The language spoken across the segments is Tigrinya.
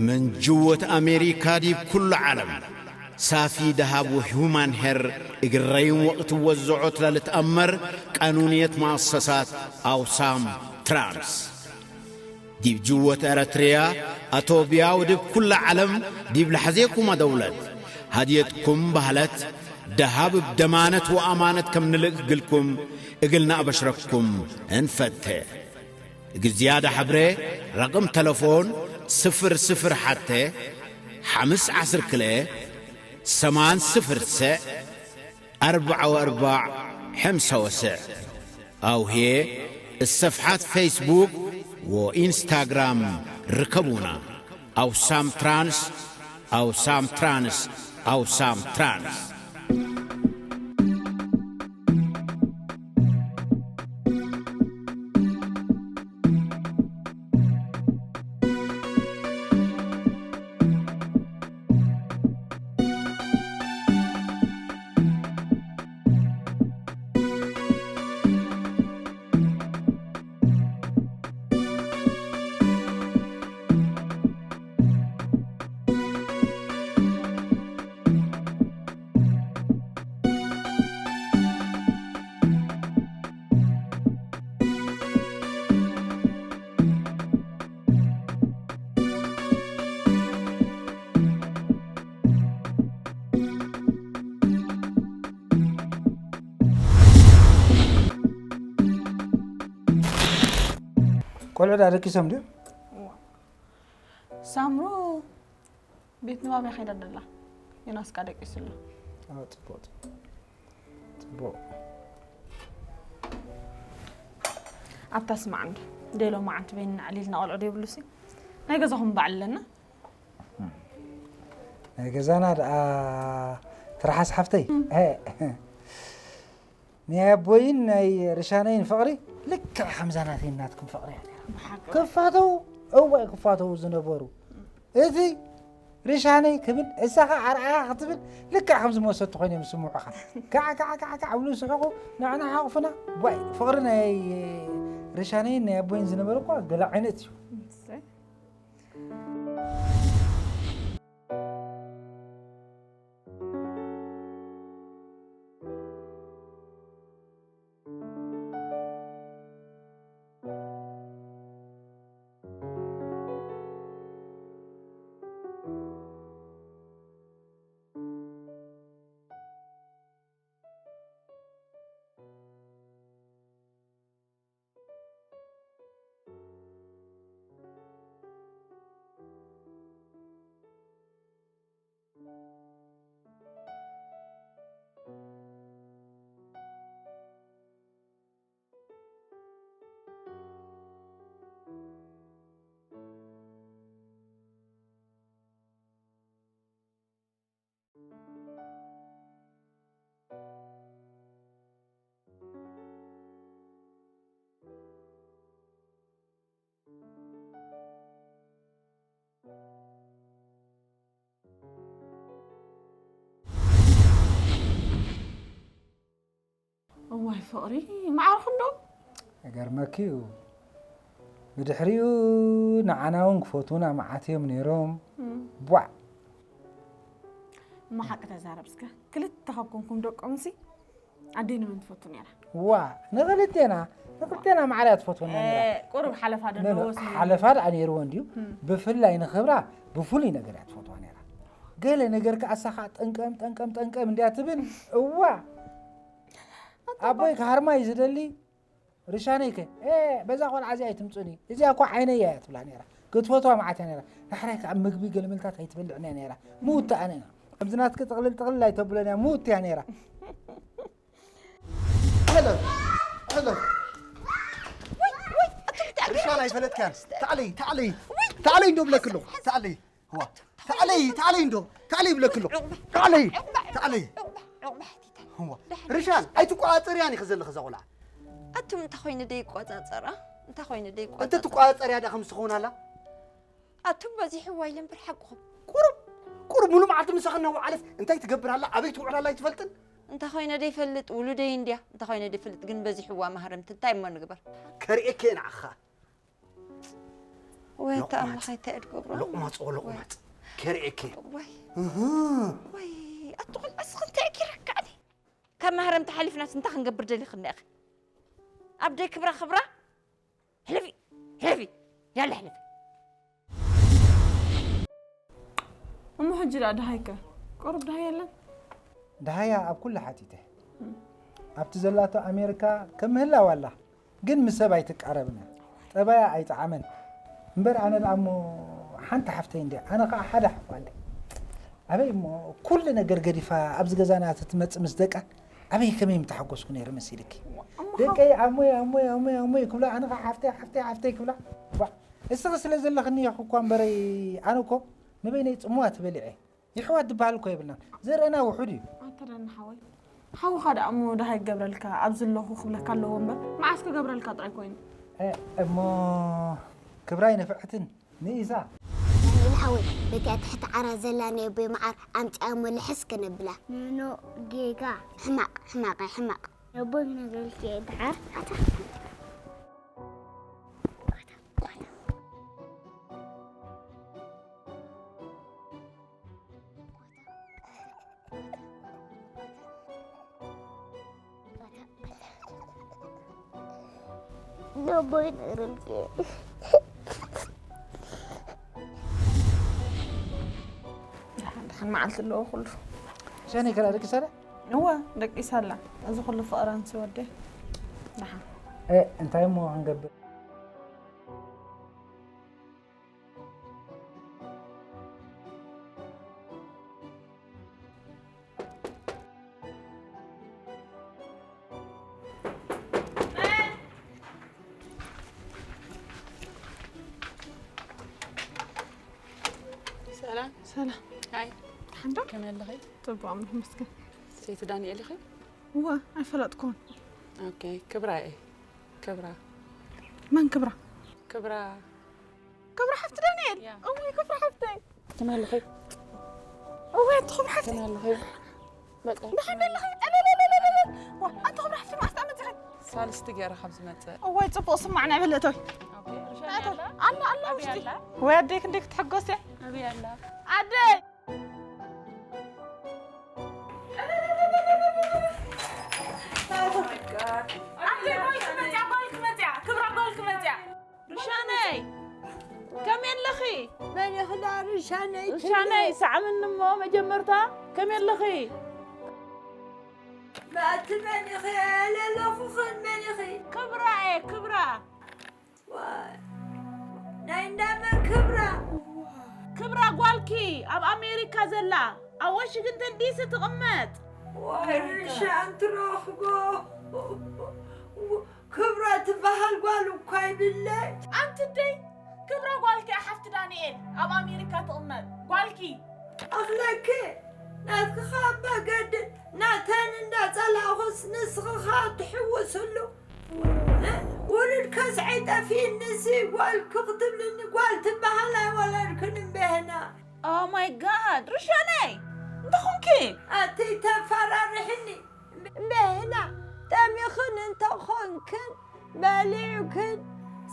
من جوة أمريكا ديب كل عالم، سافي دهب وهيومان هير إجرين وقت وزعوت للتأمر قانونية مؤسسات أوسام ترانس. ዲብ ጅወት ኤረትርያ፣ ኣቶብያ ወድብ ኩላ ዓለም ዲብ ለሐዜኩማ ደውለት፣ ሃድየትኩም ባህለት፣ ደሃብ እብ ደማነት ወኣማነት ከም ንልእክ ግልኩም እግልና ኣበሽረኩም እንፈቴ። እግል ዝያዳ ሐብሬ፣ ረቅም ተለፎን፣ ስፍር ስፍር ሐቴ፣ ሐምስ ዐስር ክልኤ፣ ሰማን ስፍር ሰዕ፣ ኣርባዕ ወኣርባዕ ሐምሳ ወሰዕ። ኣውሄ እሰፍሓት ፌስቡክ ወኢንስታግራም ርከቡና። ኣውሳም ትራንስ፣ ኣውሳም ትራንስ፣ ኣውሳም ትራንስ። ቆልዑ ዳ ደቂሶም ድዩ? እዋ። ሳምሩ ቤት ንባብ እያ ከይዳ ደላ። ዮናስ ቃ ደቂሱ ኣሎ። ኣዎ፣ ጽቡቕ፣ ጽቡቕ። ጽቡቕ። ኣብታ ስማዕ እንዶ፣ ደሎ መዓንቲ በይንና ዕሊልና ቆልዑ ዶ ይብሉሲ? ናይ ገዛኹም በዓል ኣለና። ናይ ገዛና ደኣ ትርሓስ ሓፍተይ። እም። እ፣ ናይ ኣቦይን ናይ ርሻነይን ፍቕሪ ልክዕ ከምዛ ናተይን ናትኩም ፍቕሪ እያ ነይራ። ብሓቂ። ክፋተው፣ እዋይ ክፋተው ዝነበሩ። እቲ ርሻነይ ክብል፣ እሳ ኸዓ ኣርኣያ ክትብል፣ ልክዕ ከምዚ መሰቲ ኮይኖም ዝስምዑኻ። ካዕ፣ ካዕ፣ ካዕ፣ ካዕ፣ ብሉ ስሕቑ፣ ንዓና ሓቑፍና። ዋይ፣ ፍቕሪ ናይ ርሻነይን ናይ ኣቦይን ዝነበረ እኳ ገለ ዓይነት እዩ። እሰይ። እዋይ ፍቕሪ፣ መዓርኹም ዶ? ይገርመኪ እዩ። ብድሕሪኡ ንዓና እውን ክፈትዉና መዓት እዮም ነይሮም። እም። ቧዕ። እሞ ሓቂ ተዛረብ እስከ። ክልተ ካብ ኮንኩም ደቆምሲ፣ ኣደይ ንመን ትፈቱ ነይራ? ዋ፣ ንኽልቴና፣ ንኽልቴና ማዕረ እያ ትፈትወና ነይራ። እ፣ ቁሩብ ሓለፋ ዶ ኖ፣ ኖ፣ ኣለዎ ስኒ? ሓለፋ ደኣ ነይርዎ እንድዩ። እም። ብፍላይ ንኽብራ ብፍሉይ ነገር እያ ትፈትዋ ነይራ። ገለ ነገር ከኣ እሳ ኸኣ ጠንቀም፣ ጠንቀም፣ ጠንቀም እንድያ ትብል። እዋ፣ ኣቦይ ክሃርማ እዩ ዝደሊ። ርሻነይ ከ፣ "ኤ፣ በዛ ቆልዓ እዚኣ ኣይትምጹኒ፣ እዚኣ እኮ ዓይነይ እያ" እያ ትብላ ነይራ። ክትፈትዋ መዓት እያ ነይራ። ዳሕራይ ከኣ ምግቢ ገለመልታት ኣይትበልዕን እያ ነይራ። ምውቲ ኣነ ኢና። ከምዚ ናትኪ ጥቕልል ጥቕልል ኣይተብሎን እያ፣ ምውቲ እያ ነይራ። ሕለፍ፣ ሕለፍ። ርሻን ኣይፈለጥካን። ታዕለይ፣ ታዕለይ፣ ታዕለይ እንዶ ብለኪ ኣለኹ። ታዕለይ። ዋ፣ ታዕለይ፣ ታዕለይ እንዶ፣ ታዕለይ ይብለኪ ኣለኹ። ታዕለይ፣ ታዕለይ። ዋ፣ ርሻን፣ ኣይትቆጻጸርያን ኢኺ ዘለኺ እዛ ቆልዓ። ኣቱም እንታይ ኮይኑ ደይ ይቆጻጸራ? እንታይ ኮይኑ ደይ ይቆጻጸራ? እንተ ትቆጻጸርያ ደኣ ከምዚ ትኸውን ኣላ? ኣቱም በዚሕዋ ኢለ እምበር ሓቅኹም። ቁሩብ፣ ቁሩብ ሙሉ መዓልቲ ምሳኺ እናወዓለት እንታይ ትገብር ኣላ? ኣበይ ትውዕል ኣላ ኣይትፈልጥን? እንታይ ኮይነ ደይ ፈልጥ? ውሉደይ እንድያ። እንታይ ኮይነ ደይ ፈልጥ? ግን በዚሕዋ ማህረምቲ እንታይ እሞ ንግበር? ከርእየኪ እየ ንዓኻ። ወይ ኣታ ኣምላኽ፣ እንታይ እየ ዝገብሮ? ሎቕማጽ፣ ሎቕማጽ። ከርእየኪ። ወይ። እህ። ወይ ኣታ ቆልዓ፣ እስኺ እንታይ እየ ጌረካኒ? ካብ ማህረምቲ ሓሊፍናስ እንታይ ክንገብር ደሊኽኒ ኢኺ? ኣብ ደይ ክብራ ክብራ? ሕለፊ፣ ሕለፊ፣ ያላ ሕለፊ። እሞ ሕጂ ደኣ ደሃይከ? ቁሩብ ደሃይ የለን? ደሃያ ኣብ ኩሉ ሓቲተ። ኣብቲ ዘላቶ ኣሜሪካ ከም ምህላዋ ኣላ፣ ግን ምስ ሰብ ኣይትቃረብን እያ። ጠባያ ኣይጠዓመን። እምበር ኣነ ደኣ እሞ ሓንቲ ሓፍተይ እንድያ፣ ኣነ ኸዓ ሓደ ሓው ኣለኒ። ኣበይ እሞ ኩሉ ነገር ገዲፋ ኣብዚ ገዛና ተትመጽእ ምስ ደቃ፣ ኣበይ ከመይ ምተሓጎስኩ ነይረ መሲልኪ? እሞ ደቀይ ኣሞይ፣ ኣሞይ፣ ኣሞይ፣ ኣሞይ ክብላ፣ ኣነ ኸዓ ሓፍተይ፣ ሓፍተይ፣ ሓፍተይ ክብላ። ዋ፣ እስኺ ስለ ዘለኽኒ ኢኺ እኳ እምበረይ፣ ኣነ እኮ ንበይነይ ጽምዋ ተበሊዐ። ይሕዋት ዝበሃል እኮ የብልናን። ዘርእና ውሑድ እዩ። ኣታ ዳኒ ሓወይ፣ ሓውኻ ደኣ እሞ ደሃይ ክገብረልካ ኣብ ዘለኹ ክብለካ ኣለዎ እምበር፣ መዓስ ክገብረልካ ጥራይ ኮይኑ። እ፣ እሞ ክብራይ ንፍዕትን ንኢሳ። ዳንኤል ሓወይ፣ በቲኣ ትሕቲ ዓራት ዘላ ናይ ኣቦይ መዓር ኣምጺኣ እሞ ልሕስ ክነብላ። ኖኖ፣ ጌጋ። ሕማቕ፣ ሕማቕ፣ ሕማቕ። ነቦይ ክነግረልኪ እየ ደሓር። ኣታ። ነቦይ ነግረልኪ እየ። ደሓን፣ ደሓን መዓልቲ ኣለዎ ኩሉ። ሸኒ ከላ ደቂሳ ኣላ? እወ፣ ደቂሳ ኣላ። እዚ ኩሉ ፍቕረንሲ ወደይ። ደሓን። እ፣ እንታይ እሞ ክንገብር? ሰላም። ሰላም። ሃይ። ደሓን ዶ? ከመይ ኣለኺ? ጽቡቕ፣ ኣምላኽ ይመስገን። ሰይቲ ዳንኤል ኢኺ? እወ፣ ኣይፈለጥኩን። ኦኬ፣ ክብራ እየ። ክብራ። መን ክብራ? ክብራ። ክብራ ሓፍቲ ዳንኤል? ያ። እወ፣ ክብራ ሓፍተይ። ከመይ ኣለኺ? እወ፣ ኣንቲ ክብራ ሓፍተይ። ከመይ ኣለኺ? መጻ። ደሓን ኣለኺ? ኣለለለለለ። ዋ፣ ኣንቲ ክብራ ሓፍተይ፣ መዓስ ደኣ መጺኺ? ሳልስቲ ገይረ ካብ ዝመጽእ። እወ፣ ጽቡቕ ስማዕ፣ ናይ በለቶይ። ኦኬ፣ ርሻን ኣቶ፣ ኣላ? ኣላ፣ ኣላ ኣበይ ውሽጢ። ኣላ? ወይ ኣደይ፣ ክንደይ ክትሕጎስ እየ። ኣበይ ኣላ? ኣደይ! ኣደይ፣ ጓልኪ መጽያ፣ ጓልኪ መጽያ፣ ክብራ ጓልኪ መጽያ። ርሻነይ፣ ከመይ ኣለኺ? መን ኢኺ ደኣ ርሻነይ ትብሊ? ርሻነይ፣ ሰዓምኒ እሞ መጀመርታ፣ ከመይ ኣለኺ? ኣቲ መን ኢኺ? ለለኹኽን መን ኢኺ? ክብራ እየ፣ ክብራ። ዋይ፣ ናይ እንዳመን ክብራ? ክብራ ጓልኪ ኣብ ኣሜሪካ ዘላ፣ ኣብ ዋሽንግተን ዲሲ ትቕመጥ። ዋይ፣ ርሻን ትረኽቦ። ክብራ ትበሃል ጓል እኳ ይብለይ። ኣንቲ ደይ፣ ክብራ ጓልኪ ሓፍቲ ዳንኤል ኣብ ኣሜሪካ ትቕመጥ። ጓልኪ። ኣኽለኪ፣ ናትኪ ኸኣ እባ ገድል፣ ናተን እንዳጸላእኹስ ንስኺ ኸኣ ትሕውስሉ። ውሉድ ከስዐይ ጠፊእኒሲ ጓልኪ ክትብልኒ ጓል ትበሃል ኣይወለድክን እምበህና። Oh my God፣ ርሻነይ፣ እንታይ ኾንኪ? ኣቲ ተፈራርሕኒ። እምበህና፣ ጠሚኽን እንተኾንክን፣ በሊዕክን፣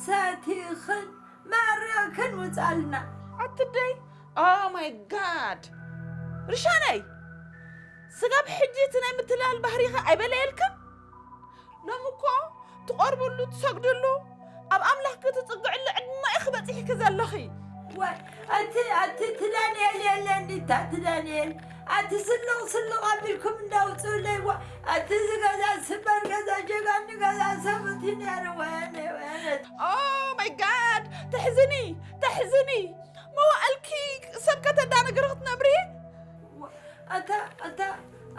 ሰቲኽን፣ ማሪኽን ውጻልና። ኣቲ ደይ፣ Oh my God፣ ርሻነይ፣ ስጋብ ሕጂ እቲ ናይ ምትላል ባህሪኸ ኣይበለየልክን? ሎሚ እኮ ትቖርብሉ፣ ትሰግድሉ፣ ኣብ ኣምላኽ ክትጽግዕሉ ዕድመ ኢኺ በጺሕኪ ዘለኺ። ዋይ፣ ኣቲ፣ ኣቲ፣ እቲ ዳንኤል የለን ዲታ፣ እቲ ዳንኤል። ኣቲ ስልቕ ስልቕ ኣቢልኩም እንዳውጽኡለይ፣ ዋ፣ ኣቲ እዚ ገዛ ስበር ገዛ፣ ጀጋኒ ገዛ፣ ሰብቲ ነይሩ፣ ወያነ፣ ወያነ። Oh my God፣ ተሕዝኒ፣ ተሕዝኒ። መዋእልኪ ሰብ ከተዳነግሪ ክትነብሪ። ዋ፣ ኣታ፣ ኣታ፣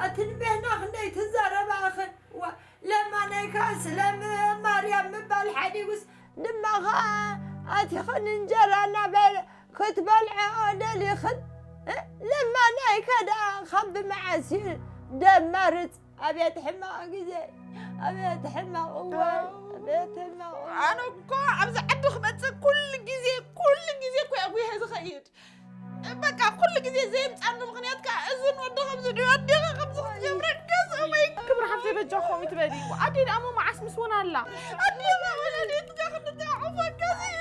ኣቲ ንቤና ክንደይ ትዛረባ ኢኽን? ዋ፣ ለማናይ ከኣ ስለ ም-፣ ማርያም ምባል ሓዲጉስ ድማ ኸኣ ኣቲኽን እንጀራ እናበለ ክትበልዕኦ ደሊኽን? እ? ለማናይ ከ ደኣ ካብ ብመዓስ እዩ ደማርጽ? ኣቤት ሕማቕ ግዜ፣ ኣቤት ሕማቕ እዋን፣ ኣቤት ሕማቕ እዋን። ኣነ እኮ ኣብዚ ዓዲ ክመጽእ ኩሉ ግዜ፣ ኩሉ ግዜ እኮ እየ ኣጉየ ዝኸይድ። በቃ ኩሉ ግዜ ዘየምጻኒ ምኽንያት ከኣ እዝን ወዲ ከምዚ ድዩ ኣዴኻ ከምዚ ክትገብረካስ እመይ። ክብሪ ሓፍተይ በጃ ከምኡ ትበሊ። ኣደይ ደኣ እሞ መዓስ ምስ ወን ኣላ? ኣዴኻ ወለደትካ ክንዲ ተዓቑፈካስ እዩ።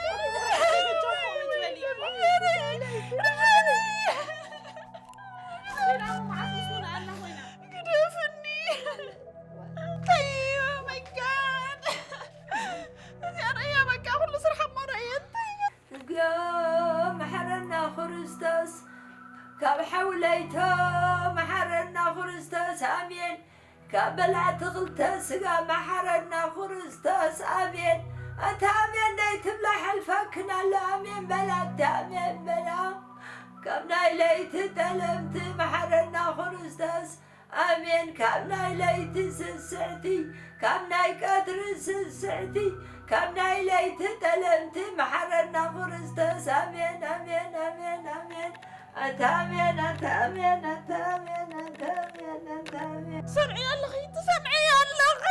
በጃ ከምኡ ካብ በላዕቲ ክልተ ስጋ መሓረና ክርስቶስ፣ ኣሜን። ኣታ ኣሜን ደይ ትብላ፣ ሓልፋክን ኣሎ። ኣሜን በላ፣ ኣታ ኣሜን በላ። ካብ ናይ ለይቲ ጠለምቲ መሓረና ክርስቶስ፣ ኣሜን። ካብ ናይ ለይቲ ስስዕቲ፣ ካብ ናይ ቀትሪ ስስዕቲ፣ ካብ ናይ ለይቲ ጠለምቲ መሓረና ክርስቶስ። ኣሜን፣ ኣሜን፣ ኣሜን፣ ኣሜን። ኣታ ኣሜን፣ ኣታ ኣሜን፣ ኣታ ኣሜን፣ ኣታ ኣሜን፣ ኣታ ኣሜን። ትሰምዒ ኣለኺ፣ ትሰምዒ ኣለኺ።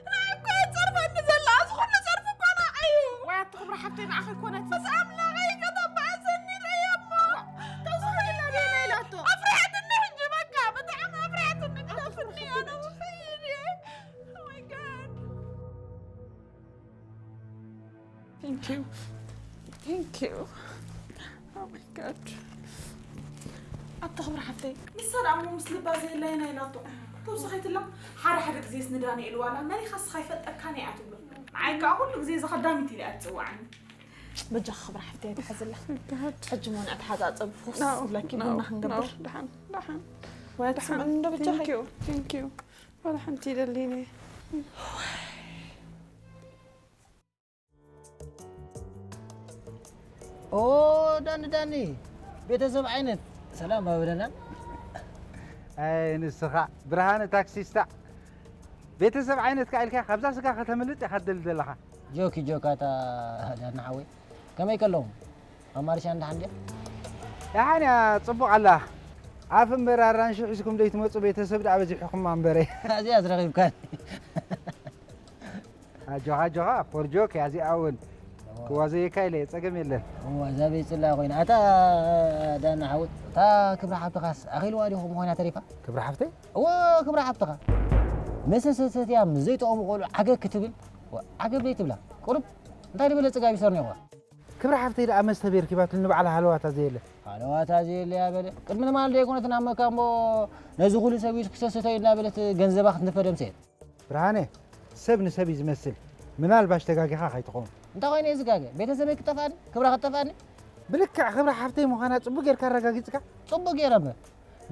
ንዓይ እኮ እያ ትጸርፈኒ ዘላ፣ እዚ ኩሉ ጸርፊ እኮ ንዓይ እዩ። ዋይ ኣቲ ክብሪ ሓፍተይ፣ ንዓኺ ኣይኮነትን። ምስ ኣምላኸይ ከተባእሰኒ ርእየ እሞ። ተውስኺ ኢላ ደይና ኢላቶ። ኣፍሪሓትኒ ሕጂ በቃ፣ ብጣዕሚ ኣፍሪሓትኒ፣ ግደፍኒ፣ ኣነ ክኸይድ እየ። Oh my God። Thank you. Thank you. Oh my God. ኣቲ ክብሪ ሓፍተይ። ንሳ ደኣ እሞ ምስ ልባ ዘየላየና ኢላቶ። ተውስኸትላ፣ ሓደ ሓደ ግዜስ ንዳንኤል ዋላ መን ኢኻ እስኻ ኣይፈልጠካን እያ ትብሎ። ንዓይ ከኣ ኩሉ ግዜ እዛ ከዳሚት ኢላ እያ ትጽውዓኒ። በጃኺ ክብሪ ሓፍተይ ኣይትሓዝላ። God. ሕጂ እሞ ንኣተሓጻጽብ ፍኹስ No, ዝብለኪ no, ቡና ክንገብር። No, ደሓን፣ ደሓን። ወይ ደሓን። ትስምዕኒ ዶ በጃኺ? Thank you, thank you. ዋላ ሓንቲ ይደሊኒ። ኦ፣ ዳኒ፣ ዳኒ፣ ቤተሰብ ዓይነት ሰላም ኣበለና። ኣይ፣ ንስኻ ብርሃነ ታክሲስታ፣ ቤተሰብ ዓይነት ከኣ ኢልካ ካብዛ ስጋ ከተምልጥ ኢኻ ትደሊ ዘለኻ። ጆኪ ጆካ፣ እታ ዳኒ ሓወይ፣ ከመይ ከለኹም? ኣማርሻ እንዳ ሓንዲያ? ደሓን እያ፣ ጽቡቕ ኣላ። ኣፍ እምበር ኣራንሺ ሒዝኩም ደይትመጹ ቤተሰብ ደኣ በዚሕኹም እምበረ። እዚኣ ዝረኺብካኒ። ኣጆኻ፣ ኣጆኻ፣ ፎር ጆክ እያ እዚኣ እውን። እዋ። ክዋዘየካ ኢለ እየ፣ ጸገም የለን። እዋ፣ እዛ ቤት ጽላ ኮይና። ኣታ ዳና ሓወይ፣ እታ ክብሪ ሓብትኻስ ኣኺልዋ ዲኹም ኮይና ተሪፋ? ክብሪ ሓብተይ? እዎ፣ ክብሪ ሓብትኻ። መሰሰተትያ ምስ ዘይጠቕሙ ቆልዑ ዓገግ ክትብል፣ እዋ፣ ዓገብ ዘይትብላ። ቁሩብ እንታይ ዝበለ ጽጋብ ይሰርኒ እኳ? ክብሪ ሓብተይ ደኣ መስተ ቤርኪባትኒ ንባዕላ ሃለዋታ ዘየለ። ሃለዋታ ዘየለ እያ በለ። ቅድሚ ንማል ደይኮነት ናብ መካምቦ ነዚ ኩሉ ሰብ ኢሱ ክሰስቶ እዩ እናበለት ገንዘባ ክትንፈ ደምሰየት። ብርሃነ፣ ሰብ ንሰብ እዩ ዝመስል። ምናልባሽ ተጋጊኻ ከይትኸውን። እንታይ ኮይነ እየ ዝጋገ? ቤተሰበይ ክጠፍኣኒ? ክብራ ክጠፍኣኒ? ብልክዕ ክብራ ሓፍተይ ምዃና ጽቡቕ ጌርካ ኣረጋጊጽካ? ጽቡቕ ጌረ እምበር።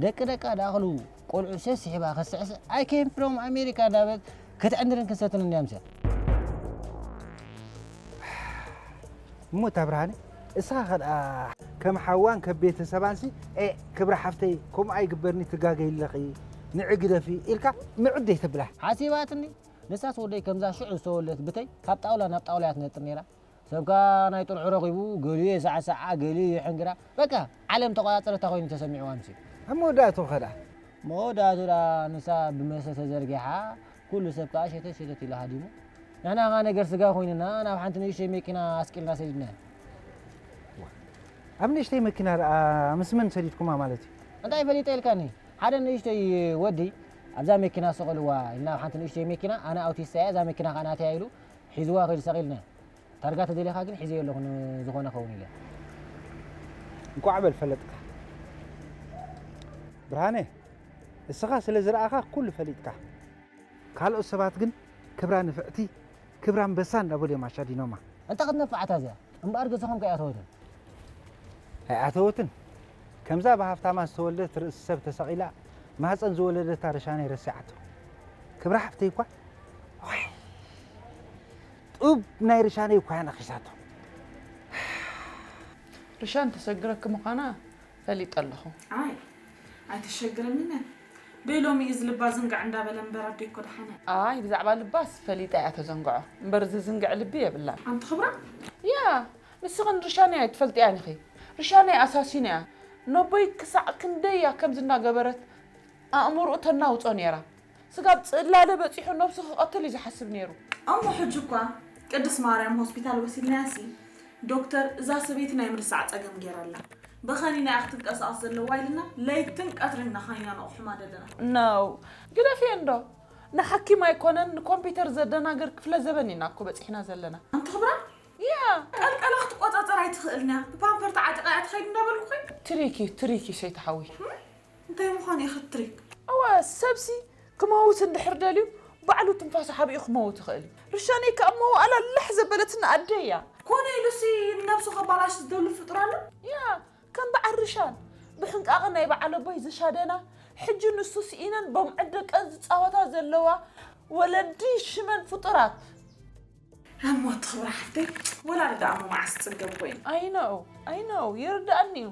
ደቂ ደቃ ደኣ ክሉ ቆልዑ ሰሲሕባ ከስዕስዕ፣ "I came from America" እንዳበለት ክትዕንድርን ክሰትን እንድያ ምስያ። እሞ እታ ብርሃነ፣ እስኻ ከ ደኣ ከም ሓዋን ከም ቤተሰባንሲ፣ "ኤ፣ ክብራ ሓፍተይ፣ ከምኡ ኣይግበርኒ፣ ትጋገይ ኣለኺ፣ ንዒ ግደፊ" ኢልካ ምዕድ ዘይተብላ? ሓሲባትኒ። ንሳስ ወደይ ከምዛ ሽዑ ዝተወልደት ብተይ ካብ ጣውላ ናብ ጣውላ እያ ትነጥር ነይራ። ሰብ ከኣ ናይ ጥርዑ ረኺቡ፣ ገሊኡ የሳዕስዓ፣ ገሊኡ የሕንግራ። በቃ፣ ዓለም ተቖጻጸረታ ኮይኑ ተሰሚዕዋ ምስዩ። ኣብ መወዳእትኡ ከ ደኣ? መወዳእትኡ ደኣ ንሳ ብመስተ ተዘርጊሓ፣ ኩሉ ሰብ ከኣ ሸተት ሸተት ኢሉ ሃዲሙ። ንሕና ከኣ ነገር ስጋ ኮይንና፣ ናብ ሓንቲ ንእሽተይ መኪና ኣስቂልና ሰዲድናያ። ዋ፣ ኣብ ንእሽተይ መኪና ደኣ ምስ መን ሰዲድኩማ ማለት እዩ? እንታይ ፈሊጠ ኢልካኒ? ሓደ ንእሽተይ ወዲ ኣብዛ መኪና ስቐልዋ ኢልና፣ ኣብ ሓንቲ ንእሽተይ መኪና፣ ኣነ ኣውቲስታ እየ፣ እዛ መኪና ከኣ ናተይ እያ ኢሉ ሒዝዋ ከይዱ ሰቒልና። ታርጋ ተደሊኻ ግን ሒዘዮ ኣለኹ፣ ንዝኾነ ኸውን ኢለ። እንቋዕ በል ፈለጥካ። ብርሃነ፣ እስኻ ስለ ዝረኣኻ ኩሉ ፈሊጥካ። ካልኦት ሰባት ግን ክብራ ንፍዕቲ፣ ክብራ ኣንበሳ እንዳበሉ እዮም ኣሻዲኖማ። እንታይ ክትነፍዓታ እዚኣ? እምበኣር ገዛኹም ከ ኣይኣተወትን? ኣይኣተወትን። ከምዛ ብሃፍታማ ዝተወልደት ርእሲ ሰብ ተሰቒላ፣ ማህፀን ዝወለደታ ርሻነይ ረሲዓቶ። ክብራ ሓፍተይ እኳ፣ ዋይ፣ ጡብ ናይ ርሻነይ እኳ እያ ነኺሳቶ። ርሻን ተሰግረኪ ምዃና ፈሊጠ ኣለኹ። ኣይ፣ ኣይተሸግረንን እያ። ደይ ሎሚ እዚ ልባ ዝንጋዕ እንዳበለ እምበር ኣደይ እኮ ደሓነ። ኣይ፣ ብዛዕባ ልባስ ፈሊጠ እያ ተዘንግዖ። እምበር ዝዝንግዕ ልቢ የብላን። ኣንቲ ክብራ? ያ፣ ንስኽን ርሻነይ ኣይትፈልጥያን ኢኺ። ርሻነይ ኣሳሲን እያ። ነቦይ ክሳዕ ክንደይ እያ ከምዚ እናገበረት ኣእምሮኡ ተናውጾ ነይራ። ስጋብ ጽላለ በጺሑ ነብሱ ክቐትል እዩ ዝሓስብ ነይሩ። እሞ ሕጂ እኳ ቅድስት ማርያም ሆስፒታል ወሲድናያሲ፣ ዶክተር እዛ ሰበይቲ ናይ ምርሳዕ ጸገም ገይራ ኣላ። ብኸኒና እያ ክትንቀሳቐስ ዘለዋ ኢልና ለይትን ቀትርን ኢና ኸኒና ነቑሕማ ዘለና። ነው። ግደፍዮ እንዶ። ንሓኪም ኣይኮነን፣ ንኮምፒውተር ዘደናግር ክፍለ ዘበን ኢና እኮ በጺሕና ዘለና። ኣንቲ ክብራ? ያ። ቀልቀላ ክትቆጻጸር ኣይትኽእልን እያ። ብፓምፐር ተዓጢቓ እያ ትኸይድ እንዳበልኩኺ። ትሪኪ፣ ትሪኪ ሰይቲ ሓዊ። እንታይ ምዃኑ ኢኺ ትሪክ? እወ፣ ሰብሲ ክመውት እንድሕር ደልዩ፣ ባዕሉ ትንፋሱ ሓቢኡ ክመውት ይኽእል እዩ። ርሻነይ ከኣ እሞ ዋላ ላሕ ዘበለትና ኣደ እያ። ኮነ ኢሉሲ ንነብሱ ከባላሽ ዝደሉ ፍጡር ኣሎ? ያ፣ ከም በዓል ርሻን፣ ብሕንቃቐ ናይ በዓል ኣቦይ ዝሻደና፣ ሕጂ ንሱ ስኢነን በምዕድ ደቀን ዝጻወታ ዘለዋ ወለዲ ሽመን ፍጡራት። እሞ ትኽብራ ሓፍተይ፣ ወላዲ ደኣ እሞ መዓስ ጽገብ ኮይኑ። I know, I know, ይርድኣኒ እዩ።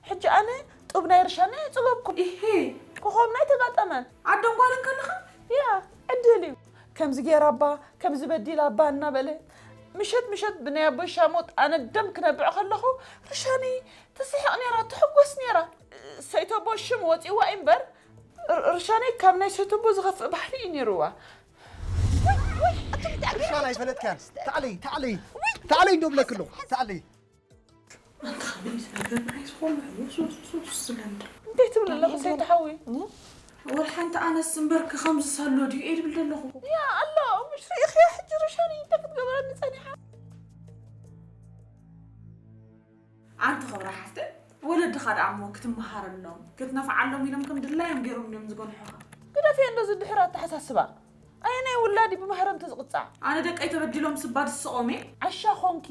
ሕጂ ኣነ ጡብ ናይ ርሻና ይጽበብኩም። ኢሂ። ክኾም ናይ ተጋጠመን። ኣደን ጓልን ከለኻ? ያ፣ ዕድል እዩ። ከምዚ ገይራባ፣ ከምዚ በዲላባ እናበለ ምሸት ምሸት ብናይ ኣቦይ ሻሞጥ ኣነ ደም ክነብዕ ከለኹ ርሻኒ ትስሕቕ ነይራ፣ ትሕጎስ ነይራ። ሰይተቦ ሽም ወፂዋ እዩ እምበር ር- ርሻኒ ካብ ናይ ሰይተቦ ዝኸፍእ ባህሪ እዩ ነይርዋ። ርሻን ኣይፈለጥካን። ታዕለይ ታዕለይ ታዕለይ እንዶ ብለክ ኣለኹ። ታዕለይ ኣንታ ከመይ ዝነገርና እዩ ዝኾነ ሱስ ሱስ ዝለምድ እንታይ ትብል ኣለኺ ሰይቲ ሓዊ? ወላ ሓንቲ ኣነስ እምበርኪ ከምዚ ሰሎ ድዩ እየ ድብል ዘለኹ። ያ ኣሎ ምሽ ርኢኽያ ሕጂ ርሻኒ እንታይ ክትገብረኒ ጸኒሓ? ኣንቲ ክብራ ሓፍተይ ወለድኻ ደኣ እሞ ክትመሃረሎም ክትነፍዓሎም ኢሎም ከም ድላዮም ገይሮም እዮም ዝገንሑኻ። ግደፍዮ እንዶ ዝድሕር ኣተሓሳስባ። ኣየናይ ውላድ እዩ ብማህረምቲ ዝቕጻዕ? ኣነ ደቀይ ተበዲሎም ስባ ድስቖም እየ። ዓሻ ኾንኪ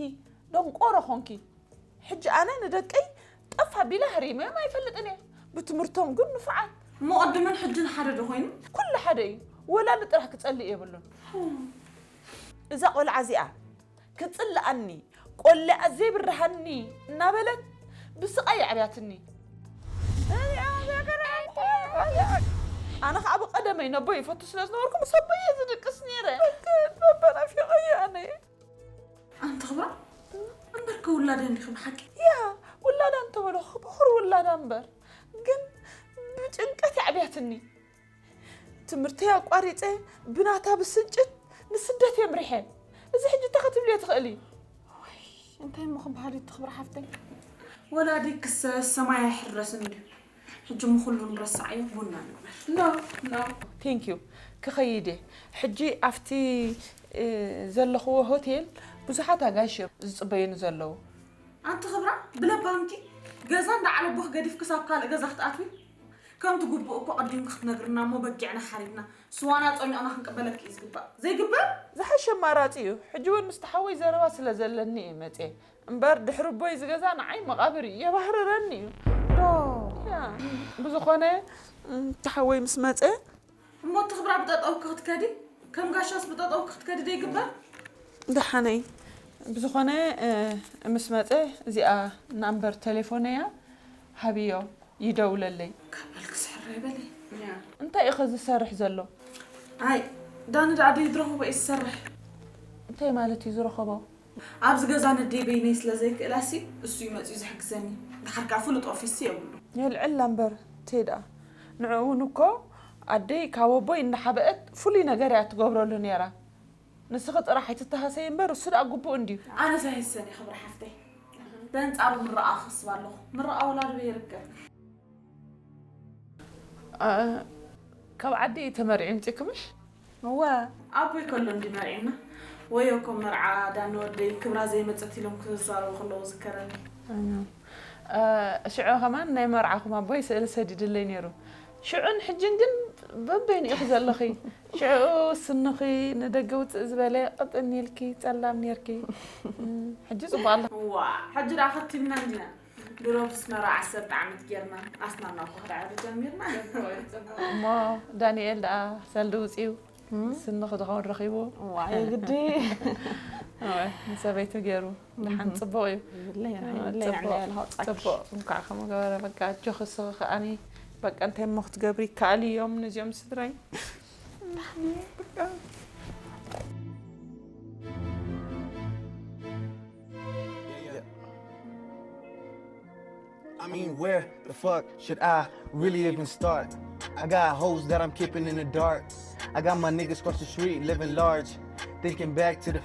ደንቆሮ ኾንኪ። ሕጂ ኣነ ንደቀይ ጠፍ ኣቢለ ሃሪመዮም ኣይፈልጥን እየ። ብትምህርቶም ግን ንፉዓት። እሞ ቅድምን ሕጅን ሓደ ዶ ኮይኑ? ኩሉ ሓደ እዩ። ወላዲ ጥራሕ ክጸልእ የብሉን። እዛ ቆልዓ እዚኣ ክጽልኣኒ ቆሊዓ ዘይብርሃኒ እናበለት ብስቓይ የዕብያትኒ። ኣነ ከዓ ብቐደመይ ነቦይ ይፈቱ ስለ ዝነበርኩ ምስ ኣቦይ እየ ዝድቅስ ነይረ። ነቦ ናፊቐዮ ኣነ። ኣንቲ ክብራ እምበርከ ውላዳ እንዲኺ ብሓቂ። ያ ውላዳ እንተበልኹ ብኹር ውላዳ እምበር ግን ብጭንቀት የዕብያትኒ። ትምህርተይ ኣቋሪፀ ብናታ ብስጭት ንስደት እየ ምሪሐ። እዚ ሕጂ እንታይ ክትብልዮ ትኽእሊ? እንታይ እሞ ክበሃል እዩ እቲ ክብሪ ሓፍተይ? ወላዲ ክሰስ ሰማይ ኣይሕረስን ድዩ? ሕጂ ምኹሉ ንረስዓዮ ቡና ንግበር። No no። Thank you ክኸይድ እየ ሕጂ ኣብቲ ዘለኽዎ ሆቴል ብዙሓት ኣጋይሽ እዮም ዝፅበዩኒ ዘለዉ። ኣንቲ ክብራ ብለባምኪ ገዛ እንዳዓለቦኽ ገዲፍኪ ሳብ ካልእ ገዛ ክትኣትዊ ከምቲ ግቡእ እኮ ቀዲምኪ ክትነግርና እሞ በጊዕና ሓሪድና ስዋና ጾሚቕና ክንቅበለኪ እዩ ዝግባእ ዘይግበር? ዝሓሸ ኣማራፂ እዩ። ሕጂ እውን ምስቲ ሓወይ ዘረባ ስለ ዘለኒ እየ መፅየ። እምበር ድሕሪ ኣቦይ ዝገዛ ንዓይ መቓብር እዩ፣ የባህርረኒ እዩ። ዶ። ያ፣ ብዝኾነ እም፣ እቲ ሓወይ ምስ መፀ። እሞ እቲ ክብራ ብጠጠውኪ ክትከዲ? ከም ጋሻስ ብጠጠውኪ ክትከዲ ዶ ይግበር? ደሓነይ። ብዝኾነ እ፣ ምስ መፀ እዚኣ ናምበር ቴሌፎነያ ሃብዮ። ይደውለለይ። ካብ በልኪ ስሕር ኣይበሊ። እንታይ እዩ ኸ ዝሰርሕ ዘሎ? ኣይ ዳኒ ደኣ ደይ ዝረኽቦ እዩ ዝሰርሕ። እንታይ ማለት እዩ ዝረኸቦ? ኣብዚ ገዛ ነደይ በይነይ ስለ ዘይክእላሲ እሱ እዩ መፂኡ ዝሕግዘኒ። ድሓር ከዓ ፍሉጥ ኦፊስሲ የብሉ። የልዕላ እምበር ተይ ደኣ። ንዕኡ እውን እኮ ኣደይ ካብ ኣቦይ እንዳሓበአት ፍሉይ ነገር እያ ትገብረሉ ነይራ። ንስኺ ጥራሕ ኣይትተሃሰዪ እምበር እሱ ደኣ ግቡእ እንድዩ። ኣነስ ኣይህሰን እየ ክብሪ ሓፍተይ። በንጻሩ ምርቓ ክስብ ኣለኹ። ምርቓ ወላ ድበይ ይርከብ። ካብ ዓዲ እዩ ተመሪዑ ምጺእኪ ምሽ? እወ። ኣቦይ ከሎ እንድዩ መሪዕና። ወዮ እኮ መርዓ ዳኒ ወደይ ክብራ ዘይመጸት ኢሎም ክዛረቡ ከለዉ ዝከረኒ። ሽዑ ከማን ናይ መርዓኹም ኣቦይ ስእሊ ሰዲድለይ ነይሩ። ሽዑን ሕጅን ግን በበይኑ ኢኺ ዘለኺ። ሽዑ ስንኺ ንደገ ውፅእ ዝበለ ቅጥን ኢልኪ ፀላም ነይርኪ። ሕጂ ፅቡቅ ኣለኺ። እዋ ሕጂ ደኣ ከቲምና እንዲና። ድሮ ብስመራ ዓሰርተ ዓመት ጌርና ኣስናና እኮ ክዳዕሪ ጀሚርና። እሞ ዳንኤል ደኣ ሰልዲ ውፅዩ። ስኒ ክድኸውን ረኺቡ ዋየ ግዲ ንሰበይቱ ገይሩ ድሓን ፅቡቕ እዩ። ጽቡቕ እንኳዕ ከምኡ ገበረ። በቃ ኣጆኺ እስኺ ከኣኒ በቃ እንታይ እሞ ክትገብሪ ይከኣል እዮም ነዚኦም ስድራይ። I mean, where the fuck should I really even start? I got hoes that I'm keeping in the dark. I got my niggas across the street living large, thinking back to the.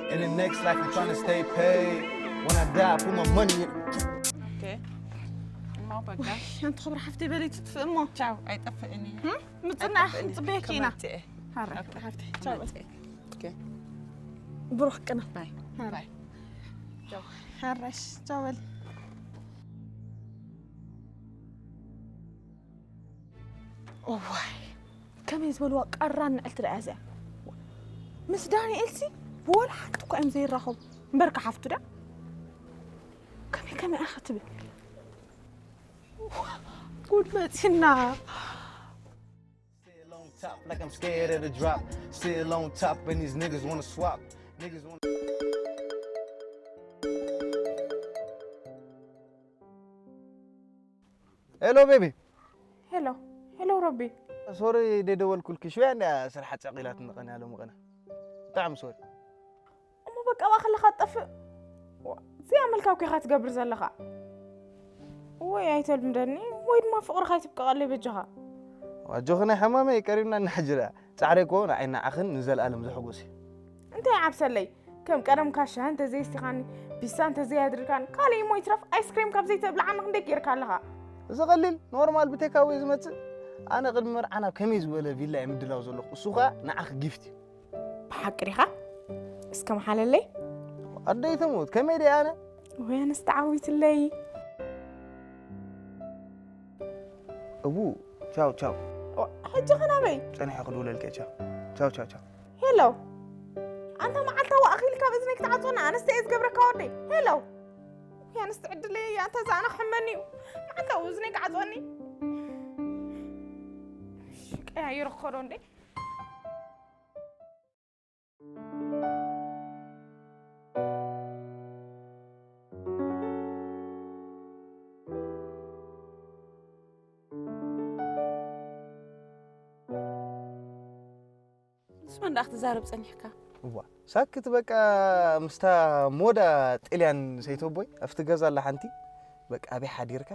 In the next life, I'm trying to stay paid. When I die, I put my money in. ኦኬ። እሞ በቃ። ኣንቲ ክብሪ ሓፍተይ በለይ ትጥፍእ እሞ። ቻው፣ ኣይጠፍእን እዩ። ምጽናሕ ንጽበየኪ ኢና። ሃረ ሓፍተይ። ቻው በል። ኦኬ። ብሩክ ቅነ። ባይ። ሃረ። ባይ። ቻው። ሃረሽ። ቻው በል። እዋይ፣ ከመይ ዝበልዋ ቀራን ንዕልቲ ደኣ እዚኣ። ምስ ዳንኤልሲ ብወላ ሓንቲ እኳ እዮም ዘይራኸቡ። እምበርካ ሓፍቱ ደኣ ከመይ ከመይ ኣኸ ትብል። ጉድ መፂና። Still on top, like I'm scared of the drop. Still on top, and these niggas wanna swap. Niggas wanna. Hello, baby. ሄሎ ሄሎ ሮቢ። ሶሪ ደደወልኩልኪ ሽያ እንዳ ስራሕ ጨቂላትኒ ቀንያ ሎሚ ቀና። ብጣዕሚ ሶሪ። እሞ በቃ ዋ ከለኻ ትጠፍእ። እዚኣ መልካ እኮ ኢኻ ትገብር ዘለኻ። ወይ ኣይተልምደኒ ወይ ድማ ፍቕርኻ ኣይትብቀቐለይ በጃኻ። ኣጆኺ ናይ ሕማመይ ቀሪብና እናሕጅራ። ጻዕረይ እኮ ንዓይ ንዓኽን ንዘለኣለም ዘሐጉስ እዩ። እንታይ ዓብሰለይ ከም ቀደምካ ሻሂ እንተዘይስቲኻኒ ፒሳ እንተዘይኣድርካኒ ካልእ እሞ ይትረፍ ኣይስክሬም ካብ ዘይተብልዓኒ ክንደይ ጌርካ ኣለኻ። እዚ ቀሊል ኖርማል ብቴካዌ ዝመጽእ። ኣነ ቅድሚ መርዓና ከመይ ዝበለ ቪላ እየ ምድላው ዘለኹ፣ እሱ ኸኣ ንዓኺ ጊፍት እዩ። ብሓቂ ዲኻ? እስከ መሓለለይ። ኣደይ ትሙት ከመይ ደይ ኣነ? ወይ ኣነስ ተዓዊትለይ። እቡ ቻው ቻው። ሕጂ ኸ ናበይ? ጸኒሐ ክድውለልከ ቻው ቻው ቻው ቻው። ሄሎ ኣንታ መዓልታዊ ኣኺል ካብ እዝነይ ክትዓጽወና ኣነስ እየ ዝገብረካ ወደይ። ሄሎ ያንስ ትዕድለይ እያ እንተ ዛና ሕመኒ እዩ። መዓልታዊ እዝነይ ክዓጽወኒ። ቀያይሮ ክኸዶ እንዴ? ንስመ እንዳ ክትዛረብ ጸኒሕካ? እዋ ሳክት በቃ ምስታ ሞዳ ጥልያን ሰይተቦይ ኣብቲ ገዛ ኣላ ሓንቲ በቃ ኣበይ ሓዲርካ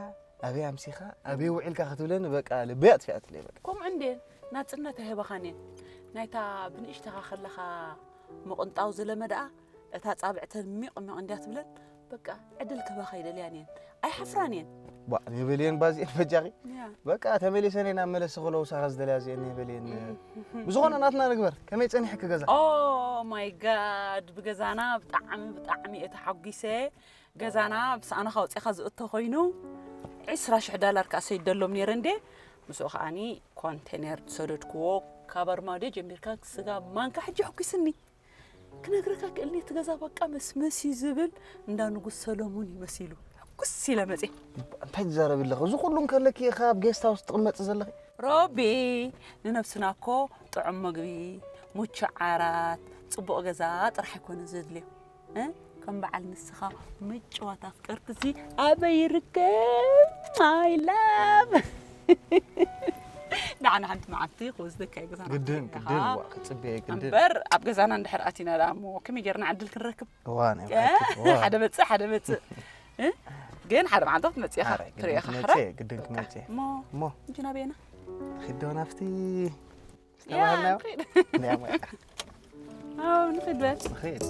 ኣበይ ኣምሲኻ ኣበይ ውዒልካ ክትብለኒ በቃ ልበይ ኣጥፊኣትለይ በቃ። ከምኡ እንዴ ናጽነት ኣይህበኻን እየን። ናይታ ብንእሽተኻ ከለኻ ምቕንጣው ዝለመድኣ እታ ጻብዕተን ሚቕ ሚቕ እንድያ ትብለን። በቃ ዕድል ክህባኻ ይደልያን እየን። ኣይሓፍራን እየን። ባ ኔበልየን ባዚኤን በጃኺ ያ በቃ ተመሊሰን እየን ኣብ መለሲ ክለውሳኻ ዝደልያ እዚአን ኔበልየን። ብዝኾነ ናትና ንግበር። ከመይ ጸኒሕኪ ገዛ? ኦ ማይ ጋድ ብገዛና ብጣዕሚ ብጣዕሚ እየ ተሓጒሰ። ገዛና ብሰኣንኻ ኣውጺእኻ ዝእቶ ኮይኑ ዒስራ ሽሕ ዳላር ከኣ ሰይደሎም ነይረ እንዴ። ምስኡ ከኣኒ ኮንቴነር ዝሰደድክዎ ካብ ኣርማድዮ ጀሚርካ ክስጋ ማንካ ሕጂ ሕጒስኒ። ክነግረካ ክእልኒ እቲ ገዛ በቃ መስመስ እዩ ዝብል እንዳ ንጉስ ሰሎሙን እዩ መሲሉ ሕጉስ ኢለ መፅየ። እንታይ ትዛረቢ ኣለኺ? እዚ ኩሉ እንከለኪ ኢኺ ኣብ ጌስት ሃውስ ትቕመጢ ዘለኺ? ሮቢ ንነብስና እኮ ጥዑም መግቢ፣ ሙቹ ዓራት፣ ፅቡቕ ገዛ ጥራሕ ኣይኮነ ዘድልዮ እ ከም በዓል ንስኻ ምጭዋት ኣፍቀርትሲ ኣበይ ይርከብ? My love ንዓና ሓንቲ መዓልቲ ክወስደካ እዩ ገዛና ግድን ክትሪኢ ግድን ኢኻ። ዋ ክጽበየ ግድን እምበር ኣብ ገዛና እንድሕር ኣቲና ደኣ እሞ ከመይ ጌርና ዕድል ክንረክብ? እዋ ናይ መዓልቲ እዋ ሓደ መጽእ ሓደ መጽእ እ? ግን ሓደ መዓልቲ ክትመጽእ ኢኻ ኣረ፣ ግድን ክትሪኦ ኢኻ ክመጽእ ሕራይ? እየ፣ ግድን ክመጽእ እየ። እሞ እሞ እንጂ ናበየና? ንኺድ ዶ ናብቲ ዝተባህልናዮ? ንኺድ። ናይ ኣሞያ። ኣው ንኺድ በል። ንኺድ።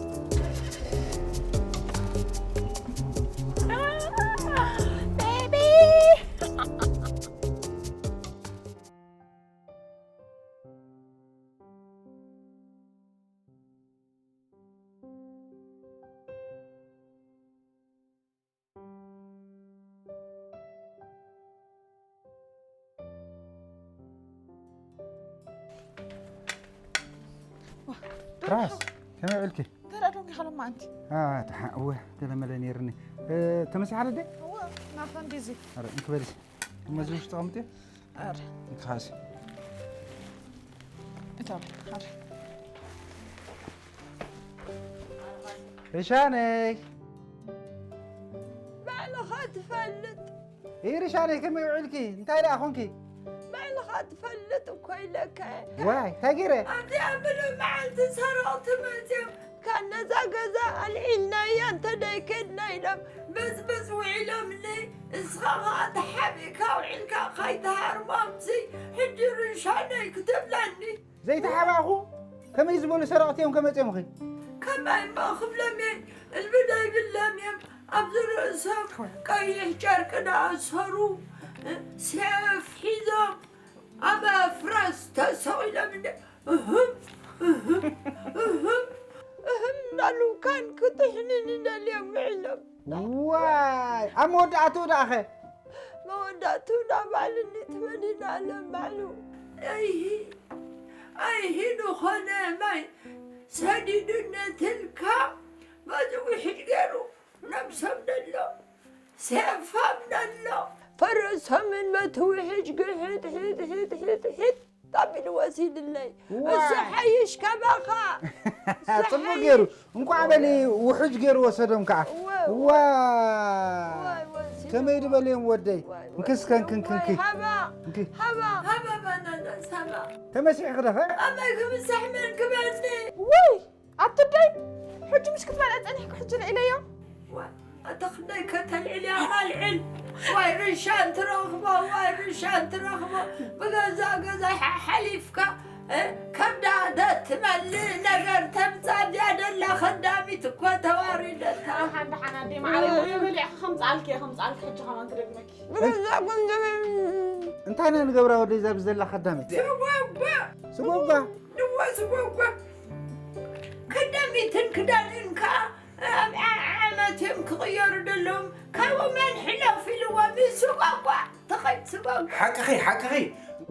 ቤቢ። ትራስ ከመይ ውዕልኪ? ገለ ዶ እንዲኻ ሎማዓንቲ? አ፣ ተሓ-፣ እወ፣ ገለመለ ነይርኒ። እ፣ ተመሲሓ ኣደ? እወ፣ ናብታ እንዲዚ። ኣረ፣ እንክበልሲ። እመዚ ውሽጢ ኣቐምጥዮ? ኣረ። እንክኻሲ። እቶም፣ ኣረ። ርሻነይ። ባዕልኻ ትፈልጥ። ይርሻነይ ከመይ ውዕልኪ? እንታይ ደኣ ኾንኪ? ባዕልኻ ትፈልጥ እኮ ኢለካ እየ። ዋይ እንታይ ገይረ? ኣብዚኣ ብሉይ መዓልቲ ሰረቕቲ መፅዮም ካብ ነዛ ገዛ ኣልዒልናያ እንተደይከድና ኢሎም ብዝብዝ ውዒሎምኒ። እስኻ ኸዓ ተሓቢእካ ውዒልካ ካይትሃርሞምሲ ሕጂ ርሻነይ ክትብለኒ? ዘይተሓባእኹ ከመይ ዝበሉ ሰረቕቲ እዮም ከመፅዮምኺ? ከማይ እሞ ክብሎም እየ እልቢ ዶ ይብሎም እዮም ኣብዚ ርእሶም ቀይሕ ጨርቂ ደኣሰሩ ሴፍ ሒዞም ኣብ ፍራስ ተሰቒሎም እንደ እህም እህም እህም እህም እናሉ ካን ክጥሕንኒ ደልዮም ውዒሎም። ዋይ ኣብ መወዳእትኡ ደኣኸ? መወዳእትኡ ዳባልኒ ትበሊና ኣለም ባዕሉ። ኣይሂ ኣይሂ ዝኾነ ማይ ሰዲዱ ነትልካ በዚ ውሕጅ ገይሩ ነብሶም ደሎ ሴፋም ደሎ ፈረሶምን በቲ ውሕጅ ግሕጥ ሕጥ ሕጥ ሕጥ ሕጥ ኣቢሉ ወሲድለይ። እሱ ሓይሽ ከማኻ። እሱ ጽቡቅ ሓይሽ። ገይሩ። እንኳዕ በሊ ውሕጅ ገይሩ ወሰዶም ከዓ። እወ፣ እወ። ዋ። ዋይ፣ ወሲዶም። ከመይ ድበልዮም ወደይ? ዋይ፣ እንክስ ከንክን ዋይ፣ ክንኪ። ሃባ፣ እንኪ። ሃባ። ሃባ ባናና ሳባ። ተመሲሕኺ ዶ ኸ? ኣመይ ክምሳሕ መን ክበልኒ? ውይ፣ ኣትደይ። ሕጂ ምሽ ክትበልዐ ጸኒሕኩ ሕጂ ልዒለዮ። ዋ፣ ኣታ ክንደይ ከተልዕል እያ፣ ኣልዕል። ዋይ ርሻን ትረኽቦ፣ ዋይ ርሻን ትረኽቦ። ብገዛ ገዛ ሓ-፣ ሓሊፍካ፣ እ፣ ከብዳ ትመልእ ነገር ተምጻእ ድያ ደላ ከዳሚት እኮ ተዋሪደታ። ደሓን ደሓን ኣደይ ማዕረይ፣ ወይ በሊዕኺ ከምጻልኪ እየ፣ ከምጻልኪ ሕጂ ከማን ክደግመኪ። ብገዛ ገንዘበይ። እንታይ ኢና ንገብራ ወደይ እዛ ብዘላ ከዳሚት? ስጎጓ። ስጎጓ? ንዎ ስጎጓ። ከዳሚትን ክዳንን ከኣ ኣብ ዓ-፣ ዓመት እዮም ክቕየሩ ዘለዎም። ካብኡ መን ሕለፍ ኢልዎ ብስጓጓ ተኸይድ ስጓጓ። ሓቅኺ፣ ሓቅኺ።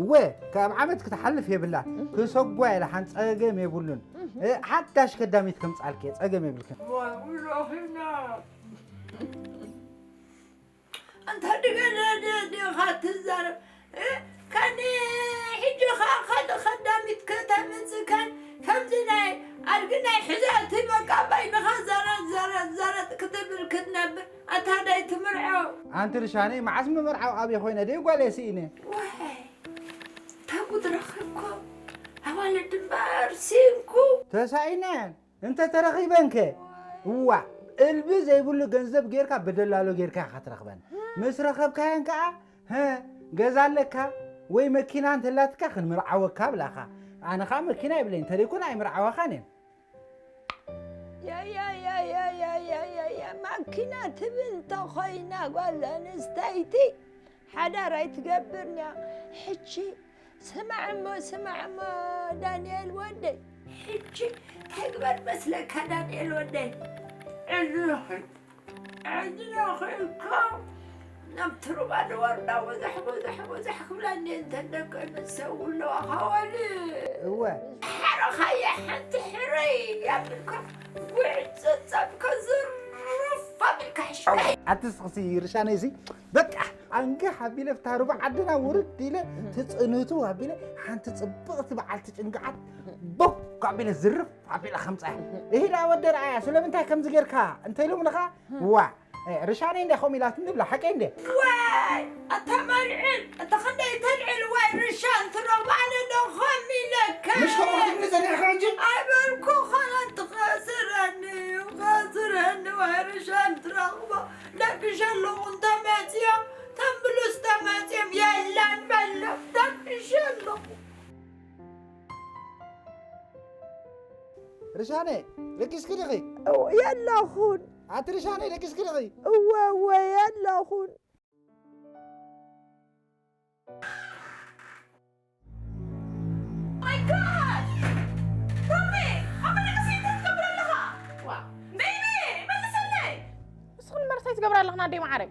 እወ፣ ካብ ዓመት ክትሓልፍ የብላ። ክሰጓ ኢላ ሓን ጸገም የብሉን። እ፣ ሓዳሽ ከዳሚት ከምጻልኪ እየ፣ ጸገም የብልክን። ዋ፣ ውሎኺና። ኣንታ ድገደደ ዲኻ ትዛረብ? እ፣ ከኒ ሕጂ ኸኣ ካልእ ኸዳሚት ከተምጽእ ከን ከምዚ ናይ ኣድጊ ናይ ሕዛእቲ በቃ ባይንኻ ዘረጥ፣ ዘረጥ፣ ዘረጥ ክትብል ክትነብር። ኣታ ዳይ ትምርዖ? ኣንቲ ርሻነይ፣ መዓስ ምምርዓው ኣብየ ኮይነ ደይ ጓለይ ስኢነ? ዋይ፣ ተጉድ ረኺብኮ? ኣዋልድ እምበር ሲንኩ። ተሳኢነን። እንተ ተረኺበንከ? እዋ፣ እልቢ ዘይብሉ ገንዘብ ጌርካ ብደላሎ ጌርካ ኢኻ ትረኽበን። ምስ ረኸብካየን ከኣ፣ "ሀ፣ ገዛ ኣለካ ወይ መኪና እንተላትካ ክንምርዓወካ" ብላኻ። ኣነ ኸኣ መኪና የብለይን፣ እንተደይኮነ ኣይምርዓዋኻን እየን። ያያያያያያያያ፣ ማኪና ትብል ተኾይና ጓል ኣንስተይቲ ሓዳር ኣይትገብርንያ። ሕጂ ስማዕ እሞ፣ ስማዕ እሞ ዳንኤል ወደይ። ሕጂ እንታይ ግበር መስለካ ዳንኤል ወደይ? ዕዝረኺ፣ ዕዝረኺ እኮ ናብቲ ሩባ ዝወርዳ ወዛሕ፣ ወዛሕ፣ ወዛሕ ክብላ እንዴ እንተን ደቂ ኣንስተው ኣለዋ ካዋል። እወ። ሓረኻየ ሓንቲ ሕረይ ያብልካ፣ ጉዕጽ ጸብካ ዝርፍ ኣቢልካ ሕሽካይ። ኣትስኽሲ ርሻነይሲ በቃ ኣንገ ሓቢለ ፍታ ሩባ ዓድና ውርድ ኢለ ትጽንቱ ኣቢለ ሓንቲ ጽብቕቲ በዓልቲ ጭንግዓት ቦክ ኣቢለ ዝርፍ ኣቢለ ከምጻ። እሂ ደኣ ወደ ረኣያ ስለምንታይ ከምዚ ጌርካ እንተ ኢሎምልኻ ዋ ርሻነይ እንደ ከምኡ ኢላትኒ ብላ ሓቀይ እንደ። ዋይ ኣታ ማልዕል ኣታ ክንደይ ተልዕል ዋይ ርሻን ትረኽቦ ኣነ ዶ ከም ኢለካ። ምሽ ከምኡ ክትብሊ ጸኒሕኪ ሕጂ? ኣይበልኩ ኸና ትኸስረኒ እዩ ኸስረኒ ዋይ ርሻን ትረኽቦ። ደቅሸ ኣለኹ እንተመፅዮም ተምብሉስ ተመፅዮም የላን በሎም ደቅሸ ኣለኹ። ርሻነ ደቂስኪ ዲኺ? የለኹን። ኣቲ ርሻነ ደቂስኪ ዲኺ? እወ እወ የለኹን። My God! ሮሚ! ኣብ መደቀሲ እንታይ ትገብር ኣለኻ? ዋ! ቤቢ! መልሰለይ! ንስኽን እምበር እንታይ ትገብራ ኣለኽን ኣደይ መዓረይ?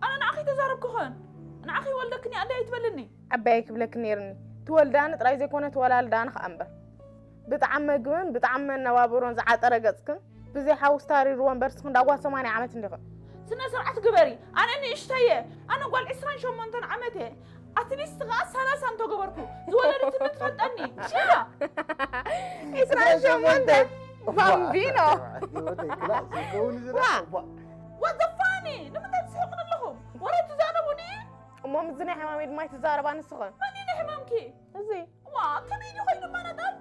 ኣነ ንዓኺ ተዛረብኩኽን። ንዓኺ ይወልደክን እየ ኣደይ ኣይትበልኒ። ዓባይ ኣይክብለክን ነይርኒ። ትወልዳኒ ጥራይ ዘይኮነ ትወላልዳኒ ከኣ እምበር። ብጣዕሚ መግብን ብጣዕሚ መነባብሮን ዝዓጠረ ገጽክን ብዘይ ሓውስ ታሪርዎ እምበር ንስኽን ዳጓ ሰማንያ ዓመት እንዲኽን። ስነ ስርዓት ግበሪ። ኣነ ንእሽተየ። ኣነ ጓል ዕስራን ሸሞንተን ዓመት እየ። ኣትሊስት ከኣ ሰላሳ እንተገበርኩ ዝወለደትኒ ትፈልጠኒ። ሽያ! ዕስራን ሸሞንተ ባምቢኖ። ዋ! ወዘፋኒ! ንምንታይ ትስሕቑኒ ኣለኹም? ወረ ትዛረቡኒ? እሞ ምስዚ ናይ ሕማመይ ድማ ኣይትዛረባ ንስኽን። መን እዩ ናይ ሕማምኪ? እዚ። ዋ፣ ከመይ ድዩ ኮይኑ ማናጣል?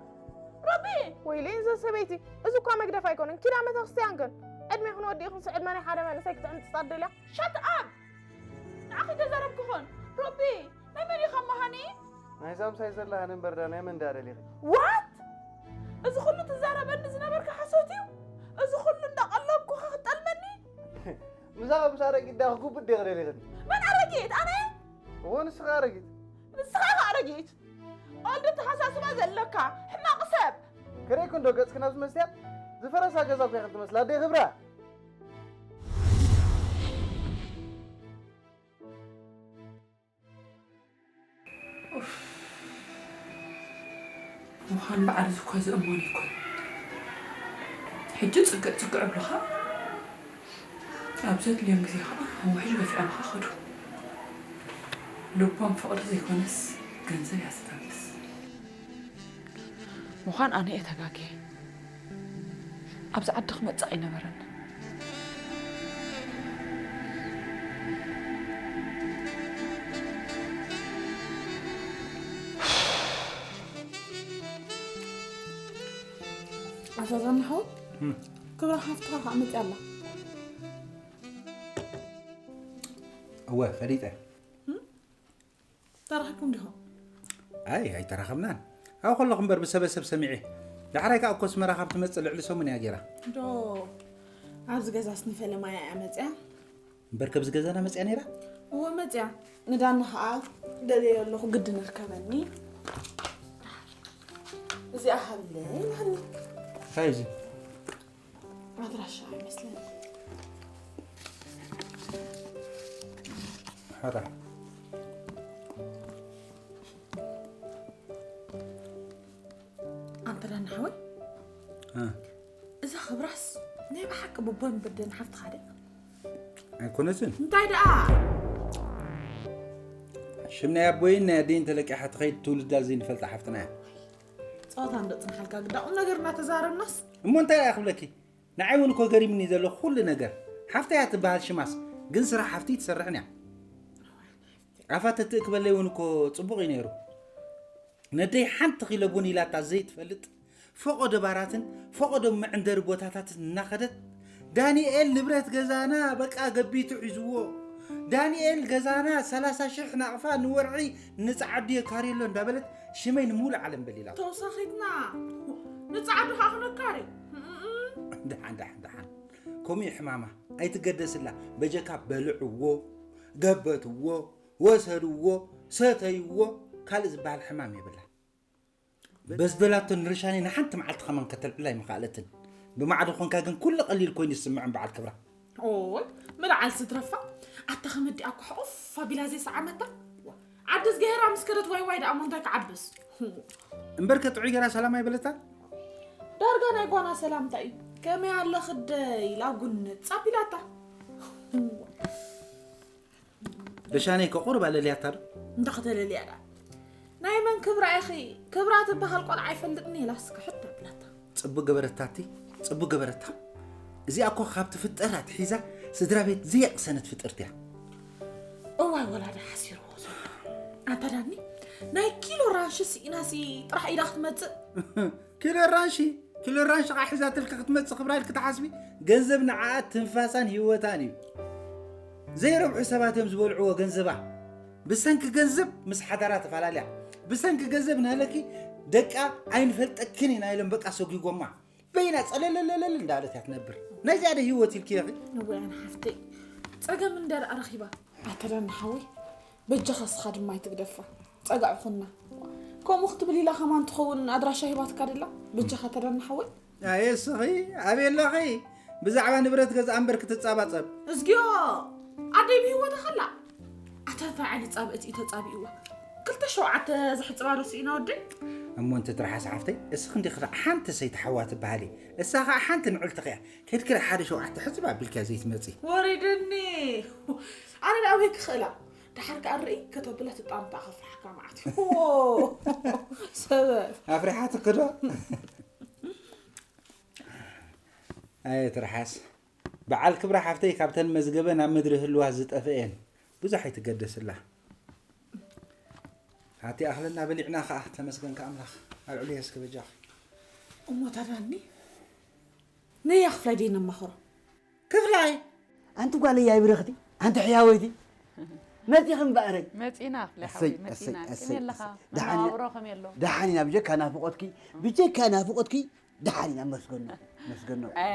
ረቢ! ወይለይ እዛ ሰበይቲ፣ እዚ እኳ መግደፍ ኣይኮነን፣ ኪዳን ቤተክርስትያን ግን። ዕድሜኽን ወዲእኽንስ ዕድመ ናይ ሓደ መንእሰይ ክትዕምጽጻ ትደልያ? ሻት ኣፕ! ንዓኺ ተዛረብክኽን። ረቢ! ናይ መን ኢኻ መሃኒ? ናይ ሳምሳይ ዘለኽን እምበር ዳ ናይ መን ዳ ደሊኺ? ዋት? እዚ ኩሉ ትዛረበኒ ዝነበርካ ሓሶት እዩ? እዚ ኩሉ እንዳቐለብኩኻ ክትጠልመኒ? ምሳኻ ምስ ኣረጊት ዳ ክጉብጥ ዲኺ ደሊኽኒ? መን ኣረጊት? ኣነ? እወ፣ ንስኻ ኣረጊት። ንስኻ ኢኻ ኣረጊት። ኦልድ ኣተሓሳስባ ዘለካ ሕማቕ ሰብ። ክርእየኪ እንዶ ገጽኪ ናብዚ መስትያት ዝፈረሳ ገዛ እኮ ኢኽን ትመስላ ኣደይ ክብራ። ምዃን በዓል እዚ እኳ ዝእመን ኣይኮን። ሕጂ ጽግዕ ጽግዕ ኣብልኻ ኣብ ዘድልዮም ግዜ ኸዓ ኣብ ውሕጅ ገፊዖምኻ ኸዱ። ልቦም ፍቕሪ ዘይኮነስ ገንዘብ እያ ዝተንፍስ። ምዃን ኣነ እየ ተጋግየ። ኣብዚ ዓዲ ክመጽእ ኣይነበረን። ኣዛዛና ሓወይ፣ እም። ክብራ ሓፍትኻ ከዓ መፅያ ኣላ። እወ፣ ፈሊጠ። እም? ተራኺብኩም ዲኹም? ኣይ፣ ኣይተራኸብናን። ኣብ ከለኹ እምበር ብሰበሰብ ሰሚዐ። ዳሕራይ ከዓ እኮ ኣስመራ ካብ ትመጽእ ልዕሊ ሰሙን እያ ገይራ። ዶ፣ ኣብዚ ገዛስ ንፈለማያ እያ መፅያ? እምበር ከብዚ ገዛና መፅያ ነይራ? እወ፣ መፅያ። ንዳኒ ከዓ ደልየ ኣለኹ፣ ግዲ ንርከበኒ። እዚኣ ሃብለይ፣ ሃብለይ። እንታይ እዩ እዚ? ኣድራሻ ይመስለኒ። ሓራ። ኣንተ ዳኒ ሓወይ፣ እ። እዛ ክብራስ ናይ ብሓቂ ብቦን ብደን ሓፍትኻ ድያ? ኣይኮነትን። እንታይ ደኣ? ሽም ናይ ኣቦይን ናይ ኣደይን ተለቂሓ ትኸይድ ትውልዳ ዘይንፈልጣ ሓፍትና እያ። ጸወታ እንዶ ጽንሓልካ ግዳ ቁም ነገር እናተዛረብናስ። እሞ እንታይ ደኣ ክብለኪ? ንዓይ እውን እኮ ገሪምኒ ዘሎ ኩሉ ነገር። ሓፍተይ እያ ትበሃል ሽማስ፣ ግን ስራሕ ሓፍቲ ትሰርሕን እያ። ኣፋ ተትእክበለይ እውን እኮ ጽቡቕ እዩ ነይሩ። ነደይ ሓንቲ ኪሎ ቡን ኢላታ ዘይትፈልጥ፣ ፈቖዶ ባራትን ፈቖዶ መዕንደሪ ቦታታትን እናኸደት፣ ዳንኤል ንብረት ገዛና በቃ ገቢቱ ሒዝዎ፣ ዳንኤል ገዛና ሰላሳ ሽሕ ናቕፋ ንወርሒ ንጸዓዱ የካርየሎ እንዳበለት ሽመይ ንሙሉእ ዓለም በሊላ። ተወሳኺትና ንጸዓዱ ከዓ ክነካሪ። ደሓን፣ ደሓን፣ ደሓን። ከምኡ እዩ ሕማማ። ኣይትገደስላ። በጀካ በልዕዎ፣ ገበትዎ፣ ወሰድዎ፣ ሰተይዎ፣ ካልእ ዝበሃል ሕማም የብላ። በዝደላቶ ንርሻኒ ንሓንቲ መዓልቲ ከማን ከተልዕላ ኣይምኸኣለትን። ብማዕዶ ኾንካ ግን ኩሉ ቀሊል ኮይኑ ይስምዕን በዓል ክብራ። ኦይ፣ ምልዓል ዝትረፋ። ኣታ ከመዲኣ እኮ ሕቑፍ ኣቢላ ዘይሰዓመታ። ዓዲ ዝገሄራ ምስ ከደት ዋይ ዋይ ደኣ እሞ እንታይ ክዓብስ? እምበርከ ጥዑይ ገይራ ሰላም ኣይበለታ? ዳርጋ ናይ ጓና ሰላምታ እዩ። ከመይ ኣለኽደይ ኢላ ጉንጽ ኣቢላታ። ደሻነይ ከ ቁሩብ ኣለልያታ ዶ? እንዳ ከተለልያ ደኣ። ናይ መን ክብራ ኢኺ? ክብራ ትበሃል ቆልዓ ኣይፈልጥን ኢላስ ክሕድ ኣቢላታ። ጽቡቅ ገበረታቲ፣ ጽቡቅ ገበረታ። እዚኣ እኮ ካብ ትፍጠር ኣትሒዛ ስድራ ቤት ዘየቅሰነት ፍጥርቲ እያ። እዋይ ወላዲ ሓሲርዎ ዘሎ። ኣንታ ዳኒ፣ ናይ ኪሎ ራንሺ ስኢናሲ ጥራሕ ኢዳ ክትመጽእ። ኪሎ ራንሺ፣ ኪሎ ራንሺ ኸዓ ሒዛትልኪ ክትመጽእ ክብራ ኢልኪ ትሓስቢ? ገንዘብ ንዓኣ ትንፋሳን ህይወታን እዩ። ዘይረብሑ ሰባት እዮም ዝበልዕዎ ገንዘባ። ብሰንኪ ገንዘብ ምስ ሓዳራ ተፈላለያ። ብሰንኪ ገንዘብ ንሃለኪ ደቃ ኣይንፈልጠክን ኢና ኢሎም በቃ ሰጒጎማ። በይና ጸለለለለል እንዳለት እያ ትነብር። ናይ ዝያዳ ህይወት ኢልኪ ኢኺ። እዋይ ኣነ ሓፍተይ፣ ጸገም እንዳ ደኣ ረኺባ። ኣታ ዳኒ ሓወይ፣ በጃኻ እስኻ ድማ ኣይትግደፋ። ጸጋዕ ኹና። ከምኡ ክትብል ኢላ ከማን ትኸውን ኣድራሻ ሂባትካ ደላ። በጃኻ ኣታ ዳኒ ሓወይ። ኣየ እስኺ፣ ኣበይ ኣለኺ? ብዛዕባ ንብረት ገዛ እምበር ክትጻባጸብ። እዝግዮ፣ ኣደይ ብህይወታ ከላ። ኣታ እንታይ ዓይነት ጻብእቲ እዩ ተጻቢእዋ? ክልተ ሸውዓተ ዘሕጽባ ዶ ስኢና ወደይ? እሞ እንተ ትርሓስ ሓፍተይ፣ እስኺ እንዲኺ ሓንቲ ሰይቲ ሓዋ ትበሃሊ። እሳ ኸኣ ሓንቲ ንዕልቲ ኸያ። ከድክረ ሓደ ሸውዓተ ሕጽብ ኣቢልካ ዘይትመጺ። ወሪድኒ። ኣነ ደኣ ኣበይ ክኽእላ? ደሓር ከኣ ርኢ ከተብላ ትጣምታ ከፍርሓካ መዓት። ዎ! ሰበብ። ኣፍሪሓትኪ ዶ? ኣየ ትርሓስ። በዓል ክብራ ሓፍተይ ካብተን መዝገበን ኣብ ምድሪ ህልዋ ዝጠፍአ እየን። ብዙሕ ኣይትገደስላ። ኣቲ ኣኽለና በሊዕና ኸኣ ተመስገንካ ኣምላኽ። ኣልዕሉ የስኪ በጃኺ። እሞ ታዳኒ ነያ ክፍላይ ደይ ነማኽሮ። ክፍላይ! ኣንቲ ጓለይ ኣይብርኽቲ፣ ኣንቲ ሕያወይቲ። መጺኺ እምበኣረይ። መጺና፣ ክፍለ እሰይ፣ ሓወይ፣ መጺና። እሰይ፣ እሰይ፣ ከመይ ኣለኻ? እሰይ። ደሓን ኢና። መነባብሮ ከመይ ኣሎ? ደሓን ኢና፣ ብጀካ ናፍቖትኪ፣ ብጀካ ናፍቖትኪ፣ ደሓን ኢና፣ መስገኖ፣ መስገኖ። እ፣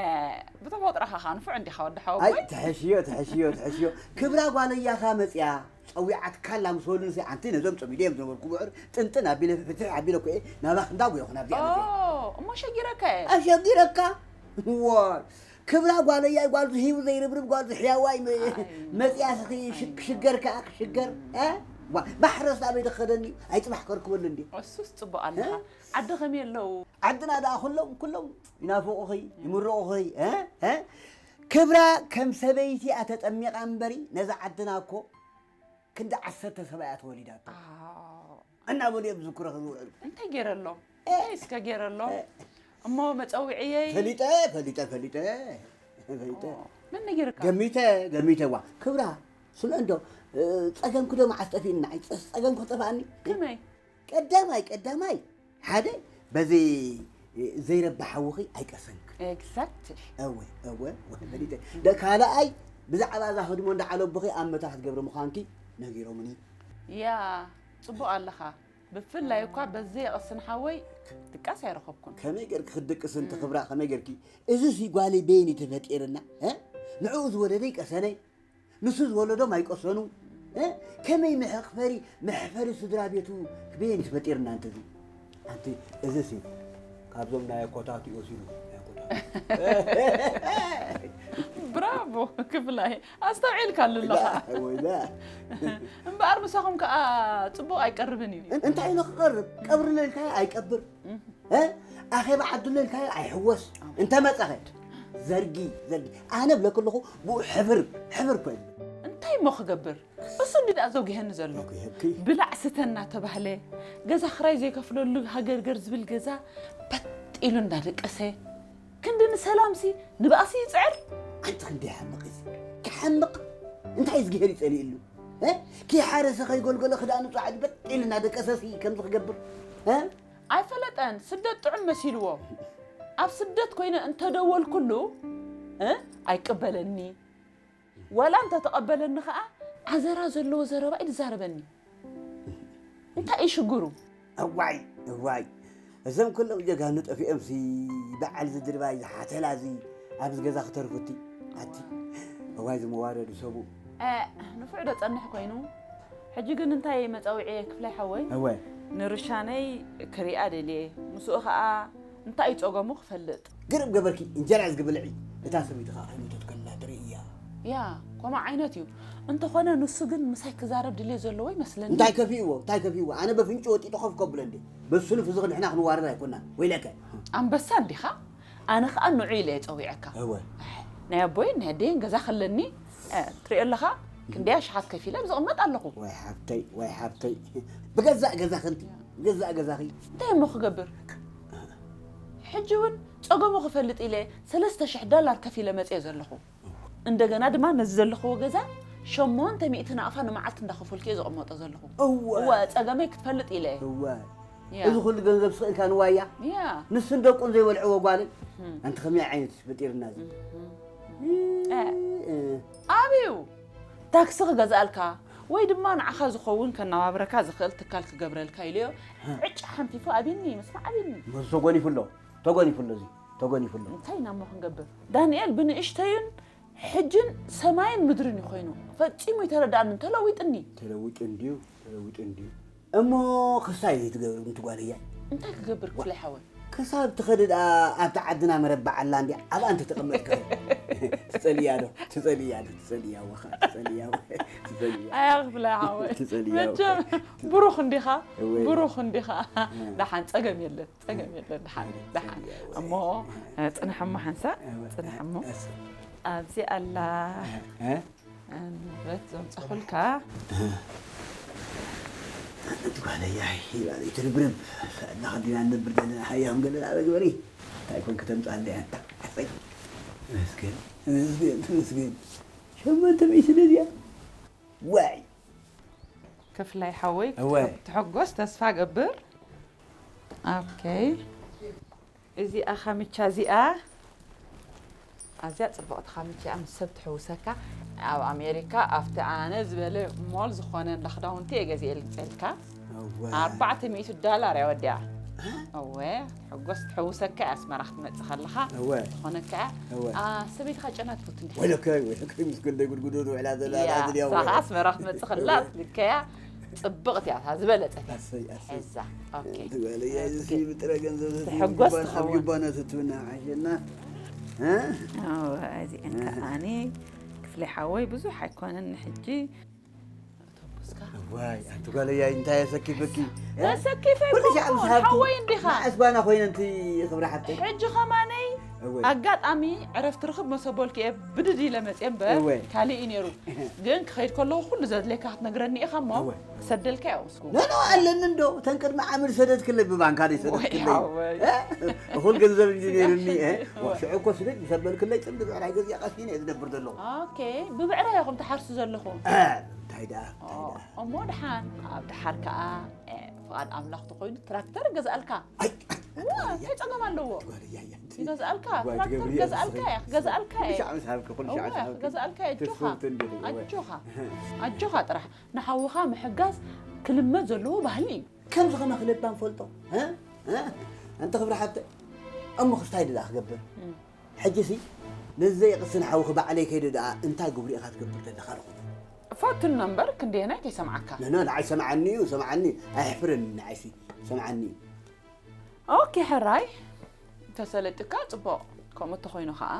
ብተፈጥሮኻ ኸኣ ንፉዕ እንዲኻ ወዲ ሓወቦይ። ኣይ፣ ትሕሽዮ፣ ትሕሽዮ፣ ትሕሽዮ። ክብራ ጓለይ እያ ኸኣ መጺኣ፣ ጸዊዓትካ ኣላ ምስ በሉኒ፣ ኣንቲ ነዞም ጸሚደ እዮም ዝነበርኩ፣ ብዕር ጥንጥን ኣቢለ፣ ፍትሕ ኣቢለ እኮ እየ ናባኺ እንዳጎየኹ ናብዚኣ መጺአ። ኦ፣ እሞ ሸጊረካ እየ። ኣሸጊረካ? ዋይ። ክብራ ጓለይ እያ፣ ጓል ዝሂቡ ዘይርብርብ፣ ጓል ዝሕያዋይ መ-፣ ኣይ። መጺኣ ስኺ ሽ-፣ ክሽገር ከኣ ክሽገር፣ እ? ዋ፣ ማሕረስ ኣበይ ደኸደኒ? ኣይ ጽባሕ ከርክበሉ እንዲ። እሱስ ጽቡቕ ኣለኻ። እ? ዓዲ ከመይ ኣለዉ? ዓድና ደኣ ኩሎም፣ ኩሎም ይናፍቑኺ፣ ይምርቑኺ፣ እ? እ? ክብራ ከም ሰበይቲ እያ ተጠሚቓ እምበሪ፣ ነዛ ዓድና እኮ ክንዲ ዓሰርተ ሰብኣያ ተወሊዳቶ። ኣዎ። እናበሉ እዮም ዝዝክሮኺ ዝውዕሉ። እንታይ ገይረሎም? እ። እንታይ እስከ ገይረሎም? እ። እሞ መጸውዕየይ? ፈሊጠ፣ ፈሊጠ፣ ፈሊጠ፣ ፈሊጠ። ኦ፣ መን ነጊርካ? ገሚተ፣ ገሚተ፣ ዋ። ክብራ፣ ስምዒ እንዶ፣ እ፣ ጸገምኪ ዶ መዓስ ጠፊእኒ ንዓይ? ጸ-፣ ጸገምኪ ክጠፍኣኒ? ከመይ? ቀዳማይ፣ ቀዳማይ፣ ሓደ፣ በዚ ዘይረባ ሓውኺ ኣይቀሰንክ። ኤግዛክትሊ። እወ፣ እወ፣ እወ፣ ፈሊጠ። ደ-፣ ካልኣይ፣ ብዛዕባ እዛ ህድሞ እንዳዓለቦኺ ኣብ መታ ክትገብሪ ምዃንኪ ነጊሮምኒ። ያ፣ ጽቡቕ ኣለኻ። ብፍላይ እኳ በዚ የቕስን ሓወይ ድቃስ ኣይረኸብኩን። ከመይ ጌርኪ ክትድቅሲ እንተ እም። ክብራ፣ ከመይ ጌርኪ? እዚሲ ጓለይ በየን እዩ ተፈጢርና፣ እ? ንዕኡ ዝወለደ ይቀሰነ፣ ንሱ ዝወለዶም ኣይቀሰኑ፣ እ? ከመይ መሕፈሪ፣ መሕፈሪ ስድራ ቤቱ በየን እዩ ተፈጢርና እንተ እዚ? ኣንቲ እዚሲ ካብዞም ናይ ኮታቱ እዩ ወሲዱ፣ ናይ ኮታቱ። ብራቮ ክፍላይ፣ ኣስተውዒልካሉ ኣለኻ። ላ፣ ወይ ላ። እምበኣር ምሳኹም ከኣ ጽቡቕ ኣይቀርብን እዩ። እን-፣ እንታይ ኢሉ ክቐርብ? ቀብሪ ለልካዮ ኣይቀብር። እህ። እ? ኣኼባ ዓዱ ለልካዮ ኣይሕወስ። ኣዎ። እንተ መጸኸ? ዘርጊ፣ ዘርጊ። ኣነ ብለኪ ኣለኹ፣ ብኡ ሕብር፣ ሕብር እኮ የለን። እንታይ እሞ ክገብር? እሱ እንዲ ደኣ ዘጉሄኒ ዘሎ። ዘጉሄኪ? ብላዕ ስተ እናተባህለ፣ ገዛ ክራይ ዘይከፍለሉ ሃገርገር ዝብል ገዛ በጥ ኢሉ እንዳደቀሰ፣ ክንዲ ንሰላምሲ ንባእሲ ይጽዕር። ኣንቲ ክንደይ ሓምቕ እዚ። ክሓምቕ? እንታይ ዝግሄር ይጸሊእሉ? እ? ከይሓረሰ ከይጎልጎለ ክዳኑ ጻዕዱ በጥ ኢሉ እናደቀሰሲ ከምዚ ክገብር? እ? ኣይፈለጠን። ስደት ጥዑም መሲልዎ። ኣብ ስደት ኮይነ እንተደወልኩሉ፣ እ? ኣይቅበለኒ። ዋላ እንተተቐበለኒ ኸኣ ዓዘራ ዘለዎ ዘረባ እዩ ዝዛረበኒ። እንታይ እዩ ሽግሩ? እዋይ፣ እዋይ። እዞም ኩሎም ጀጋኑ ጠፊኦምሲ በዓል ዝድርባይ ዝሓተላ እዚ ኣብዚ ገዛ ክተርፉቲ። ኣቲ፣ እዋይ ዝመዋረዱ ሰቡ። እ፣ ንፉዕ ዶ ጸንሕ ኮይኑ? ሕጂ ግን እንታይ መጻውዒ ክፍላይ ሓወይ? እወ። ንርሻነይ ክሪኣ ደልየ። ምስኡ ኸኣ እንታይ እዩ ጸገሙ ክፈልጥ። ግርም ገበርኪ፣ እንጀራ ዝግብልዒ። እታ ሰበይቲ ኸኣ ከይሞተት ከላ ትርኢ እያ። ያ፣ ከምኡ ዓይነት እዩ። እንተኾነ ንሱ ግን ምሳይ ክዛረብ ድልየት ዘለዎ ይመስለኒ። እንታይ ከፊእዎ፣ እንታይ ከፊእዎ? ኣነ በፍንጭ ወጢጡ ኮፍ ከብሎ እንዴ። በሱ ንፍዚ ንሕና ክንዋረድ ኣይኮናን። ወይለከ። ኣንበሳ እንዲኻ? ኣነ ኸኣ ንዑ ኢለ እየ ጸዊዐካ። እወ። ኣሕ፣ ናይ ኣቦይን ናይ ኣደይን ገዛ ከለኒ፣ እ፣ ትሪኦ ኣለኻ? ክንደይ ኣሽሓት ከፊለ ኣብ ዝቕመጥ ኣለኹ። ወይ ሓብተይ፣ ወይ ሓብተይ። ብገዛእ ገዛኺ እንቲ፣ ብገዛእ ገዛኺ። እንታይ እሞ ክገብር? ሕጂ እውን ጸገሙ ክፈልጥ ኢለ ሰለስተ ሽሕ ዳላር ከፊለ መጽየ ዘለኹ። እንደገና ድማ ነዚ ዘለኽዎ ገዛ ሸሞንተ ሚእቲ ናቕፋ ንመዓልቲ እንዳኸፈልኩ እየ ዘቐመጦ ዘለኹ። እወ። እወ፣ ጸገመይ ክትፈልጥ ኢለ እየ። እወ። ያ። እዚ ኩሉ ገንዘብ ስቕ ኢልካ ንዋያ? ያ። ንሱን ደቁን ዘይበልዕዎ ጓልን? እም። ኣንቲ ከመይ ዓይነት ፈጢርና እዚ? እም። እ። እ። ኣብዩ ታክሲ ክገዝኣልካ ወይ ድማ ንዓኻ ዝኸውን ከነባብረካ ዝኽእል ትካል ክገብረልካ ኢለዮ። እ። ዕጭ ሓንፊፉ ኣብኒ፣ ምስማዕ ኣብኒ። መስ ተጎኒፉ ኣሎ፣ ተጎኒፉ ኣሎ፣ እዚ ተጎኒፉ ኣሎ። እንታይ ኢና እሞ ክንገብር? ዳንኤል ብንእሽተዩን ሕጅን ሰማይን ምድርን እዩ ኮይኑ። ፈጺሙ ይተረድኣኒ፣ ተለዊጥኒ። ተለዊጡ እንድዩ፣ ተለዊጡ እንድዩ። እሞ ክሳይ ዘይትገብሪ ምንቲ ጓለያይ? እንታይ ክገብር ክፍለ ሓወይ? ክሳብ ትኸዲ ደኣ ኣብቲ ዓድና መረባ ኣላ እንድያ፣ ኣብኣ እንተተቐመጥካ ትጸልያ ዶ? ትጸልያ ዶ? ትጸልያ ወኻ፣ ትጸልያ ወ-፣ ትጸልያ። ኣያ ክፍለ ሓወይ። ትጸልያ ወ-፣ መቸም ትጸ-፣ ብሩኽ እንዲኻ፣ እወ። ብሩኽ እንዲኻ። እ። ደሓን ጸገም የለን፣ ጸገም የለን፣ ደሓን፣ እ፣ ደሓን። ጸልያ ወ-፣ እሞ፣ እ። እ፣ ጽንሕ እሞ ሓንሳእ፣ እወ። ጽንሕ እሞ። እሰ-፣ ኣብዚ ኣላ። እ፣ እ። ንብረት ዘምጻኹልካ። እቲ ጓለይ፣ ኣይ፣ ይባል፣ ይትርብርብ። ሰእና ኸዲና ንነብር ዘለና፣ ሃያ፣ ከም ገለ ናበ ግበሪ። እንታይ ኮን ከተምጻለይ ኣንታ? ኣሰይ። ተመስገን፣ ተመስገን፣ ተመስገን። ሸሞንተ ሚእቲ ነዚኣ። ዋይ። ክፍላይ ሓወይ፣ እወ። ትሕጎስ፣ ተስፋ ገብር። ኦኬ። እዚኣ ካምቻ እዚኣ ኣዝያ ጽብቕቲ ካምቻ እያ፣ ምስ ሰብ ትሕውሰካ። ኣብ ኣሜሪካ ኣብቲ ኣነ ዝበለ ሞል ዝኾነ እንዳ ክዳውንቲ እየ ገዚኤልካ። እወ። ኣርባዕተ ሚእቲ ዳላር እያ ወዲኣ። እ? እወ፣ ትሕጎስ ትሕውሰካ እያ ኣስመራ ክትመጽእ ከለኻ። እወ። ዝኾነካ እያ። እወ። ኣ፣ ሰበይትኻ ጨና ትፈቱ እንዲኻ? ወይለከይ፣ ወይለከይ፣ ምስ ክንደይ ጉድጉዶ ውዕላ ዘላ እያ፣ እዛ ድያ ንሳ እወ። ኸዓ ኣስመራ ክትመጽእ ከላ እወ። ትልከያ ጽብቕቲ እያ፣ እታ ዝበለጸት እያ። ኣሰይ፣ ኣሰይ። ሕዛ። ኦኬ። ትበለ፣ እያ፣ እዚ ኦኬ። ብጥረ ገንዘብ እዚ ትሕጎስ ጁባን፣ ኣብ ትኸውን። ጁባና ትትብና ዓሸና። እ? ኣዎ፣ እዚአን እ። ከኣኒ ክፍለ ሓወይ ብዙሕ ኣይኮነን ንሕጂ። እቶም እስካ ዋይ ኣንቲ ጓለያይ እንታይ የሰኪፍኪ? ተሰኪፈ ኩሉ ሻዕ ምስ ሃብኩ ሓወይ እንዲኻ መዓስ ጓና ኮይነ እንቲ ክብሪ ሓብተይ? ሕጂ ኸማነይ እወ። ኣጋጣሚ ዕረፍቲ ርኽብ መሰቦልኪ እየ ብድድ ኢለ መፅየ እምበር እወ። ካልእ እዩ ነይሩ። ግን ክኸይድ ከለኹ ኩሉ ዘድልየካ ክትነግረኒ ኢኻ እሞ እወ። ክሰደልካ እየ ምስኩ። ኖ ኖ ኣለኒ እንዶ ተን ቅድሚ ዓመት ዝሰደድክለይ ብባንካ ደይ ሰደድክለይ ሓወይ። እኹል ገንዘብ እንጂ ነይሩኒ እ? ሽዑ እኮ ስደድ ዝሰበልክለይ ፅምዲ ብዕራይ ገዚኣ ቀሲነ እየ ዝነብር ዘለኹ። ኦኬ ብብዕራይ ኢኹም ትሓርሱ ዘለኹም። እንታይ ደኣ እንታይ ደኣ እሞ ድሓን ኣብ ድሓር ከዓ እ፣ ፍቓድ ኣምላኽ ተኾይኑ ትራክተር ገዝኣልካ። ኣይ ዋ እንታይ ጸገም ኣለዎ? ጓል እያ እያ ይገዝኣልካ ጓል ትራክተር ትገብሪ እያ ገዝኣልካ ንስኺ። እያ ክገዝኣልካ ኩሉ እየ ሻዕ ምስ ሃብኪ ኩሉ ሻዕ ምስ እወ ሃብኪ ክገዝኣልካ እየ ኣጆኻ ትስፍርቲ እንዲኺ እወ። ኣጆኻ ኣጆኻ ጥራሕ ንሓውኻ ምሕጋዝ ክልመድ ዘለዎ ባህሊ እዩ። ከምዚ ከማኺ ለባም ፈልጦ እ? እ? ኣንቲ ክብሪ ሓብተ እሞ ክስታይ ድኣ ክገብር ሕጂ ሲ ነዚ ዘይቕስን ሓውኺ ባዕለይ ከይደ ደኣ እንታይ ግብሪ ኢኻ ትገብር ዘለኻ ኣለኹ ፈትኖ እምበር ክንደየናይ ከይሰምዓካ። ነነ ንዓይ ሰምዓኒ እዩ ሰምዓኒ ኣየሕፍረኒ ንዓይሲ ሰምዓኒ እዩ ኦኬ ሕራይ ተሰለጥካ ጽቡቕ። ከምኡ እንተኾይኑ ከዓ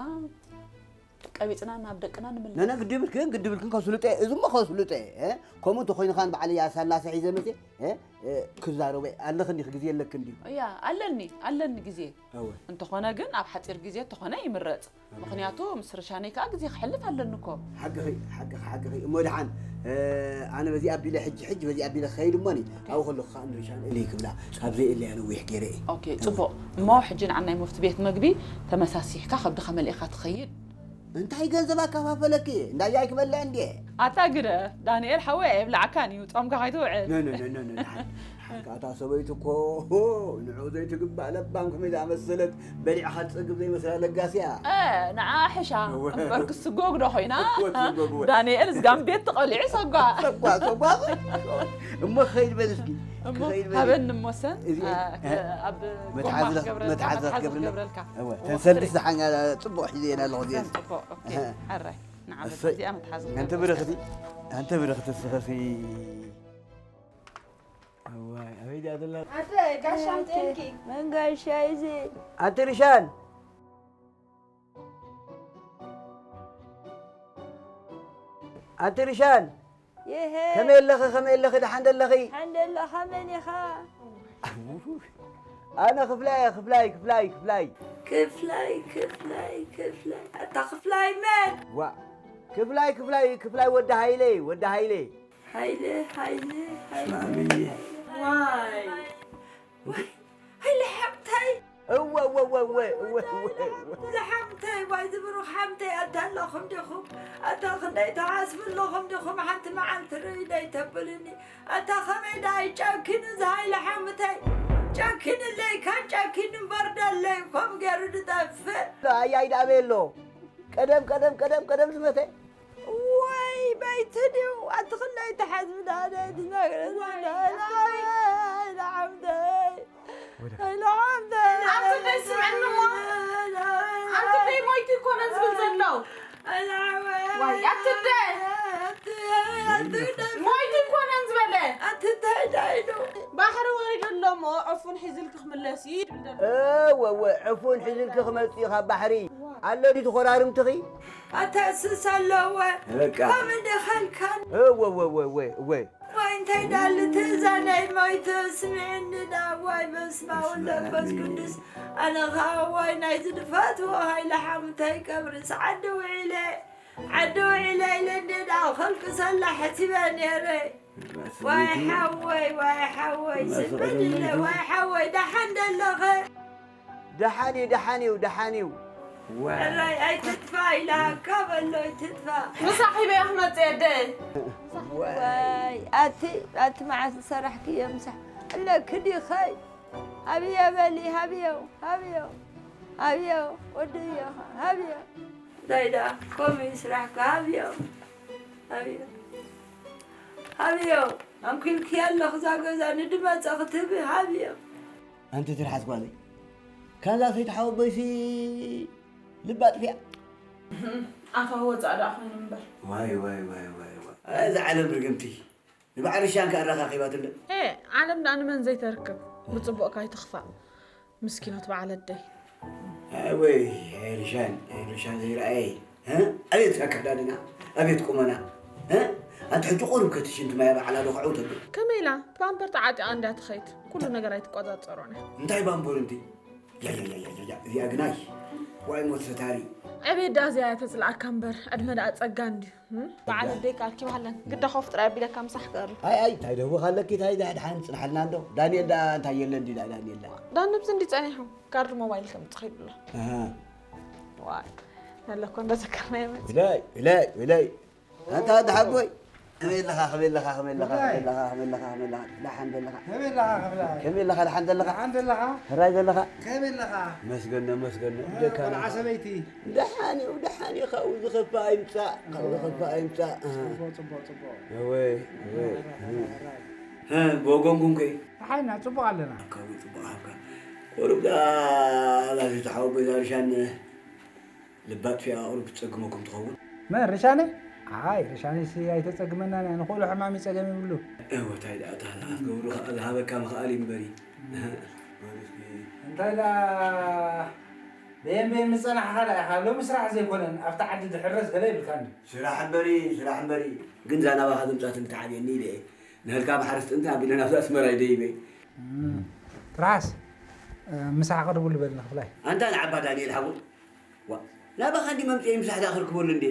ቀቢፅና ናብ ደቅና ንምለ ነነ ግድብልክን ግድብልክን ከስልጦ እየ እዚሞ ከስልጦ እየ እ? ከምኡ እንተኮይኑ ከን ባዕለይ ኣሳላሰ ሒዘ መፅየ እ? እ፣ ክዛረበ ኣለኽን ዲኽ ግዜ የለክን ድዩ እያ ኣለኒ ኣለኒ ግዜ እወ እንተኾነ ግን ኣብ ሓፂር ግዜ እንተኾነ ይምረፅ። ምኽንያቱ ምስ ርሻነይ ከዓ ግዜ ክሕልፍ ኣለኒ እኮ። ሓቅኺ ሓቅኺ ሓቅኺ እሞ ደሓን እ፣ ኣነ በዚ ኣቢለ ሕጂ ሕጂ በዚ ኣቢለ ክኸይድ እሞኒ ኣብኡ ከለኹ ከዓ ንርሻን እልይ ክብላ ካብ ዘይእለያ ነዊሕ ገይረ እየ ኦኬ ፅቡቕ። እሞ ሕጂ ንዓ ናይ መፍቲ ቤት መግቢ ተመሳሲሕካ ከብድኻ መሊእኻ ትኸይድ። እንታይ ገንዘብ ኣከፋፈለኪ እንዳያይ ክበልዕ እንድየ ኣታ ግደፍ ዳንኤል ሓወይ ኣየብልዓካን እዩ ጾምካ ከይትውዕል። ነነነነነ ሓንካ እታ ሰበይቱ እኮ ንዑ ዘይትግባእ ለባም ከመይ ዝኣመሰለት በሊዕኻ ትጸግብ ዘይመስላ ለጋስ እያ። እ፣ ንዓ ሕሻ እምበር ክስጎግ ዶ ኮይና? እወ፣ ትስጎግ፣ እወ። ዳንኤል ዝጋም ቤት ተቐሊዑ ሰጓ። ሰጓ ሰጓ እሞ ክኸይድ በል እስኪ እሞ ክኸይድ በል። ሃበኒ እሞ ሰን እዚ አ፣ እ፣ ኣብ መትሓዚ ጎማ ረ- ክገብረልካ መትሓዚ መትሓዚ ክገብረልካ። ክገብረልካ። እወ፣ ተንሰልቲ ዝሓኛ ጽቡቕ ሒዘ ኢና ኣለኹ ዜን ጽቡቕ ኦኬ። እህ። ኣራይ ንዓ እሰይ። እዚኣ መትሓዚ ኣንቲ ክገብረልካ። ብርኽቲ ኣንቲ ብርኽቲ ስኸሲ እዋይ ኣበይ ድያ ዘላ ኣደ ጋሻ ኣምፅእልኪ። መንጋሻ እዚ ኣንቲ ርሻን ኣንቲ ርሻን ይሄ ከመይ ኣለኺ ከመይ ኣለኺ ደሓን ደለኺ ሓንደለኻ መን ኢኻ ኣነ ክፍላይ እየ ክፍላይ ክፍላይ ክፍላይ ክፍላይ ክፍላይ ክፍላይ ኣታ ክፍላይ መን ዋ ክፍላይ ክፍላይ ክፍላይ ወዲ ሃይለ ወዲ ሃይለ ሃይለ ሃይለ ሃይለ ስማዕምኒ ዋይ ዋይ ሃይለ ሓብታይ እወ እወ እወ እወ እወ እወ እወ እዛ ሓምተይ ዋይ ዝብሩኽ ሓምተይ ኣታ ኣለኹም ዲኹም ኣታ ክንደይ ተሓስቡ ኣለኹም ዲኹም ሓንቲ መዓልቲ ርእዩ ደይተብልኒ ኣታ ኸመይ ደኣ ይጨክን እዚ ሃይለ ሓምተይ ጨኪንለይ ካብ ጨኪን እምበር ደለይ ከም ገይሩ ዝጠፍእ ኣያይ ደኣ በሎ ቀደም ቀደም ቀደም ቀደም ዝመተ ወይ በይቲ ድዩ ኣቲ ክንደይ ተሓዝብና ደይ ትነግረና ዋይ፣ ሃይለ ሓምተይ ሃይለ ሓምተይ ኣንቲ ደይ ስምዕኒ እሞ ኣንቲ ደይ ሞይቲ ይኮነን ዝብል ዘሎ ዋይ ኣቲ ደይ ሞይቲ ይኮነን ዝበለ ኣቲ እንታይ ዳይሉ ባሕሪ ወሪዱ ኣሎ እሞ ዕፉን ሒዝልኪ ክምለስ እዩ ይብል ዘሎ እወ እወ ዕፉን ሒዝልኪ ክመጽእ እዩ ካብ ባሕሪ ኣሎ ድዩ ተኾራርምትኺ ኣታ ስስ ኣለወ በቃ ከም እንደኸልካን እወ እወ እወ እወ እወ ወይ እንታይ ዳሊ ትእዛነይ ሞይቱ ስምዕኒ ዳ ዋይ በስማ ወመንፈስ ቅዱስ ኣነ ኸዓ ዋይ ናይ ዝድፋትዎ ሃይለ ሓምተይ ቀብሪ ሰዓዲ ውዒለ ዓዲ ውዒለ ኢለ እንደ ዳ ኸልቅሰላ ሓሲበ ነይረ ዋይ ሓወይ ዋይ ሓወይ ስምዕኒ ዋይ ሓወይ ደሓን ደለኸ ደሓን እዩ ደሓን እዩ ደሓን እዩ ሕራይ ኣይትጥፋ ኢላካ በሎ ኣይትጥፋ ምሳሕ ሂበያ ክመፅእ የደ ዋይ ኣቲ ኣቲ መዓስ ዝሰራሕክዮ ምሳሕ ኣለኪ ዲኸይ ኣብዮ በሊ ሃብዮ ሃብዮ ሃብዮ ወድዮ ሃብዮ እንታይ ደኣ ከምኡ እዩ ስራሕካ ሃብዮ ሃብዮ ሃብዮ ኣንኪልክያ ኣለኹ እዛ ገዛ ንድመፀ ክትህቢ ሃብዮ ኣንቲ ትርሓስ ጓለይ ካዛ ሰይትሓወቦይሲ ልባ ጥፊኣ ኣፋ ወፃእ ደኣ ኮይኑ እምበር ዋይ ዋይ ዋይ ዋይ ዋይ እዚ ዓለም ርግምቲ ንበዓል ርሻን ከኣ ኣረኻኺባትለ እ ዓለም ደኣ ንመን ዘይተርክብ ብፅቡቕካ ኣይትኽፋእ ምስኪኖት በዓል ኣደይ ወይ ርሻን ርሻን ዘይረኣየ ኣቤት ኣከዳድና ኣቤት ቁመና ኣንተ ሕጂ ቁሩብ ከትሽንቲ ማይ ኣብ ዓላዶ ክዕው ተብል። ከመይ ኢላ? ፓምፐር ተዓጢቓ እንድያ ትኸይድ። ኩሉ ነገር ኣይትቆጻጸሮን እያ። እንታይ ባምቦር እንዲ? ያያያያያ እዚኣ ግናይ። ዋይ ሞት ፈታሪ። ዕቤት ደኣ እዚኣ እያ ተጽልኣካ እምበር ዕድመ ደኣ ጸጋ እንድዩ። እም? በዓል ኣደይ ቃል ኪባሃለን ግዳ ኮፍ ጥራይ ኣቢለካ ምሳሕ ክቐርብ። ኣይ ኣይ እንታይ ደህቦ ካለኪ እንታይ ደኣ ድሓን ጽንሓልና እንዶ። ዳንኤል ደኣ እንታይ የለን ድዩ ደኣ ዳንኤል ደኣ? ዳንብዚ እንዲ ጸኒሑ ካርድ ሞባይል ከምጽእ ኺዱ ኣሎ። ኣሃ። ዋይ ያለ እኮ እንደዘከርና ይመጽእ። ብላይ ብላይ ብላይ ኣንታ ደሓጎይ ከመይ ኣለኻ ከመይ ኣለኻ ከመይ ኣለኻ ከመይ ኣለኻ ከመይ ኣለኻ ከመይ ኣለኻ ደሓን ዘለኻ ከመይ ኣለኻ ከብላ ከመይ ኣለኻ ደሓን ዘለኻ ደሓን ዘለኻ ሕራይ ዘለኻ ከመይ ኣለኻ መስገነ መስገነ ደካ ቆልዓ ሰበይቲ ደሓን እዩ ደሓን እዩ ካብኡ ዝኸፍእ ኣይምጻእ ካብኡ ዝኸፍእ ኣይምጻእ ጽቡቅ ጽቡቅ ጽቡቅ ወይ ወይ ሀ፣ በወገንኩም ከ ደሓና ጽቡቅ ኣለና ኣካቡ ጽቡቅ ሃብካ ቁሩብ ደኣ ላፊ ተሓወ ገዛ ርሻን ልባ ኣጥፊኣ ቁሩብ ትጸግመኩም ትኸውን። መን ርሻነ? ኣይ ርሻነይሲ ኣይተጸግመናን እያ። ንኹሉ ሕማም እዩ ጸገም ይብሉ። እወ ታይ ደኣ እታ ክትገብሩ ከኣ ዝሃበካ ምኽኣል እዩ እምበሪ። እንታይ ደኣ በየን በየን ምጸናሕኻ ደኣ ኢኻ ሎሚ ስራሕ ዘይኮነን ኣብቲ ዓዲ ድሕረስ ገለ ይብልካ እንዲ። ስራሕ እምበሪ ስራሕ እምበሪ ግን እዛ ናባኻ ዝምጻትኒ ትዓብየኒ ኢለ እየ። ንህልካ ባሕሪ ስጥንቲ ኣቢለ ናብዛ ኣስመራ ይደይበ። ትርሓስ ምሳሕ ኣቕርብሉ በል ንኽፍላይ። ኣንታ ንዓባ ዳንኤል ሓወይ ዋ ናባኻ እንዲ መምፅኤ ምሳሕ ዝኣኽርክበሉ እንዴ?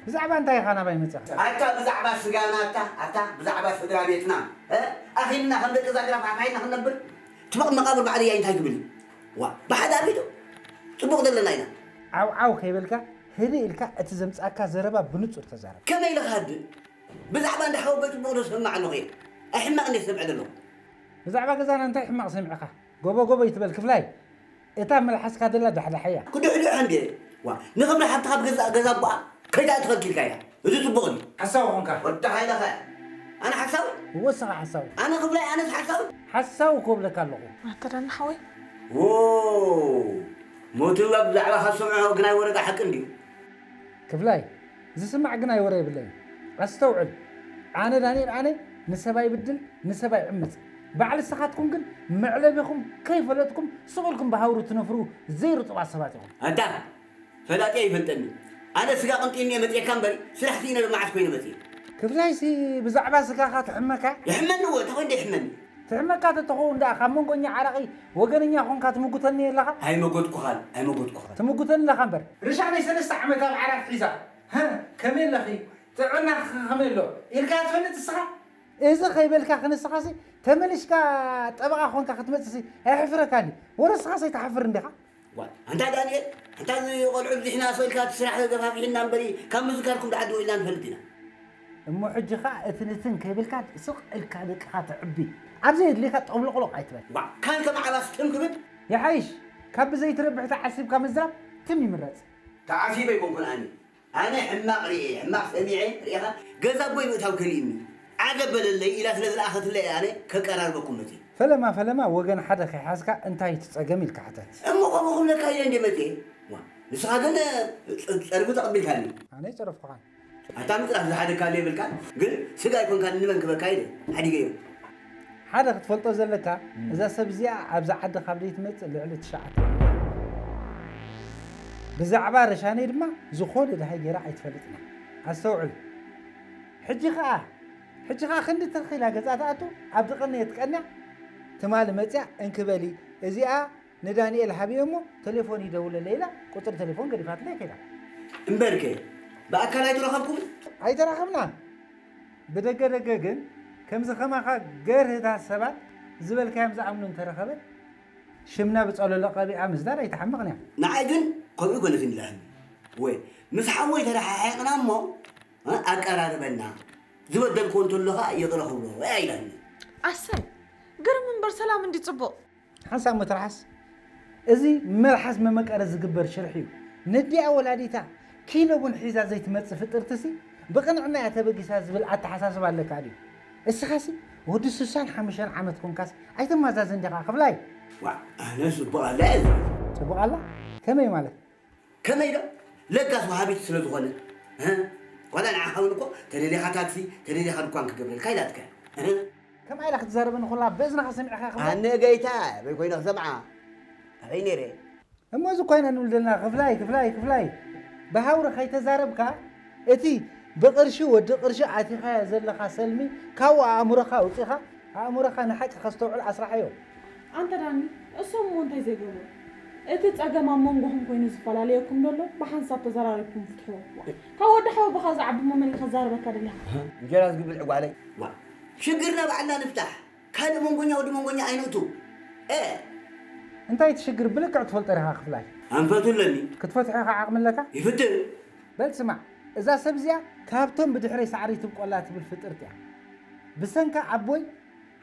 ብዛዕባ እንታይ ኢኻ ናባይ መፅኻ? ኣታ ብዛዕባ ስጋና ኣታ ኣታ ብዛዕባ ስድራ ቤትና እ? ኣኺልና ከም ደቂ ዛግራ ፋሕፋሒና ክንነብር ትበቕ መቓብር ባዕልያ እንታይ ክብል እዩ? ዋ ብሓደ ኣቢሉ ፅቡቕ ዘለና ኢና። ዓው ዓው ከይበልካ ህድእ ኢልካ እቲ ዘምፅኣካ ዘረባ ብንፁር ተዛረብ። ከመይ ኢልኻ ህድእ? ብዛዕባ እንዳ ሓወቦይ ፅቡቕ ዶ ዝሰምዕ ኣለኹ እየ? ኣይ ሕማቕ እንደ ዝሰምዐ ዘለኹ። ብዛዕባ ገዛና እንታይ ሕማቕ ሰሚዕኻ? ጎቦ ጎቦ ይትበል ክፍላይ። እታ መልሓስካ ደላ ዳሕዳሕ እያ። ክድሕድሖ እንዴ? ዋ ንኽብሪ ሓብትኻ ብገዛእ ገዛ ኣቦኣ ከይትኣቱ ከልኪልካያ። እዚ ፅቡቕ ድዩ? ሓሳዊ ኾንካ። ወዲ ሓይለኸ ኣነ ሓሳዊ? እወ ንስኻ ሓሳዊ። ኣነ ክፍላይ ኣነስ ሓሳዊ? ሓሳዊ ክብለካ ኣለኹ። ኣተዳና ሓወይ። ዎ ሞትላ ብዛዕባ ካብ ሰምዖ ግናይ ወረዳ ሓቂ እንድዩ። ክፍላይ ዝስማዕ ግናይ ወረ የብለይን። ኣስተውዕል ኣነ ዳንኤል ኣነ ንሰብ ኣይብድል ንሰብ ኣይዕምፅ። ባዕሊ ንስኻትኩም ግን መዕለቢኹም ከይፈለጥኩም ስቕ ኢልኩም ብሃውሪ ትነፍሩ ዘይርጡባት ሰባት ኢኹም። ኣንታ ፈላጢ ኣይፈልጠኒ ኣነ ስጋ ቅንጢኒ እየ መፅኤካ እምበሪ ስራሕ ስኢነ ዶ መዓስ ኮይነ መፅየ። ክፍላይሲ ብዛዕባ ስጋኻ ትሕመካ? ይሕመኒ እወ እንታይ ኮይነ ይሕመኒ። ትሕመካ ተተኸውን ደኣ ካብ መንጎኛ ዓራቒ ወገነኛ ኾንካ ትምጉተኒ ኣለኻ? ኣይመጎትኩኻን ኣይመጎትኩኻን። ትምጉተኒ ኣለኻ እምበር። ርሻነይ ሰለስተ ዓመት ኣብ ዓራት ሒዛ። ሀ፣ ከመይ ኣለኺ? ጥዕናኺ ከ ከመይ ኣሎ? ኢልካያ ትፈልጥ ንስኻ? እዚ ከይበልካ ክንስኻሲ ተመሊስካ ጠበቓ ኾንካ ክትመጽእሲ ኣየሕፍረካን እዩ? ወረ ንስኻስ ኣይትሓፍርን ዲኻ? ዋ ኣንታ ዳንኤል ኣንታ እዚ ቆልዑ ብዚሕና ሰልካ እቲ ስራሕ ገፋፊሕና እምበሪ ካብ ምዝካርኩም ደኣ ዓዲ ውዒልና ንፈልጥ ኢና። እሞ ሕጂ ኸኣ እትንትን ከይብልካ ስቕ ኢልካ ደቅኻ ተዕቢ። ኣብ ዘየድልየካ ጠብሎቕሎቕ ኣይትበል። ዋ ካን ከም ዓባስ ትም ክብል። ይሓይሽ ካብ ብዘይትረብሕ ተዓሲብካ ምዝራብ ትም ይምረጽ። ተዓሲበ ኣይኮንኩን ኣነ ኣነ ሕማቕ ርእየ ሕማቕ ሰሚዐ ርኢኻ ገዛ ኣቦይ ምእታው ከሊእኒ ዓገብ በለለይ ኢላ ስለ ዝለኣኸትለይ ኣነ ከቀራርበኩም መፅየ። ፈለማ ፈለማ ወገን ሓደ ከይሓዝካ እንታይ እቲ ጸገም ኢልካ ሕተት። እሞ ከምኡ ክብለካ ኢለ እንደ መፅየ ዋ ንስኻ ግን ጸርፊ ተቐቢልካኒ። ኣነ ኣይጸረፍኩኻን። ኣታ ምጽራፍ ዝሓደካ ኣሎ የብልካን ግን ስጋ ኣይኮንካን ንመን ክበካ ኢለ ሓዲገዮ። ሓደ ክትፈልጦ ዘለካ እዛ ሰብ እዚኣ ኣብዛ ዓዲ ካብ ዘይትመጽእ ልዕሊ ትሽዓተ ብዛዕባ ረሻነይ ድማ ዝኾነ ደሃይ ገይራ ኣይትፈልጥን እያ። ኣስተውዕል። ሕጂ ኸኣ ሕጂ ኸኣ ክንዲ ትርኺ ኢላ ገዛ ትኣቱ ኣብ ዝቐነየት ቀንያ ትማሊ መጽያ እንኪ በሊ እዚኣ ንዳንኤል ሃብዮ እሞ ተሌፎን ይደውለለይ ኢላ ቁጽሪ ተሌፎን ገዲፋትለይ ከይዳ። እምበርከ ብኣካል ኣይተራኸብኩምን? ኣይተራኸብናን። ብደገ ደገ ግን ከምዚ ከማኻ ገርህታት ሰባት ዝበልካዮም ዝኣምኑ እንተረኸበት ሽምና ብጸለሎ ቀቢኣ ምስዳድ ኣይትሓምቕን እያ። ንዓይ ግን ከምኡ ኣይኮነትን ኢላትኒ። ወይ ምስ ሓወይ ተረሓሒቕና እሞ ኣቀራርበና ዝበደልክዎ እንተሎ ኸኣ ይቕረ ክብሎ እያ ኢላትኒ። ኣሰይ ግርም እምበር ሰላም እንዲ ጽቡቕ። ሓንሳብ ምትርሓስ እዚ መልሓስ መመቀሪ ዝግበር ሽርሒ እዩ። ነዲኣ ወላዲታ ኪሎ ቡን ሒዛ ዘይትመጽእ ፍጥርትሲ ብቕንዕና እያ ተበጊሳ ዝብል ኣተሓሳስባ ኣለካ ድዩ? እስኻሲ ወዲ ስሳን ሓሙሽተን ዓመት ኮንካስ ኣይተመዛዝን ዲኻ ክፍላይ? ዋእ ኣነ ጽቡቕ ኣላ እየ ዝብል። ጽቡቕ ኣላ? ከመይ ማለት? ከመይ ዶ ለጋስ ወሃቢት ስለ ዝኾነ እህ ዋላ ንዓኻ እውን እኮ ተደሊኻ ታክሲ ተደሊኻ ድኳን ክገብረልካ ኢላትካ እህ ከምኣ ኢላ ክትዛረበኒ ኮላ በእዝንኻ ሰሚዕኻ ከም ኣነ ገይታ በይ ኮይነ ክሰምዓ ኣበይ ነይረ እሞ እዚ ኮይና ንብል ዘለና ክፍላይ ክፍላይ ክፍላይ ብሃውሪ ከይተዛረብካ እቲ ብቕርሺ ወዲ ቅርሺ ኣቲኻዮ ዘለኻ ሰልሚ ካብኡ ኣእምሮኻ ኣውጺኻ ኣእምሮኻ ንሓቂ ከስተውዕል ኣስርሓዮ። ኣንተ ዳኒ፣ እሶም እሞ እንታይ ዘይገበሩ? እቲ ጸገም ኣብ መንጎኹም ኮይኑ ዝፈላለየኩም ዘሎ ብሓንሳብ ተዘራሪብኩም ፍትሕዎ። ካብ ወዲ ሓወቦኻ ዝዓቢ እሞ መን እዩ ከዛርበካ ደሊኻ? እንጀራ ዝግብል ዕጓለይ። ዋ፣ ሽግርና ባዕልና ንፍታሕ። ካልእ መንጎኛ ወዲ መንጎኛ ኣይንእቱ። እ። እንታይ እቲ ሽግር ብልክዕ ትፈልጦ ዲኻ ክፍላይ? ኣንፈቱ ኣለኒ። ክትፈትሖ ኢኻ ዓቕሚ ኣለካ? ይፍትን። በል ስማዕ፣ እዛ ሰብ እዚኣ ካብቶም ብድሕረይ ሳዕሪ ትብቆላ ትብል ፍጥርቲ እያ። ብሰንካ ኣቦይ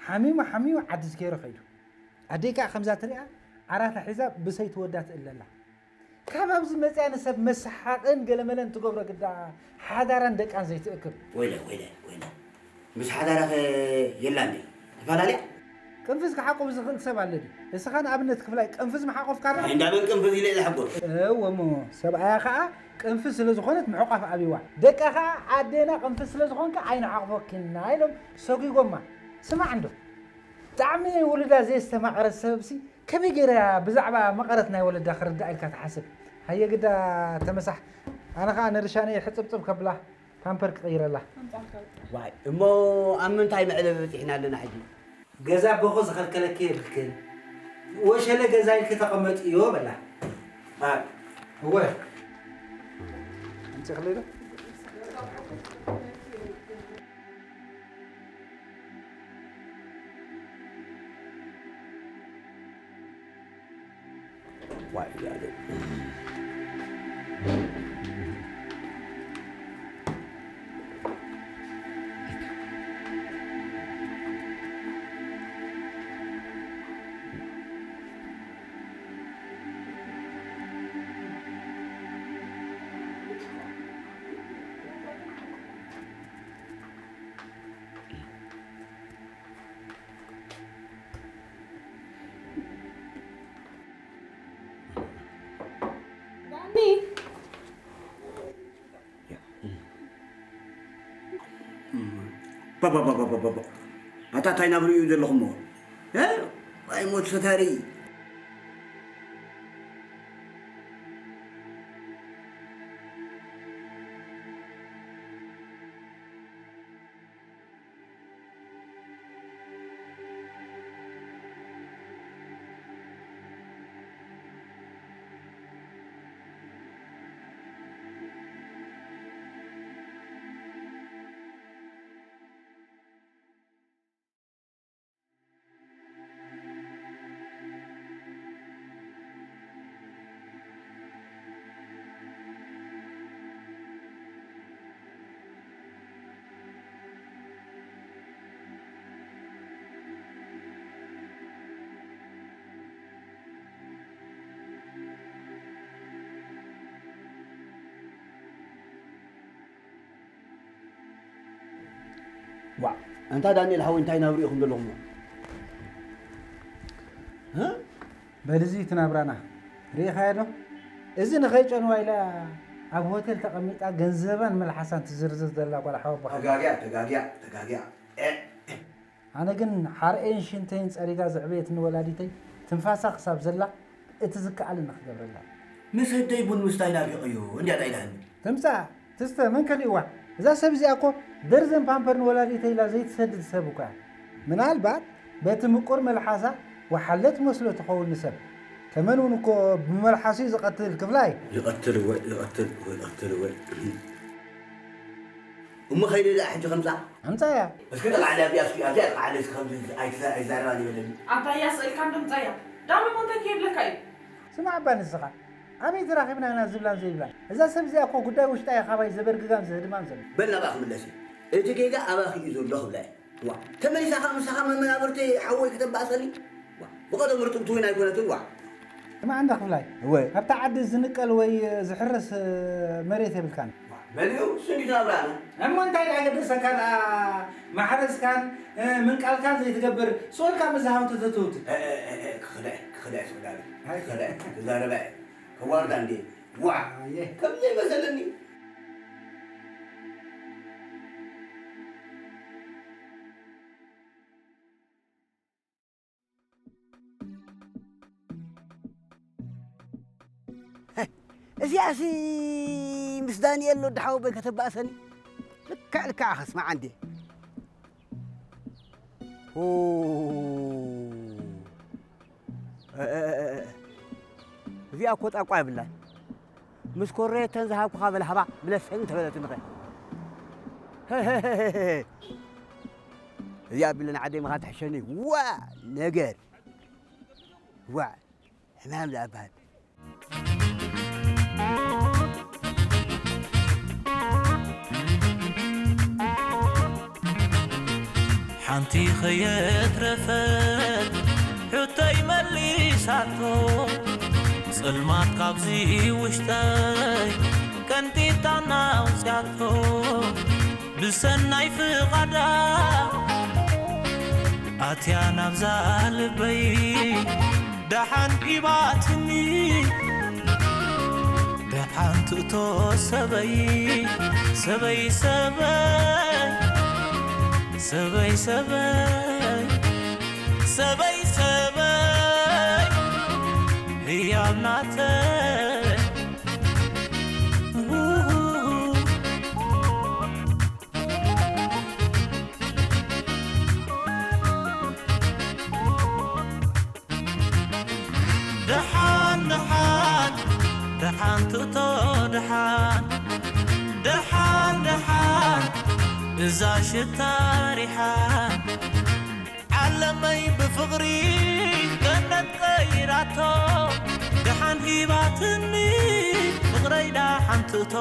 ሓሚሙ ሓሚሙ ዓዲ ዝገይሮ ከይዱ። ኣደይ ከኣ ከምዛ ትሪኣ ዓራታ ሒዛ ብሰይቲ ወዳ ትእለላ። ካብ ኣብዚ መጽያ ንሰብ መሰሓቕን ገለመለን ትገብሮ ግዳ ሓዳራን ደቃን ዘይትእክብ። ወይለ ወይለ ወይለ። ምስ ሓዳራኸ የላ እንዴ? ተፈላለያ? ቅንፍዝ ክሓቁፍ ዝኽእል ሰብ ኣሎ ድዩ? እስኻ ንኣብነት ክፍላይ ቅንፍዝ ምሓቆፍካ ዶ? ኣይ፣ እንዳበን ቅንፍዝ ኢለ ዝሕጎስ። እወ እሞ፣ ሰብኣያ ኸኣ ቅንፍዝ ስለ ዝኾነት ምሕቋፍ ኣብይዋ። ደቃ ኸኣ ኣዴና ቅንፍዝ ስለ ዝኾንካ ኣይንሓቑፈኪን ኢሎም ሰጒጎማ። ስማዕ እንዶ፣ ብጣዕሚ ውሉዳ ዘየስተማቐረት ሰብሲ ከመይ ገይራ ብዛዕባ መቐረት ናይ ወለዳ ክርዳእ ኢልካ ትሓስብ? ሃየ ግዳ ተመሳሕ፣ ኣነ ኸኣ ንርሻነይ ሕጽብጽብ ከብላ ፓምፐር ክቕይረላ። ኣምጻልካ። ዋይ፣ እሞ ኣብ ምንታይ መዕለቢ በጺሕና ኣለና ሕጂ? ገዛ ኣቦኹ ዝኸልከለኪ የብልክን። ወሸለ ገዛ ኢልኪ ተቐመጥዮ በላ። ኣ-፣ እወ። ኣምጺእክለይ ዶ? ዋይ፣ ያለ። ዳኒ። ባባባባባባ። ኣታ እንታይ ናብ ርእዩ ዘለኹሞ? እ? ኣይ ሞት ፈታሪ። ዋ፣ ኣንታ ዳንኤል ሓወይ፣ እንታይ ናብ ርኢኹም ዘለኹም? እ? በል፣ እዚ እቲ ናብራና ርኢኻዮ ዶ? እዚ ንኸይጨንዋ ኢላ ኣብ ሆቴል ተቐሚጣ ገንዘባን መልሓሳን ትዝርዝር ዘላ ጓል ሓወቦኻ። ተጋግያ፣ ተጋግያ፣ ተጋግያ። እ፣ እ። ኣነ ግን ሓርኤን ሽንተይን ጸሪጋ ዘዕበየትኒ ወላዲተይ ትንፋሳ ክሳብ ዘላ እቲ ዝከኣለኒ ክገብረላ። ምስ ኣደይ ቡን ምስታይ ናፊቐዮ እንድያ ኢላትኒ። ትምጻእ ትስተ፣ መን ከሊእዋ? እዛ ሰብ እዚኣ እኮ ደርዘን ፓምፐር ንወላዲተይ ኢላ ዘይትሰድድ ሰብ እኮ እያ። ምናልባት በቲ ምቁር መልሓሳ ወሓለ ትመስሎ ትኸውን ንሰብ። ተመን እውን እኮ ብመልሓሱ እዩ ዝቐትል ክፍላይ። ይቐትል እወ፣ ይቐትል፣ ይቐትል እወ። እሞ ኸይደ ደኣ ሕጂ ከምጻ? ኣምጻያ። እስኪ ጥቓ ዓሊ ኣብዚኣ፣ እስኪ ኣብዚኣ ጥቓ ዓሊ እስኪ ከምዚ ኣይትዛ-፣ ኣይዛረባን ይበለኒ። ኣባያ ስእልካ እንዶ ምጻያ። ዳሞ እሞ እንታይ ከይብለካ እዩ? ስማዕ እባ ንስኻ፣ ኣበይ ተራኺብና ኢና ዝብላን ዘይብላን? እዛ ሰብ እዚኣ እኮ ጉዳይ ውሽጣ እያ ካባይ ዘበርግጋን ዘህድማን ዘሎ። በል ናብኣ ክምለስ እዩ። እቲ ጌጋ ኣባኺ እዩ ዘሎ ክብላ እየ። ዋ፣ ተመሊሳ ኸኣ ምሳኻ መመናብርቲ ሓወይ ከተባእሰኒ? ዋ፣ ብቐደሙ ርጥብቲ እውን ኣይኮነትን፣ ዋ። ስማዕ እንዳ ክፍላይ፣ እወ። ኣብታ ዓዲ ዝንቀል ወይ ዝሕረስ መሬት የብልካን። ዋ፣ በልዮ፣ እሱ እንዲዩ ናብራና። እሞ እንታይ ደኣ ገደሰካ ደኣ ማሕረስካን፣ እ፣ ምንቃልካን ዘይትገብር፣ ስኦልካ ምስ ዝሃብቲ ተትውቲ? እ፣ እ፣ እ፣ እ፣ ክኽድዕ፣ ክኽድዕ ትብል ኣበይ? ኣይ። ክኽድዕ፣ ትዛረባ እየ። ከዋርዳ እንዴ? ዋ፣ ኣየ። ከም ዘይመሰለኒ። እዚኣሲ ምስ ዳንኤል ወዲ ሓወቦይ ከተባእሰኒ? ከልካ ኣኸስማዓ እንዴ? ኡ፣ እ፣ እ፣ እ፣ እ። እዚኣ እኮ ጣቋ የብላን። ምስ ኮረየተን ዝሃብኩኻ በልሃባ ብለሰን ተበለትንኸ። እዚኣ ቢለን ዓደይ ምኻ ትሕሸኒ። ዋ፣ ነገር። ዋ፣ ሕማም ዝኣባህል። ሓንቲ ኸየትረፈት ሕቶይ መሊሳቶ፣ ጽልማት ካብዚ ውሽጠይ ቀንጢጣና ኣውጽያቶ። ብሰናይ ፍቓዳ ኣትያ ናብዛ ልበይ፣ ደሓን ሂባትኒ፣ ደሓን ትእቶ ሰበይ፣ ሰበይ፣ ሰበይ፣ ሰበይ፣ ሰበይ፣ ሰበይ፣ ሰበይ፣ ህያብ ናተይ። ደሓን፣ ደሓን፣ ደሓን ትእቶ፣ ደሓን፣ ደሓን፣ ደሓን እዛ ሽታ ሪሓን። ዓለመይ ብፍቕሪ ገነት ቀይራቶ፣ ደሓን ሂባትኒ ፍቕረይ ደሓን ትእቶ።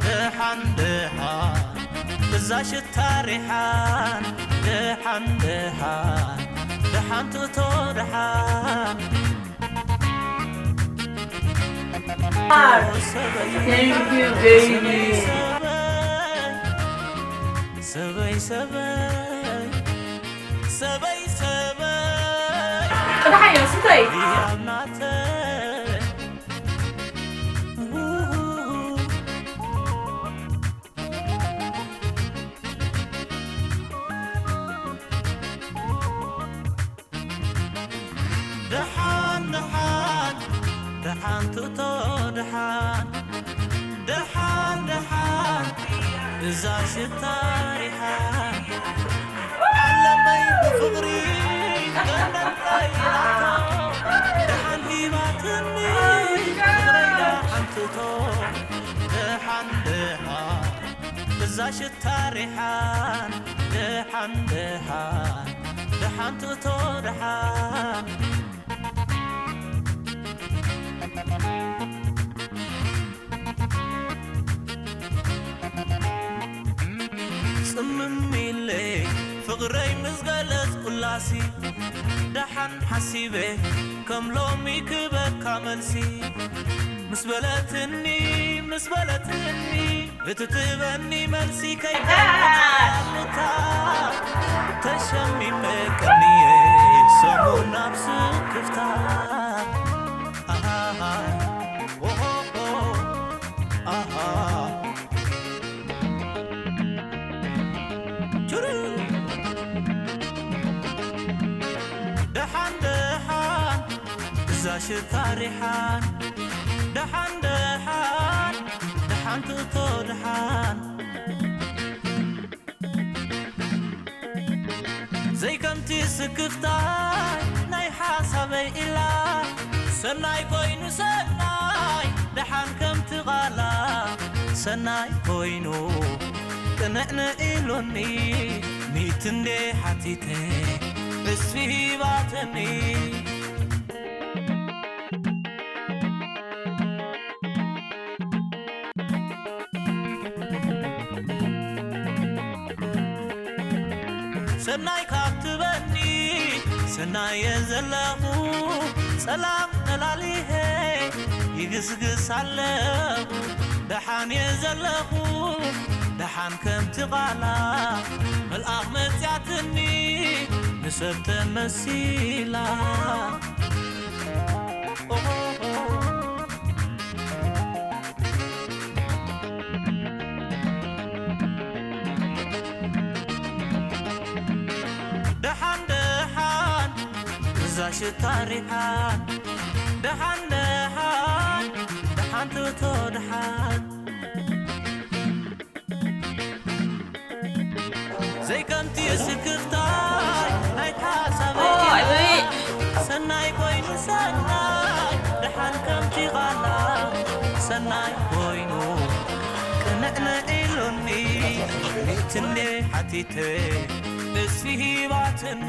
ደሓን፣ ደሓን እዛ ሽታ ሪሓን፣ ደሓን፣ ደሓን፣ ደሓን ትእቶ፣ ደሓን። Thank you, baby. ሰበይ፣ ሰበይ፣ ሰበይ፣ ሰበይ፣ ቅድሓዮ፣ ስተይ። ህያብ ናተይ። ደሓን፣ ደሓን፣ ደሓን ትእቶ፣ ደሓን፣ ደሓን፣ ደሓን እዛ ሽታ ሪሓን። ዓለመይ ብፍቕሪ ገነት ቀይራቶ፣ ደሓን ሂባትኒ ፍቕረይ ደሓን ትእቶ፣ ደሓን፣ ደሓን እዛ ሽታ ሪሓን። ደሓን፣ ደሓን፣ ደሓን ትእቶ፣ ደሓን። ጽምም ኢለ ፍቕረይ ምስ ገለጽኩላሲ፣ ደሓን ሓሲበ ከም ሎሚ ክበካ መልሲ። ምስ በለትኒ፣ ምስ በለትኒ፣ እቲ ትበኒ መልሲ ከይከምታ ተሸሚመ ቀንየ ሰሙን ናብ ስክፍታ። ኣሃ፣ ኦሆ፣ ኣሃ። ቹሩ። ደሓን፣ ደሓን እዛ ሽታ ሪሓን፣ ደሓን፣ ደሓን፣ ደሓን ትእቶ፣ ደሓን። ዘይከምቲ ስክፍታይ ናይ ሓሳበይ ኢላ፣ ሰናይ ኮይኑ ሰናይ፣ ደሓን ከምቲ ቓላ ሰናይ ኮይኑ፣ ቅንዕንዕ ኢሉኒ፣ ሚእቲ እንዴ ሓቲተ ዕስቢ ሂባትኒ። ሰናይ ካብ ትበኒ፣ ሰናየ ዘለኹ፣ ጸላም መላሊሄ ይግስግስ ኣለኹ። ደሓን እየ ዘለኹ፣ ደሓን ከምቲ ቓላ፣ መልኣኽ መጽያትኒ ንሰብ ተመሲላ። ደሓን ደሓን እዛ ሽታ ሪሓን፣ ደሓን ደሓን፣ ደሓን ትእቶ ደሓን። ናይ ኮይኑ ቅንዕንዕ ኢሉኒ፣ ሚእቲ እንዴ ሓቲተ ንሱ ሂባትኒ።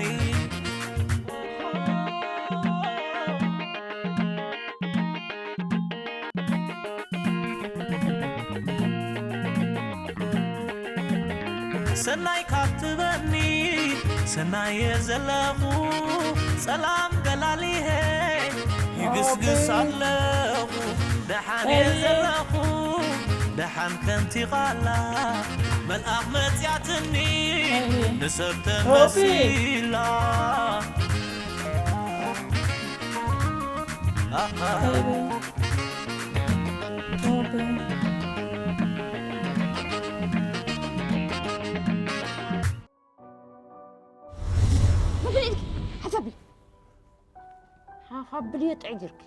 ሰናይ ካብ ትበኒ ሰናየ ዘለኹ፣ ጸላም ገላሊሄ ይግስግስ ኣለኹ። ደሓን እየ ዘለኹ፣ ደሓን ከምቲ ቓላ፣ መልኣኽ መጽያትኒ ንሰብ ተመሲላ። ኣሃ። መብልዒ ኢልኪ ሓፍ ኣብሊ። ሓፍ ኣብሊ፣ የጥዕጅርኪ።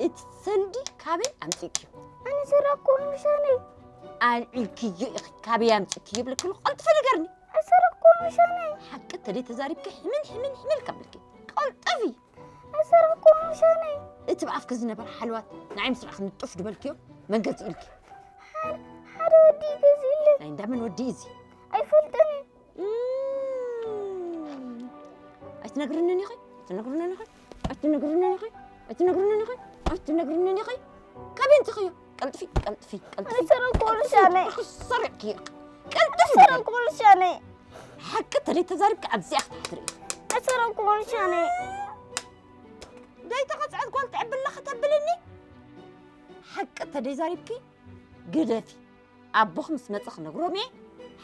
እቲ ሰንዲ ካበይ ኣምጺእክዮ? ኣነ ሰረቅኩ ምሻነይ። ኣልዒልክዮ ኢኺ፣ ካበይ ኣምጺእክዮ ይብለኪ ኣለኹ፣ ቀልጥፊ ንገርኒ። ኣይሰረቅኩ ምሻነይ። ሓቂ ተደይ ተዛሪብኪ ሕምል፣ ሕምል፣ ሕምል ከብልኪ። ቀልጥፊ። ኣይሰረቅኩ ምሻነይ። እቲ ብኣፍኪ ዝነበረ ሓልዋት ንዓይ ምስ ረኣኽኒ ጡፍ ድበልክዮ፣ መን ገዚእልኪ? ሓደ፣ ሓደ ወዲ ገዚእለይ። ናይ እንዳመን ወዲ እዩ እዚ? ኣይፈልጥን እየ። እም፣ ኣይትነግርንን ኢኺ? ኣይትነግርንን ኢኺ? ኣይትነግርንን ኢኺ? ኣይትነግርንን ኢኺ? ኣይትነግርንን ኢኺ? ካበይ ኣምጺእኽዮ? ቀልጥፊ፣ ቀልጥፊ፣ ቀልጥፊ። ኣይሰረቅኩ ምሻነይ። ሰሪቕክዮ። ቀልጥፊ። ኣይሰረቅኩ ምሻነይ። ሓቂ ተደይ ተዛሪብኪ ኣብዚኣ ክትሓድሪ ኢኺ። ኣይሰረቅኩ ምሻነይ። ደይተቐጽዐት ጓል ትዕብላ ከተብልኒ? ሓቂ ተደይ ዛሪብኪ ግደፊ። ኣቦኺ ምስ መጸ ክነግሮም እየ።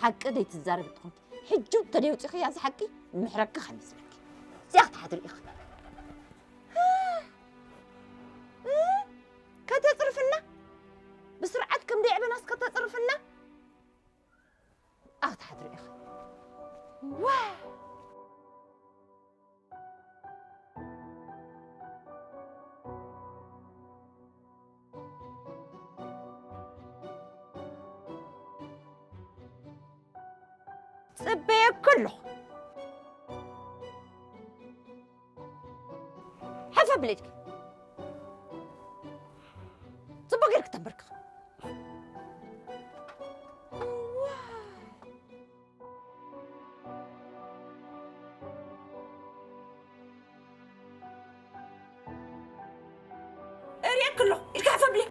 ሓቂ ደይትዛረቢ ትኾንኪ። ሕጂ ተደይ ውጺኺ ያዚ ሓቂ ንምሕረኪ ከይመስለኪ። እዚኣ ክትሓድሪ ኢኺ። ከተጽርፍና? ብስርዓት ከም ደይ ዕበናስ ከተጽርፍና? ኣትሓድሪ ኢኺ። ዋ! ጽበየኪ ኣለኹ። ሓፍ ኣብሊ ኢድኪ። ጽቡቕ ጌርኪ ተንበርክኺ። እርእየኪ ኣለኹ። ኢድኪ ሓፍ ኣብሊ።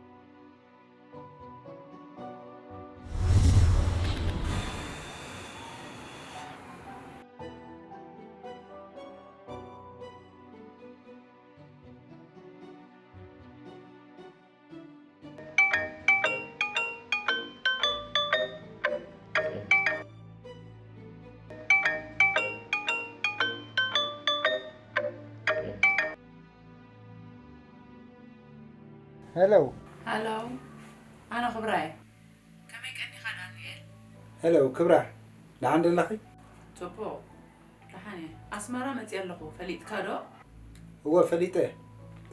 ሄሎ። ሃሎ፣ ኣነ ክብራይ። ከመይ ቀኒኻ ዳንኤል? ሄሎ ክብራ፣ ደሓን ደለኺ? ጽቡቕ፣ ደሓን እየ። ኣስመራ መጺአ ኣለኹ፣ ፈሊጥካ ዶ? እወ፣ ፈሊጠ።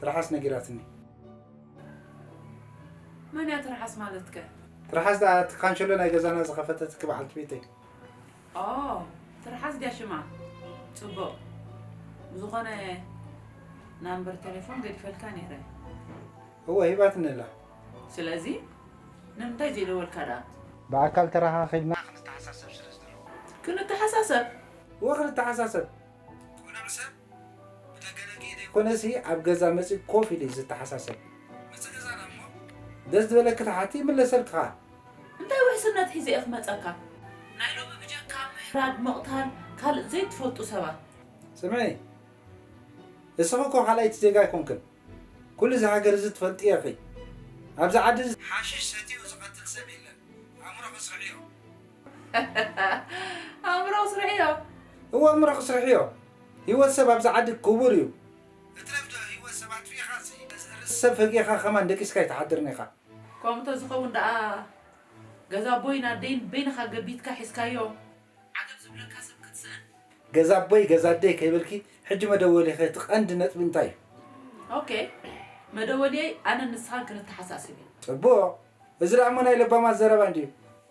ትርሓስ ነጊራትኒ። መን እያ ትርሓስ ማለትከ? ትርሓስ ደኣ እቲ ካንሸሎ ናይ ገዛና ዝኸፈተትኪ በዓልቲ ቤተይ። ኦ፣ ትርሓስ ድያ ሽማ? ጽቡቕ። ብዝኾነ ናምበር ቴሌፎን ገዲፈልካ ነይረ። እወ፣ ሂባትኒ ኣላ። ስለዚ ንምንታይ ዘይደወልካ ደኣ? ብኣካል ተረኻኺብና ክንተሓሳሰብ ስለ ዝደለኹ። ክንተሓሳሰብ? እወ፣ ክንተሓሳሰብ። ቁኑዕ ሰብ ብደገ ደጊኡ ዘይኮነሲ ኣብ ገዛ መጺኡ ኮፍ ኢሉ እዩ ዝተሓሳሰብ። መጺ ገዛና እሞ ደስ ዝበለኪ ትሓቲ ይምለሰልኪ ኸኣ። እንታይ ውሕስነት ሒዘ እየ ክመጸካ? ናይ ሎሚ ብጀካ ምሕራድ፣ ምቕታል፣ ካልእ ዘይትፈልጡ ሰባት። ስምዒ፣ እስኺ እኮ ካልኣይቲ ዜጋ ኣይኮንክን። ኩሉ እዚ ሃገር እዚ ትፈልጥዮ ኢኺ። ኣብዚ ዓዲ እዚ ሓሽሽ ሰትዩ ዝቐትል ሰብ የለን። ኣእምሮኺ ስርሕዮ። ኣእምሮኺ ስርሕዮ። እወ፣ ኣእምሮኺ ስርሕዮ። ህይወት ሰብ ኣብዚ ዓዲ ክቡር እዩ። እትረፍ ዶ ህይወት ሰብ ኣጥፊእኻሲ፣ ርእሲ ሰብ ፈጊእኻ ከማን ደቂስካ ኣይትሓድርን ኢኻ። ከምኡ ተዝኸውን ደኣ ገዛ ኣቦይን ኣደይን በይንኻ ገቢትካ ሒዝካዮ። ዓገብ ዝብለካ ሰብ ክትስእን። ገዛ ኣቦይ ገዛ ኣደይ ከይበልኪ፣ ሕጂ መደወሊኺ እቲ ቀንዲ ነጥቢ እንታይ እዩ? ኦኬ፣ መደወሊየይ ኣነን ንስኻን ክንተሓሳስብ እዩ። ጽቡቕ። እዚ ደኣ እሞ ናይ ለባማት ዘረባ እንድዩ።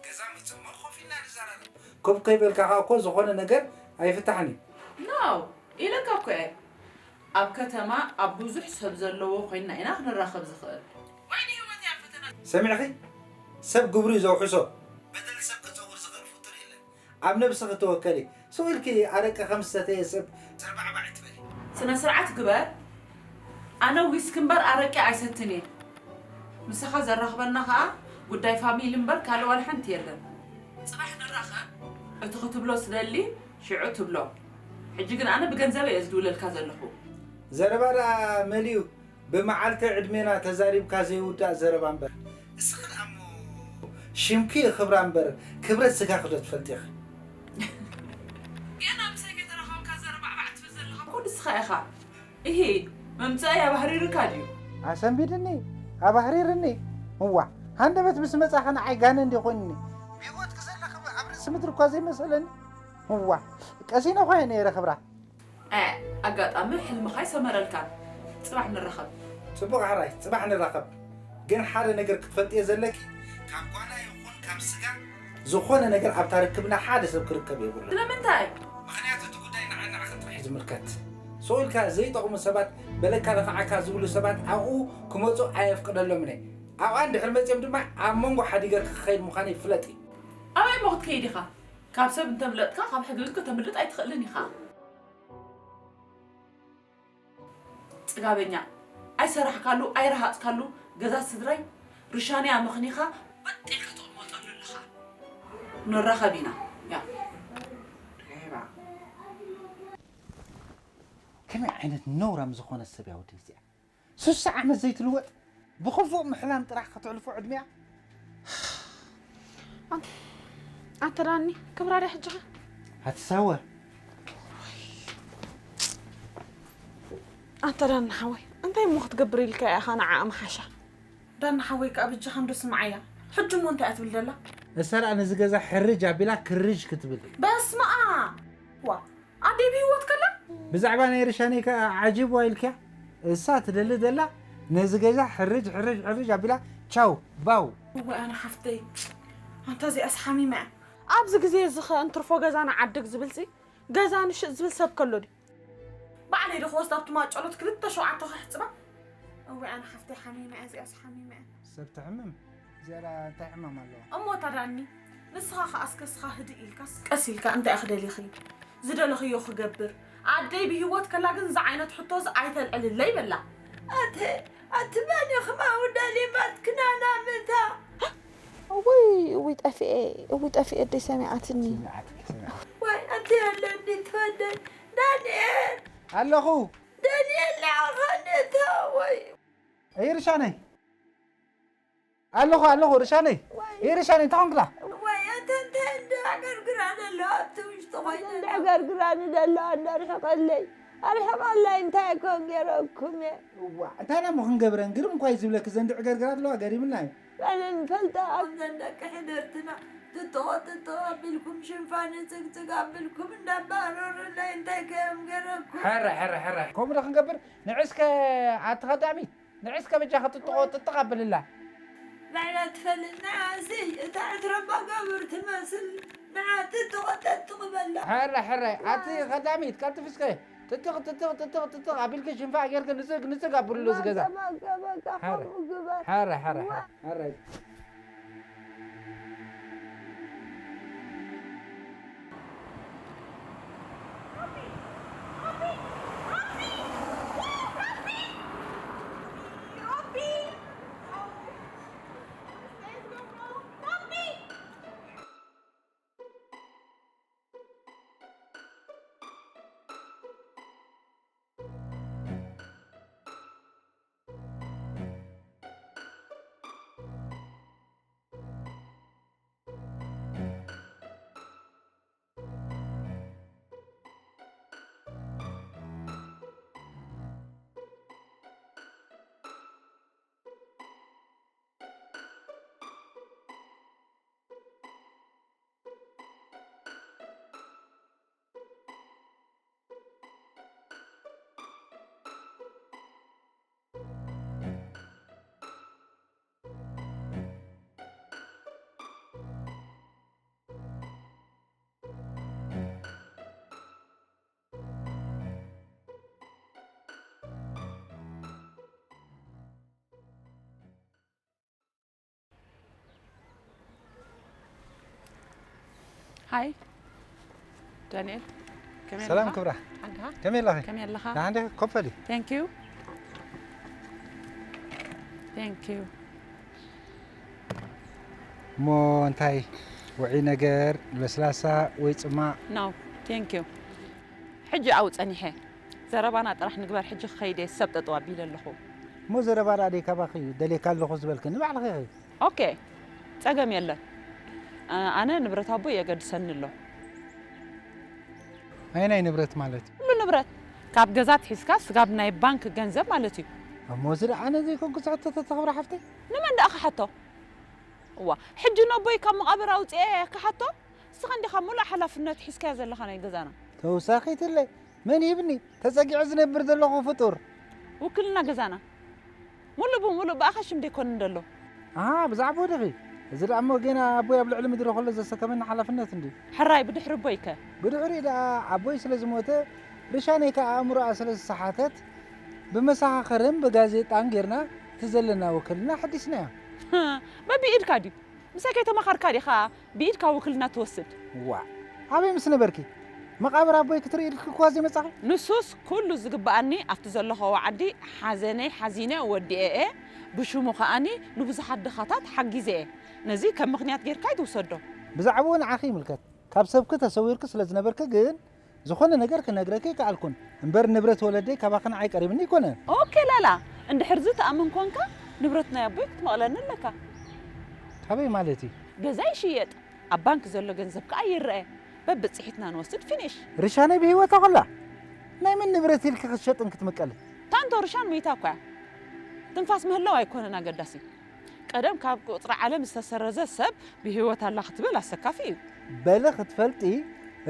ገዛ ምጽእ እሞ ኮፍ ኢልና ንዘራረብ። ኮፍ ከይበልካ ከኣ እኮ ዝኾነ ነገር ኣይፍታሕን እዩ። ኖው፣ ኢለካ እኮ እየ። ኣብ ከተማ ኣብ ብዙሕ ሰብ ዘለዎ ኮይንና ኢና ክንራኸብ ዝኽእል። ወይ ንህይወት ሰሚዕኺ? ሰብ ግብሩ እዩ ዘውሕሶ። በደል ሰብ ክጸውር ዝኽእል ፍጡር የለን። ኣብ ነብስኺ ተወከሊ። ስቕ ኢልኪ ኣረቂ ከም ዝሰተየ ሰብ ዘርባዕባዕ ኣይትበሊ። ስነ ስርዓት ግበር። ኣነ ዊስኪ እምበር ኣረቂ ኣይሰትን እየ። ምሳኻ ዘራኽበና ኸኣ ጉዳይ ፋሚሊ እምበር ካልእ ዋላ ሓንቲ የለን። ጽባሕ ንራኸብ። እቲ ክትብሎ ስደሊ ሽዑ ትብሎ። ሕጂ ግን ኣነ ብገንዘበይ እየ ዝድውለልካ ዘለኹ። ዘረባ ደኣ መሊኡ። ብመዓልቲ ዕድሜና ተዛሪብካ ዘይውዳእ ዘረባ እምበር። እስኺ ደኣ እሞ ሽምኪ ክብራ እምበር ክብረት ስጋኺ ዶ ትፈልጢ ኢኺ? ገና ምሳይ ከይተራኸብካ ዘረባዕባዕ ትብል ዘለኻ እኮ ንስኻ ኢኻ። እሂ፣ መምጸኢ ኣባህሪርካ ድዩ? ኣሰንቢድኒ፣ ኣባህሪርኒ። እዋ፣ ሃንደበት ምስ መጻኺ ንዓይ ጋነ እንዲ ኮይኑኒ። ብህይወትኪ ዘለኺ ኣብ ርእሲ ምድሪ እኳ ዘይመሰለኒ። እዋ፣ ቀሲነ እኳ እየ ነይረ ክብራ። እ፣ ኣጋጣሚ ሕልምኻ ኣይሰመረልካን። ጽባሕ ንራኸብ። ጽቡቕ ሕራይ፣ ጽባሕ ንራኸብ። ግን ሓደ ነገር ክትፈልጥዮ ዘለኪ፣ ካብ ጓና ይኹን ካብ ስጋ ዝኾነ ነገር ኣብታ ርክብና ሓደ ሰብ ክርከብ የብሉን። ስለምንታይ? ምኽንያቱ እቲ ጉዳይ ንዓና ንዓኽን ጥራሕ እዩ ዝምልከት። ስቕ ኢልካ ዘይጠቕሙ ሰባት፣ በለካ ለኽዓካ ዝብሉ ሰባት ኣብኡ ክመጹ ኣየፍቅደሎምን እየ። ኣብኣ እንድሕር መጺኦም ድማ ኣብ መንጎ ሓዲገ ክኸይድ ምዃነይ ፍለጢ። ኣበይ እሞ ክትከይድ ኢኻ? ካብ ሰብ እንተምለጥካ ካብ ሕጊ ግን ከተምልጥ ኣይትኽእልን ኢኻ። ጽጋበኛ፣ ኣይሰራሕካሉ፣ ኣይረሃጽካሉ ገዛ ስድራይ ርሻንያ መኽኒኻ በጢ ከተቕመጠሉ ኣለኻ። ንራኸብ ኢና። ያ። ሬባ። ከመይ ዓይነት ነውራም ዝኾነ ሰብ እያ ወዲ እዚኣ? ስሳ ዓመት ዘይትልወጥ ብኽፉእ ምሕላም ጥራሕ ከተዕልፎ ዕድሚኣ። ኣንተ ዳኒ፣ ክብራ ድያ ሕጂ ኸ? ኣቲ ሳወ። ኣንተ ዳኒ ሓወይ፣ እንታይ እሞ ክትገብር ኢልካ ኢኻ ንዓኣ ምሓሻ? ዳኒ ሓወይ ከኣ ብጃኻ እንዶ ስምዓያ። ሕጂ እሞ እንታይ እያ ትብል ዘላ? እሳ ደኣ ነዚ ገዛ ሕርጅ ኣቢላ ክርጅ ክትብል። በስመ ኣብ! ዋ፣ ኣደይ ብህይወት ከላ? ብዛዕባ ናይ ርሻነይ ከኣ ዓጂብዋ ኢልክያ? እሳ ትደሊ ዘላ ነዚ ገዛ ሕርጅ፣ ሕርጅ፣ ሕርጅ ኣቢላ ቻው፣ ባው። እዋይ ኣነ ሓፍተይ፣ ኣንታ እዚኣስ ሓሚማ እያ። ኣብዚ ግዜ እዚ ኸ እንትርፎ ገዛ ንዓድግ ዝብልሲ፣ ገዛ ንሽጥ ዝብል ሰብ ከሎ ድዩ? ባዕለይ ዶ ክወስዳ ኣብቲ ማጨሎት ክልተ ሸውዓተ ከሕጽባ? እዋይ ኣነ ሓፍተይ ሓሚማ እያ፣ እዚኣስ ሓሚማ እያ። ሰብ ተሕምም? እዚኣ ደኣ እንታይ ሕማም ኣለዋ? እሞ ታዳኒ፣ ንስኻ ኸኣ እስከ እስኻ ህድእ ኢልካስ፣ ቀስ ኢልካ እንታይ ኢኺ ደሊኺ? ዝደለኽዮ ክገብር። ኣደይ ብህይወት ከላ ግን እዚ ዓይነት ሕቶ እዚ ኣይተልዕልለይ በላ። ኣተ፣ ኣቲ መን ኢኽማ ውዳ ሌማት ክናና ምታ? እውይ፣ እውይ ጠፊኤ፣ እውይ ጠፊኤ ኣደይ ሰሚዓትኒ። ሰሚዓትኪ፣ ሰሚዓትኪ። ወይ ኣቲ ኣለኒ ትወደይ። ዳንኤል! ኣለኹ። ዳንኤል ንዓኻ ነታ ወይ። እይ ርሻነይ። ኣለኹ፣ ኣለኹ፣ ርሻነይ። ወይ። እይ ርሻነይ፣ እንታይ ኾንክላ? ወይ፣ ኣንተ እንታይ እንዳ ኣገርግራ ዘሎ ኣብቲ ውሽጢ ኮይነ? እንዳ ኣገርግራኒ ዘሎ፣ እንዳ ኣርሕቐለይ። ኣርሕቐለይ፣ እንታይ ኮን ገይረኩም እየ? እዋ፣ እንታይ ደሞ ክንገብረን? ግርም እኳ እዩ ዝብለኪ፣ ዘንዲ ዕገርግራት ኣለዋ፣ ገሪምና እዩ። ኣነ ንፈልጣ። ከምዘን ደቂ ሕደርትና፣ ጥጥቖ ጥጥቕ ኣቢልኩም፣ ሽንፋ ንጽግጽግ ኣቢልኩም፣ እንዳባረሩለይ፣ እንታይ ከዮም ገይረኩም? ሕረ፣ ሕረ፣ ሕረ። ከምኡ ዶ ክንገብር? ንዕስከ ኣቲ ኸዳሚት። ንዕስከ በጃኺ ጥጥቖ ጥጥቕ ኣብልላ። ባዕላ ትፈልጥ ንዓሲ እታ ዕትረባ ጋብር ትመስል ንዓ ጥጥቖ ጥጥቕ በላ። ሕረ፣ ሕረ፣ ኣቲ ኸዳሚት ቀልጥፊ እስከ ጥጥቕ፣ ጥጥቕ፣ ጥጥቕ፣ ጥጥቕ ኣቢልኪ ሽንፋ ጌርኪ ንጽግ፣ ንጽግ ኣብልሉ እዚ ገዛ። በቃ፣ በቃ፣ በቃ፣ ሕረ። ከምኡ ግበር። ሕረ፣ ሕረ፣ ሕረ፣ ዋ። ሕረ። ሃይ ዳንኤል፣ ከመይ ሰላም ኣለኻ? ክብራ፣ ሓንካ ከመይ ኣለኺ? ከመይ ኣለኻ? ንሓንቲ ኮፈሊ። Thank you. Thank you. እሞ እንታይ ውዒ ነገር፣ ለስላሳ ወይ ጽማቕ? No, thank you. ሕጂ ኣብኡ ጸኒሐ ዘረባና ጥራሕ ንግበር። ሕጂ ክኸይድ እየ፣ ሰብ ጠጠው ኣቢለ ኣለኹ። እሞ ዘረባ ደኣ ደይ ካባኺ እዩ፣ ደልየካ ኣለኹ ዝበልክኒ ባዕልኺ ኢኺ። ኦኬ፣ ጸገም የለን። እ፣ ኣነ ንብረት ኣቦይ የገድሰኒ ኣሎ። ኣየናይ ንብረት ማለት እዩ? ኩሉ ንብረት፣ ካብ ገዛ ኣትሒዝካ ስጋብ ናይ ባንክ ገንዘብ ማለት እዩ። እሞ እዚ ደኣ ኣነ ዘይኮንኩ ዝሕተተ ተኽብራ ሓፍተይ? ንመን ደኣ ክሓቶ? እዋ፣ ሕጂ ነቦይ ካብ መቓብር ኣውፅኤ ክሓቶ? ንስኻ እንዲኻ ሙሉእ ሓላፍነት ሒዝካዮ ዘለኻ ናይ ገዛና። ተውሳኺትለይ መን ይህብኒ? ተጸጊዑ ዝነብር ዘለኹ ፍጡር። ውክልና ገዛና ሙሉእ ብሙሉእ ብኣኻ ሽም ደይኮንን ዘሎ። ኣሃ፣ ብዛዕባኡ ዲኺ? እዚ ደኣ እሞ ጌና ኣቦይ ኣብ ልዕሊ ምድሪ ከሎ ዘሰከመኒ ሓላፍነት እንድዩ። ሕራይ ብድሕሪ ኣቦይከ? ብድሕሪኡ ደኣ ኣቦይ ስለ ዝሞተ፣ ርሻነይ ከኣ ኣእምሮኣ ስለ ዝሰሓተት፣ ብመሰኻኽርን ብጋዜጣን ጌርና እቲ ዘለና ውክልና ሓዲስናዮ። በብኢድካ ድዩ? ምሳይ ከይተማኸርካ ዲኻ ብኢድካ ውክልና ትወስድ? ዋእ፣ ኣበይ ምስ ነበርኪ? መቓብር ኣቦይ ክትርኢ ኢልኪ እኳ ዘይመጻኺ? ንሱስ ኩሉ ዝግብኣኒ ኣብቲ ዘለኽዎ ዓዲ ሓዘነይ ሓዚነ ወዲኤ እየ። ብሽሙ ከኣኒ ንብዙሓት ድኻታት ሓጊዘ እየ። ነዚ ከም ምኽንያት ጌርካ ኣይትውሰዶ። ብዛዕባኡ ንዓኺ ይምልከት። ካብ ሰብኪ ተሰዊርኪ ስለ ዝነበርኪ ግን ዝኾነ ነገር ክነግረኪ ኣይከኣልኩን። እምበር ንብረት ወለደይ ካባኺ ንዓይ ቀሪብኒ ኣይኮነን። ኦኬ ላላ፣ እንድሕር እዚ ትኣምን ኮንካ ንብረት ናይ ኣቦይ ክትመቕለኒ ኣለካ። ካበይ ማለት እዩ? ገዛ ይሽየጥ፣ ኣብ ባንክ ዘሎ ገንዘብ ከኣ ይረአ። በብጽሒትና ንወስድ ፊኒሽ። ርሻነይ ብህይወታ ኮላ ናይ መን ንብረት ኢልኪ ክትሸጥን ክትምቀልን? ታንቶ ርሻን መይታ እኳ እያ። ትንፋስ ምህላው ኣይኮነን ኣገዳሲ። ቀደም ካብ ቁጽሪ ዓለም ዝተሰረዘ ሰብ ብህይወት ኣላ ክትብል ኣሰካፊ እዩ። በሊ ክትፈልጢ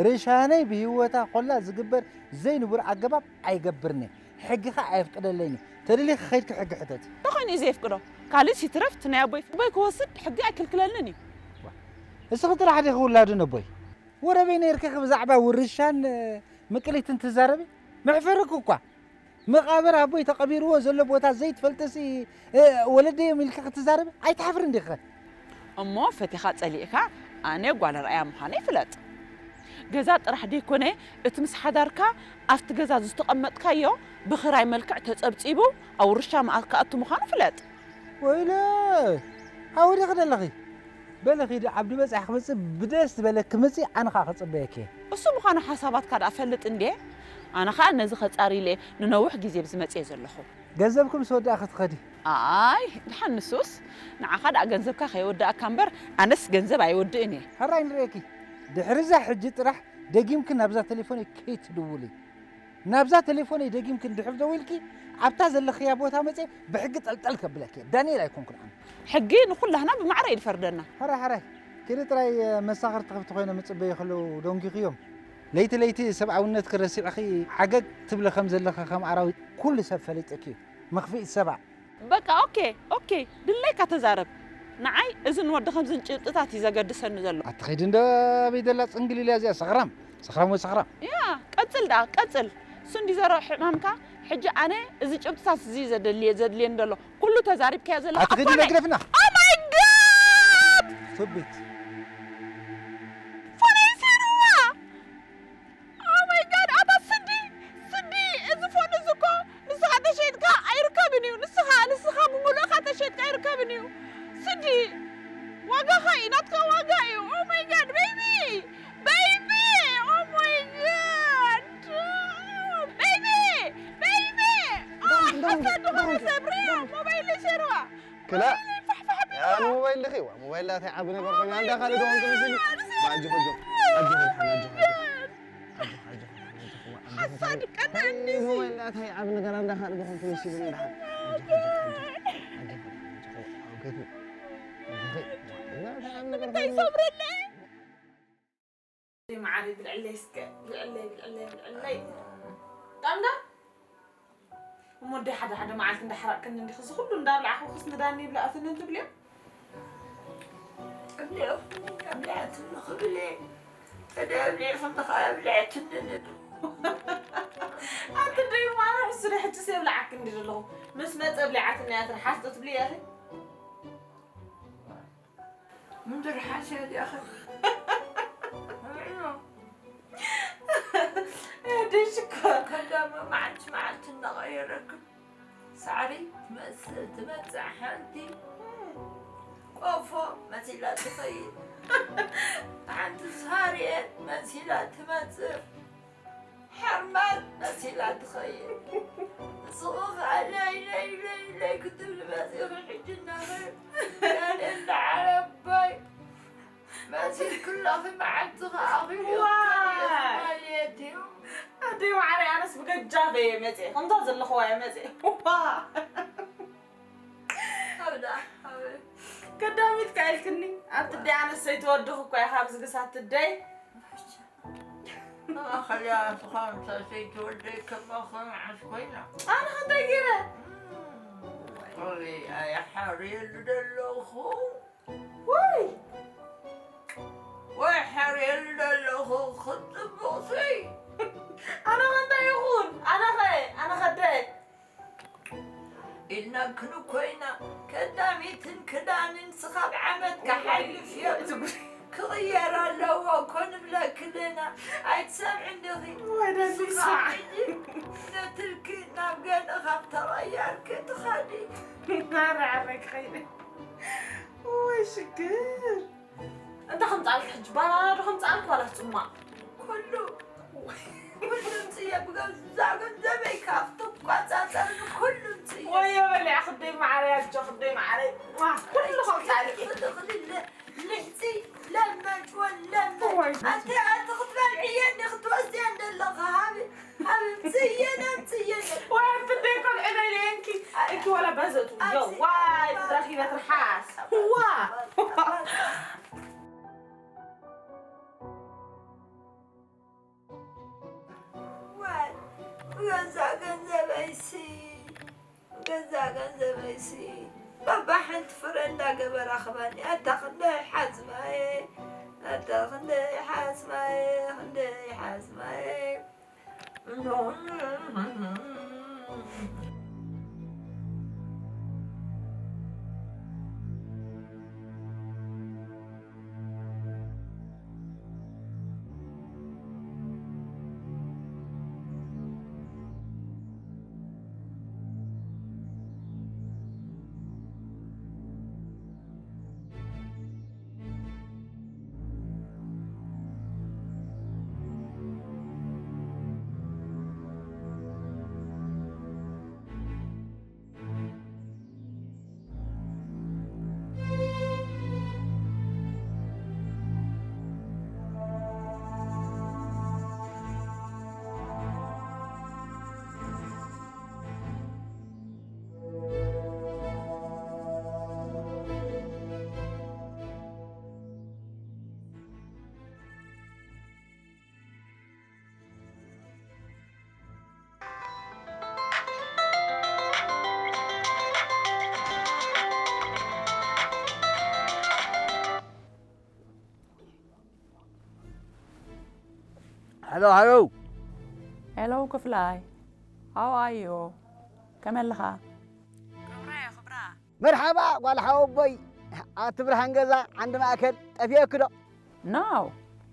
ርሻነይ ብህይወታ ኮላ ዝግበር ዘይንቡር ኣገባብ ኣይገብርኒ። ሕጊ ኸኣ ኣየፍቅደለይን እዩ። ተደሊኺ ኸይድኪ ሕጊ ሕተቲ። እንታይ ኮይኑ እዩ ዘየፍቅዶ? ካልእ ሲትረፍ እቲ ናይ ኣቦይ ኣቦይ ክወስድ ሕጊ ኣይክልክለንን እዩ። እስኺ ጥራሕ ዲኺ ውላዱ ነቦይ? ወረበይ ነይርኪ ብዛዕባ ውርሻን ምቅሊትን ትዛረቢ? መሕፈርኪ እኳ። መቓብር ኣቦይ ተቐቢርዎ ዘሎ ቦታ ዘይትፈልጥሲ፣ እ፣ ወለደዮም ኢልኪ ክትዛረቢ ኣይትሓፍርን ዲኺ? እሞ ፈቲኻ ጸሊእካ ኣነ ጓል ርኣያ ምዃነይ ፍለጥ። ገዛ ጥራሕ ደይኮነ፣ እቲ ምስ ሓዳርካ ኣብቲ ገዛ ዝተቐመጥካዮ ብኽራይ መልክዕ ተጸብጺቡ ኣብ ውርሻ መኣ-፣ ክኣቱ ምዃኑ ፍለጥ። ወይለ! ኣበይ ዲኺ ዘለኺ? በሊ ኺዲ ዓብዲ በጻሒ ክመጽእ ብደስ ዝበለኪ ምጺ፣ ኣነ ኸኣ ክጽበየኪ እየ። እሱ ምዃኑ ሓሳባትካ ደኣ ፈልጥ እንድየ። ኣነ ኸኣ ነዚ ከጻሪ ኢለ ንነዊሕ ግዜ ብዝመጽእ እየ ዘለኹ። ገንዘብኪ ምስ ወዳእኺ ትኸዲ። ኣይ፣ ደሓን ንሱስ። ንዓኻ ደኣ ገንዘብካ ከይወዳእካ እምበር፣ ኣነስ ገንዘብ ኣይወድእን እየ። ሕራይ ንርእየኪ። ድሕሪ እዛ ሕጂ ጥራሕ ደጊምኪ ናብዛ ቴሌፎነይ ከይትድውሊ። ናብዛ ቴሌፎነይ ደጊምኪ እንድሕር ደዊልኪ፣ ኣብታ ዘለኽያ ቦታ መጽየ ብሕጊ ጠልጠል ከብለኪ እየ። ዳንኤል ኣይኮንኩን ኣነ። ሕጊ ንኹላህና ብማዕረ እዩ ዝፈርደና። ሕራይ፣ ሕራይ። ኪዲ ጥራይ መሳኽርቲ ክፍቲ ኮይኖም ይጽበዩ ከለዉ ደንጊኽዮም። ለይቲ ለይቲ ሰብኣውነትኪ ረሲዕኺ ዓገግ ትብሊ ከም ዘለኺ ከም ኣራዊት ኩሉ ሰብ ፈሊጥኪ እዩ። መኽፍኢት ሰብኣ። በቃ ኦኬ፣ ኦኬ። ድለይካ ተዛረብ። ንዓይ እዝን ወዲ ከምዝን ጭብጥታት እዩ ዘገድሰኒ ዘሎ። ኣቲ ኸይዲ እንዶ ኣበይ ደላ ጽንግል ኢልያ እዚኣ ሰኽራም፣ ሰኽራም ወይ ሰኽራም። ያ፣ ቀጽል ደኣ፣ ቀጽል። እሱ እንዲ ዘረው ሕማምካ፣ ሕጂ ኣነ እዚ ጭብጥታት እዚ ዘደልየ፣ ዘድልየኒ ዘሎ። ኩሉ ተዛሪብካዮ ዘለኻ ኣቲ ኸይዲ ኣኮነ። ነግረፍና። Oh my God! ሶቤት። ፎነይ ሰይርዋ! Oh my God! ኣታ ስዲ! ስዲ! እዚ ፎን እዚ እኮ ንስኻ ተሸይጥካ ኣይርከብን እዩ። ንስኻ፣ ንስኻ ብምሉእኻ ተሸይጥካ ኣይርከብን እዩ። ስዲ! ዋጋኻ እዩ፣ ናትካ ዋጋ እዩ። Oh my God! ቤቢ! ቤቢ! Oh my God! ቤቢ! ቤቢ! ኣታ ድኾነ ሰብርያ! ሞባይል ሰይርዋ! ክላ ሞባይል ፋሕፋሕ ኣቢልዋ! ኣነ ሞባይል ድኺ ዋ ሞባይል ዳታ ዓቢ ነገር ኮይኑ ኣንዳ ካልእ ደሆን ትመስል ኣጆ ኣጆ ኣጆ ኣጆ ኣጆ ኣጆ ኣጆ ሓሳድ ቀናኒ እዚ ሞባይል ዳታ ዓቢ ነገር ኣንዳ ካልእ ደሆን ትመስል እንዳ ንምንታይ ይሰብረለይ? መዓረይ ብልዕለይ እስከ፣ ብልዕለይ፣ ብልዕለይ፣ ብልዕለይ። ዳምዳ? እሞ እንደ ሓደ ሓደ መዓልቲ እንዳሓራቅክኒ እንዲኺ፣ እዚ ኩሉ እንዳብላዕኹ ክስ ንዳኒ ይብላዕትኒ እንትብልዮ? ኣብሊዕኹኒ፣ ኣብሊዓትኒ ክብል እየ። ተደይ ኣብሊዕኹኒ ኸዓ ኣብሊዐትኒ ንብል። ኣቲ ደይ ማራ፣ ሕሱ ዶ ሕጅስ የብልዓኪ እንዲ ዘለኹ? ምስ መጸ ኣብሊዓትኒ እያ ትርሓስ ዶ ትብሊ እያ? ምንድር ሓስያ ዲኣኸ? ድሽ እኮ ከዳማ መዓልቲ መዓልቲ እናቐየረክን ሳዕሪ ትመስል ትመጽእ ሓንቲ ቆፎ መሲላ ትኸይድ፣ ሓንቲ ሳርየት መሲላ ትመጽእ፣ ሓርማዝ መሲላ ትኸይድ። ንስኺ ኸኣ ለይ ለይ ለይ ለይ ክትብሊ መጺኺ ሕጂ እናኸ ዳንኤል ዓረባይ መሲልክለኺ መዓልቲ ኸኣ ኣኺሉ ዋይ! ማለት እዩ። ኣደይ ማዕረይ ኣነስ ብገጃፈ እየ መጽየ ከምዛ ዘለኽዋ እየ መጽየ። ዋ! ኣብዳ፣ ኣብ ከዳሚት ከ ኢልክኒ ኣብቲ ደይ ኣነስ ሰይትወድኽ እኮ እየ ካብ ዝግሳት ትደይ። ማእኸል እያ ስኻ ምሳሰይ ትወደይ ከማኸ መዓስ ኮይና? ኣነ ኸ እንታይ ገይረ? እም፣ ወይ ኣየ ሓርየሉ ደለኹ። ወይ ወይ ሓርየሉ ደለኹ ክትጽብቕሲ። ኣነ ኸ እንታይ ይኹን? ኣነ ኸ ኣነ ኸደይ ኢልና ክንኮይና ከዳሚትን ክዳንን ስኻብ ዓመት ክሓልፍ እዮ። እቲ ጉድ። ክቕየር ኣለዎ እኮ ንብለኪ ኣለና። ኣይትሰምዕን ዲኺ? ወይ ደስ ስኻ ይስማዕ። ሕጂ ነትልኪ ናብ ገንኢ ካብ ተቐየርኪ ትኸዲ። ኣረ ዓረይ ክኸይደ። ወይ ሽግር። እንታይ ከምጻልክ ሕጂ? ባናና ዶ ከምጻልክ ዋላ ጽማቕ? ኩሉ፣ ኩሉ ምጽየ ብገዛ ገንዘበይ ካብ ትቆጻጸርኒ ኩሉ ምጽየ። ወዮ በሊዓ ክደይ መዓረይ፣ ኣጆ ክደይ መዓረይ። ዋ፣ ኩሉ ከምጻልክ። ትኽልለ፣ ልሕጺ፣ ለመጭወን፣ ለመ-፣ ወይ። ኣንቲ፣ ኣንቲ ክትበልዕየ እንዲ ክትወስድየ እንደለኻ ሃቢ። ኣምፅየን፣ ኣምፅየን። ወይ ኣንቲ ደይ ቆልዑ ደይ ደይ እንኪ፣ እንኪ ወላ በዘቱ። ኣምፅየን። ዮ፣ ዋይ፣ ረኺበ ትርሓስ። ዋ። ዋይ፣ ገዛ ገንዘበይሲ፣ ገዛ ገንዘበይሲ፣ ባባ ሓንቲ ፍረ እንዳገበራ ክባኒ፣ ኣታ ክንደይ ሓዝማየ፣ ኣታ ክንደይ ሓዝማየ፣ ክንደይ ሓዝማየ። Hello, hello. Hello ክፍላይ። How are you? ከመይ ኣለኻ? ክብራ እየ፣ ክብራ። መርሓባ ጓል ሓወቦይ። ኣቲ ብርሃን ገዛ ዓንዲ ማእከል ጠፊአኪ ዶ? No፣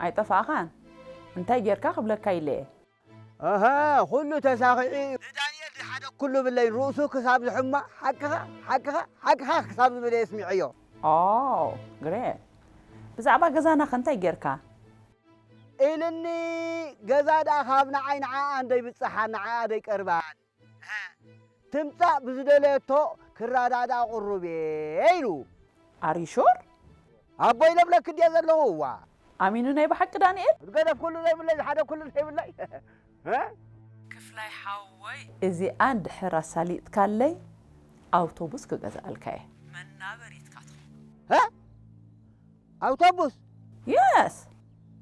ኣይጠፋእኻን። እንታይ ጌርካ ክብለካ ኢለ እየ። ኣሃ፣ ኩሉ ተሳኺዑ እዩ። ንዳንኤል ሓደ ኩሉ ብለይ ርእሱ ክሳብ ዝሕማቕ ሓቅኻ፣ ሓቅኻ፣ ሓቅኻ ክሳብ ዝብል እየ ስሚዐዮ። ኦ፣ ግሬት። ብዛዕባ ገዛና ከ እንታይ ጌርካ? ኢልኒ፣ ገዛ ደኣ ካብ ንዓይ ንዓኣ እንደይብጽሓን ንዓኣ ደይቀርባን። ትምጻእ ብዝደለየቶ ክረዳዳእ ቅሩብ እየ ኢሉ። Are you sure? ኣቦይ ለብለክ ድየ ዘለኹ፣ እዋ። ኣሚኑ ናይ ብሓቂ ዳንኤል? ገደፍ ኩሉ ዘይብለይ፣ ሓደ ኩሉ ዘይብለይ። እ? ክፍላይ ሓወይ፣ እዚኣ እንድሕር ኣሳሊጥካለይ፣ ኣውቶቡስ ክገዝኣልካ እየ። መናበሪትካ ትኸውን። እ? ኣውቶቡስ? የስ።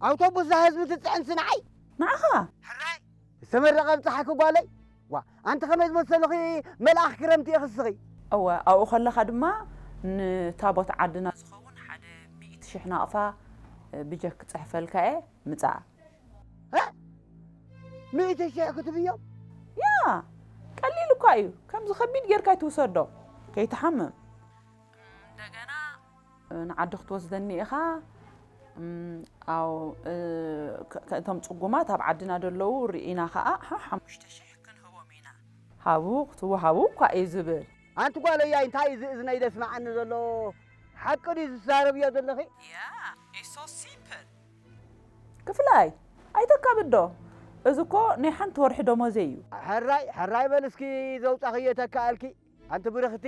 ኣውቶቡስ እዛ ህዝቢ ትጽዕንሲ ንዓይ? ንዓኻ። ሕራይ፣ ዝተመረቐ ኣብጽሓኪ ጓለይ። ዋ፣ ኣንቲ ከመይ ዝመሰልኺ መልኣኽ ክረምቲ ኢኺ እስኺ። እወ፣ ኣብኡ ከለኻ ድማ ንታቦት ዓድና ዝኸውን ሓደ ሚእቲ ሽሕ ናቕፋ ብጀክ ክጽሕፈልካ እየ፣ ምጻእ። እ? ሚእቲ ሽሕ ክትብዮም? ያ፣ ቀሊል እኳ እዩ። ከምዚ ከቢድ ጌርካ ኣይትውሰዶ። ከይትሓምም። እንደገና ንዓዲ ክትወስደኒ ኢኻ፣ እም፣ ኣው፣ እ፣ ከ-፣ ከ-፣ እቶም ጽጉማት ኣብ ዓድና ደለዉ ርኢና ኸኣ፣ ሓ-፣ ሓሙሽተ ሽሕ ክንህቦም ኢና። ሃቡ ክትወሃቡ እኳ እዩ ዝብል። ኣንቲ ጓለይ፣ እንታይ እዚ እዝነይ ደስምዓኒ ዘሎ? ሓቂ ድዩ ዝዛረብዮ ዘለኺ? Yeah, it's so simple. ክፍላይ፣ ኣይተካብዶ። እዚ እኮ ናይ ሓንቲ ወርሒ ደሞዘይ እዩ። ሕራይ፣ ሕራይ በል እስኪ ዘውጻኽዮ ተካኣልኪ፣ ኣንቲ ብርኽቲ።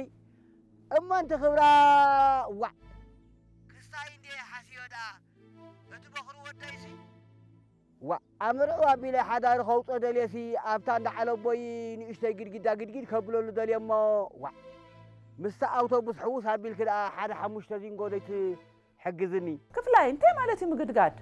እሞ ኣንቲ ክብራ፣ ዋዕ። ክስታይ እንዴ ሓስዮ ደኣ፣ እቲ በኹሪ ወደይሲ? ዋዕ፣ ኣምርዑ ኣቢለ ሓዳሪ ከውጾ ደልየሲ፣ ኣብታ እንዳ ዓለቦይ ንእሽተይ ግድግዳ ግድጊድ ከብለሉ ደልየ እሞ፣ ዋዕ። ምስታ ኣውቶቡስ ሕውስ ኣቢልኪ ደኣ ሓደ ሓሙሽተ ዚንጎ ደይት-፣ ሕግዝኒ። ክፍላይ፣ እንታይ ማለት እዩ ምግድጋድ?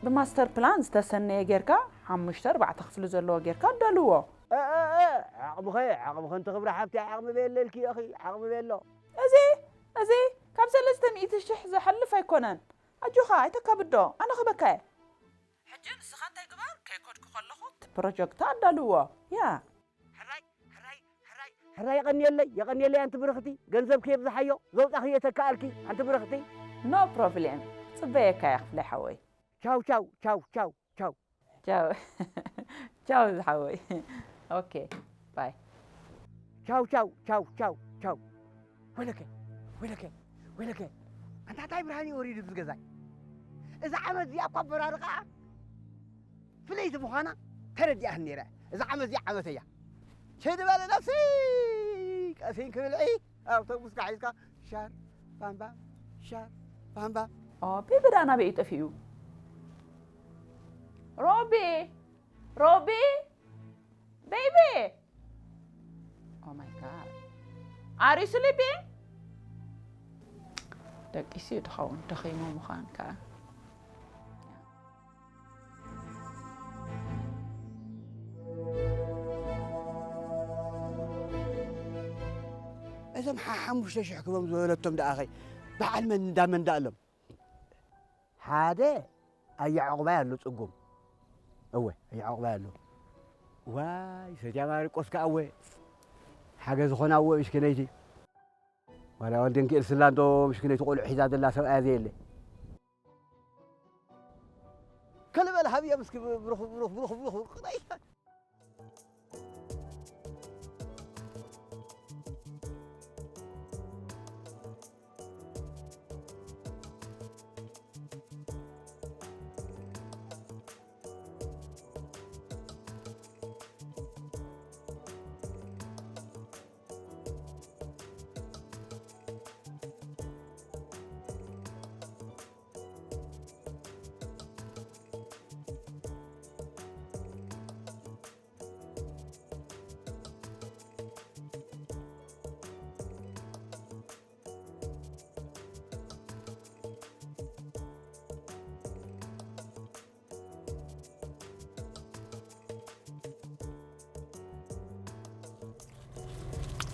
ብማስተር ፕላን ዝተሰነየ ጌርካ፣ ሓሙሽተ ኣርባዕተ ክፍሊ ዘለዎ ጌርካ ኣዳልዎ። እ፣ እ፣ እ፣ ዓቕምኸ፣ ዓቕምኸ እንተ ክብሪ ሓብቲ፣ ዓቕሚ ቤለልኪ ኢኺ፣ ዓቕሚ ቤሎ። እዚ፣ እዚ ካብ ሰለስተ ሚእቲ ሽሕ ዝሓልፍ ኣይኮነን። ኣጆኻ፣ ኣይተካብዶ፣ ኣነ ክበካየ። ሕጂ ንስኻ እንታይ ግበር? ከይከድኩ ከለኹ እቲ ፕሮጀክት ኣዳልዎ። ያ። ሕራይ፣ ሕራይ፣ ሕራይ፣ ሕራይ፣ የቐንየለይ፣ የቐንየለይ፣ ኣንቲ ብርኽቲ፣ ገንዘብኪ የብዝሓዮ፣ ዘውጻኺ የተካኣልኪ፣ ኣንቲ ብርኽቲ። No problem። ጽበየካ እየ፣ ክፍላይ ሓወይ። ቻው፣ ቻው፣ ቻው፣ ቻው፣ ቻው። ቻው። ቻው፣ ዝሓወይ። ኦኬ፣ ባይ። ቻው፣ ቻው፣ ቻው፣ ቻው፣ ቻው። ወይለከ፣ ወይለከ፣ ወይለከ። ኣንታ እንታይ ብርሃን እዩ ወሪዱ ኣብዚ ገዛይ? እዛ ዓመት እዚኣ እኳ ኣበራርቓኣ ፍልይቲ ምዃና ተረዲኣኒ ነይረ። እዛ ዓመት እዚኣ ዓመተይ እያ። ችድ በሊ ነብሲ፣ ቀሲን ክብልዒ፣ ኣውቶቡስካ ሒዝካ ሻር፣ ባምባም፣ ሻር፣ ባምባም። ኦ፣ ቤቢ ደኣ ናበይ እዩ ጠፊኡ? ሮቢ! ሮቢ! ቤቢ! Oh my God. Are you sleeping? ደቂሱ እዩ ድኸውን፣ ደኺሙ ምዃን ከኣ። እዞም ሓ-፣ ሓሙሽተ ሽሕ ክቦም ዝበለቶም ደኣኸ በዓል መን እንዳ መን ደኣሎም? ሓደ ኣያዕቑባይ ኣሎ ጽጉም። እወ፣ ኣያዕቑባይ ኣሎ። ዋይ፣ ሰትያ ማርቆስ ከኣ እወ። ሓገዝ ዝኾና እወ፣ ምሽክነይቲ። ዋላ ወልደንኪኤል ስላ እንዶ ምሽክነይቲ ቆልዑ ሒዛ ዘላ ሰብኣያ ዘየለ። ከልበል ሃብዮም እስኪ ብሩኽ፣ ብሩኽ፣ ብሩኽ፣ ብሩኽ፣ ብሩኽ፣ ቅጣይ።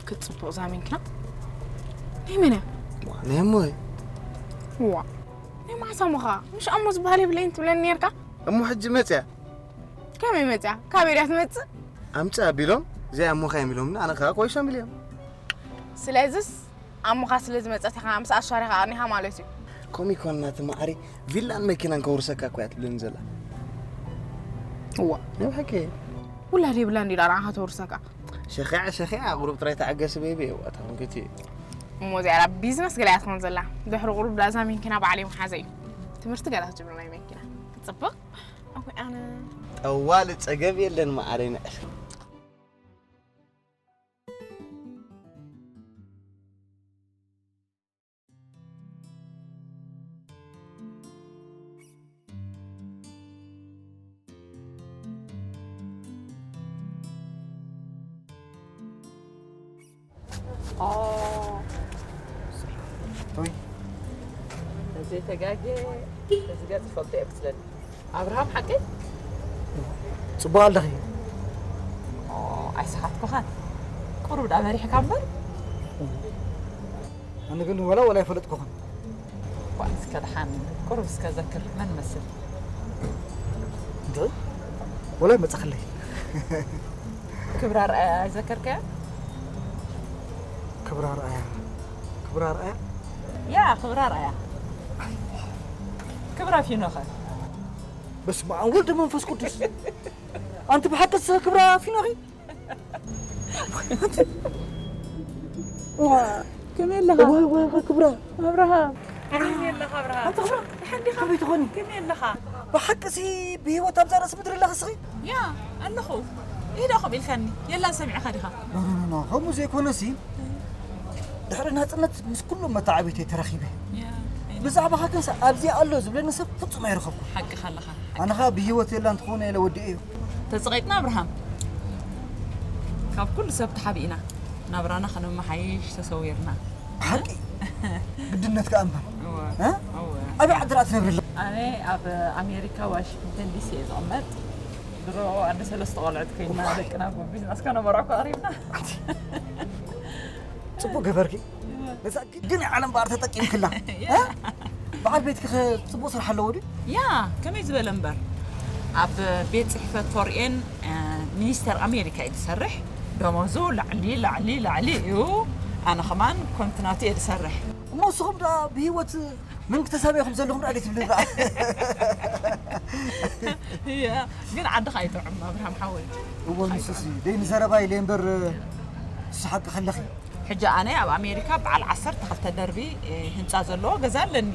ክትጽቡቕ ዛሚንክና? ናይ መን እያ? ዋ፣ ናይ እሞ እየ። ዋ፣ ናይ መዓስ ኣሞኻ? ምሽ ኣሞ ዝበሃል የብለይን ትብለኒ ነርካ? እሞ ሕጂ መጽያ? ከመይ መጽያ? ካበይ ድያ ትመጽእ? ኣምጽእ ኣቢሎም፣ እዚኣ ኣሞኻ እዮም ኢሎምኒ፣ ኣነ ከኣ ኮይሶም ኢለ እዮም። ስለዝስ ኣሞኻ ስለ ዝመጸት ኢኻ ምስኣ ኣሻሪኻ ቀኒኻ ማለት እዩ። ከምኡ ይኮንና እቲ መዓረይ፣ ቪላን መኪናን ከውርሰካ እኮ እያ ትብለኒ ዘላ። እዋ። ናይ ብሓቂ። ውላድ የብላን ድዩ ደኣ ንዓኻ ተውርሰካ? ሸኺዓ፣ ሸኺዓ፣ ቁሩብ ጥራይ ተዓገሲ ቤቢ፣ እዋ፣ እታ ኮንክቲ። እሞ እዚኣ ደኣ ቢዝነስ ገለ እያ ትኾን ዘላ። ድሕሪ ቁሩብ ደኣ እዛ መኪና ባዕለይ ምሓዘ እዩ። ትምህርቲ ገለ ክትጅምር ናይ መኪና። ክትጽብቕ? ኣወይ ኣነ። ጠዋሊ ጸገብ የለን መዓረይ ንዕሽ። ኦ። ኦይ። ዘይተጋጌ እዚ ገጽ ይፈልጦ እየ መስለኒ። ኣብርሃም ሓቀይ? ጽቡቕ ኣለኺ። ኦ፣ ኣይሰሓትኩኻን። ቁሩብ ደኣ መሪሕካ እምበር። ኣነ ግን ወላ፣ ወላ ኣይፈለጥኩኻን። እኳ እስከ ደሓን ቁሩብ እስከ ዘክር፣ መን መስል? እንታይ? ወላ ይመጻኽለይ። ክብራ ርኣያ ኣይዘከርከያ? ክብራ ርኣያ፣ ክብራ ርኣያ? ያ፣ ክብራ ርኣያ። ክብራ ፊኖኸ? በስመ ኣብ ወልድ መንፈስ ቅዱስ። ኣንቲ ብሓቂ ንስኺ ክብራ ፊኖኺ? ዋ፣ ከመይ ኣለኻ? ዋይ፣ ዋይ፣ ዋይ፣ ክብራ። ኣብርሃም። ከመይ ኣለኻ ኣብርሃም? ኣንቲ ክብራ። ደሓን ዲኻ? ከመይ ትኾኒ? ከመይ ኣለኻ? ብሓቂ ሲ ብህይወት ኣብዛ ርእሲ ምድሪ ኣለኺ እስኺ? ያ፣ ኣለኹ። ኢሂ ዶ ከምኡ ኢልካኒ? የላን ሰሚዕኻ ዲኻ? ኖ፣ ኖ፣ ኖ፣ ኖ። ከምኡ ዘይኮነሲ፣ ድሕሪ ናጽነት ምስ ኩሎም መተዓብይተይ ተራኺበ። ያ፣ I know። ብዛዕባኻ ክንሳ ኣብዚ ኣሎ ዝብለኒ ሰብ ፍጹም ኣይረኸብኩን። ሓቅኻ ኣለኻ። ኣነ ኸኣ ብህይወት የላን ትኾነ ኢለ ወዲኤዮ። ተጸቒጥና ኣብርሃም። ካብ ኩሉ ሰብ ተሓቢእና። ናብራና ከነመሓይሽ ተሰዊርና። ብሓቂ ግድነት ከኣ እምበር። እወ፣ እ? እወ። ኣበይ ዓዲ ደኣ ትነብሪ ኣለኺ? ኣነ ኣብ ኣሜሪካ ዋሽንግተን ዲሲ እየ ዝቕመጥ። ድሮ ኣደ ሰለስተ ቆልዑት ኮይና ደቅና ብቢዝነስ ከነመርዖ ኣቕሪብና። ጽቡቕ ገበርኪ። ነዛ ግን ዓለም በኣር ተጠቂምክላ። ያ። እ? በዓል ቤትኪ ኸ ጽቡቕ ስራሕ ኣለዎ ድዩ? ያ፣ ከመይ ዝበለ እምበር። ኣብ ቤት ጽሕፈት ፎሬን፣ እ፣ ሚኒስተር ኣሜሪካ እዩ ዝሰርሕ። ደሞዙ ላዕሊ፣ ላዕሊ፣ ላዕሊ እዩ። ኣነ ኸማን ከምቲ ናቱ እየ ዝሰርሕ። እሞ ንስኹም ደኣ ብህይወት መንግስተ ሰማይ ኢኹም ዘለኹም ደኣ ትብሉ ደኣ? ያ፣ ግን ዓድኻ ኣይጥዑም ኣብርሃም ሓወይ። እዎ፣ ንሱሲ ደይ ንዘረባ ኢለ እምበር፣ ንሱ ሓቂ ከለኺ። ሕጂ ኣነ ኣብ ኣሜሪካ በዓል ዓሰርተ ክልተ ደርቢ፣ እ፣ ህንጻ ዘለዎ ገዛ ኣለኒ።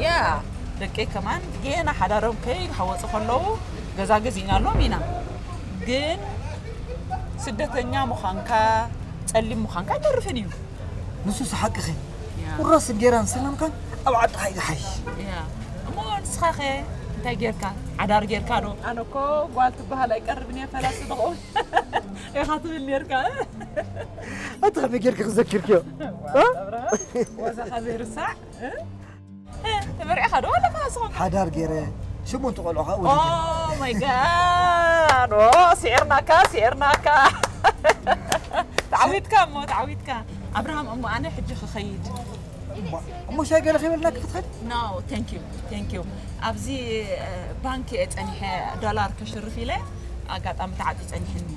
ያ፣ ደቀይ ከማን ጌና ሓዳሮም ከይሃወጹ ከለዉ ገዛ ገዚእናሎም ኢና። ግን ስደተኛ ምዃንካ፣ ጸሊም ምዃንካ ኣይተርፍን እዩ። ንሱስ ሓቅኺ። ያ። ቁራስ እንጌራን ሰላምካን ኣብ ዓድኻ እዩ ዝሓይሽ። ያ። እሞ ንስኻኸ እንታይ ጌርካ? ሓዳር ጌርካ ዶ? ኣነ እኮ ጓል ትበሃል ኣይቀርብን እየ፣ ፈላሲ ድኹም ኢኻ ትብል ኔርካ። ኣቲ ከመይ ጌርኪ ክዘኪርክዮ? ዋ፣ እ? ኣብርሃም፣ ወዛኻ ዘይርሳዕ፣ እ? እ፣ ተመርዒኻ ዶ ኣለካ ንስኻ? ሓዳር ገይረ፣ ሸሞንተ ቆልዑ ኸኣ ወሊደ። Oh my God! ኦ፣ ስዒርናካ፣ ስዒርናካ። ተዓዊትካ እሞ፣ ተዓዊትካ። ኣብርሃም፣ እሞ ኣነ ሕጂ ክኸይድ። እሞ፣ እሞ ሻይ ገለ ከይበልናኪ ክትኸዲ? No, thank you, thank you። ኣብዚ፣ እ፣ ባንክ እየ ጸኒሐ ዶላር ከሽርፍ ኢለ፣ ኣጋጣሚ ተዓጽዩ ጸኒሕኒ።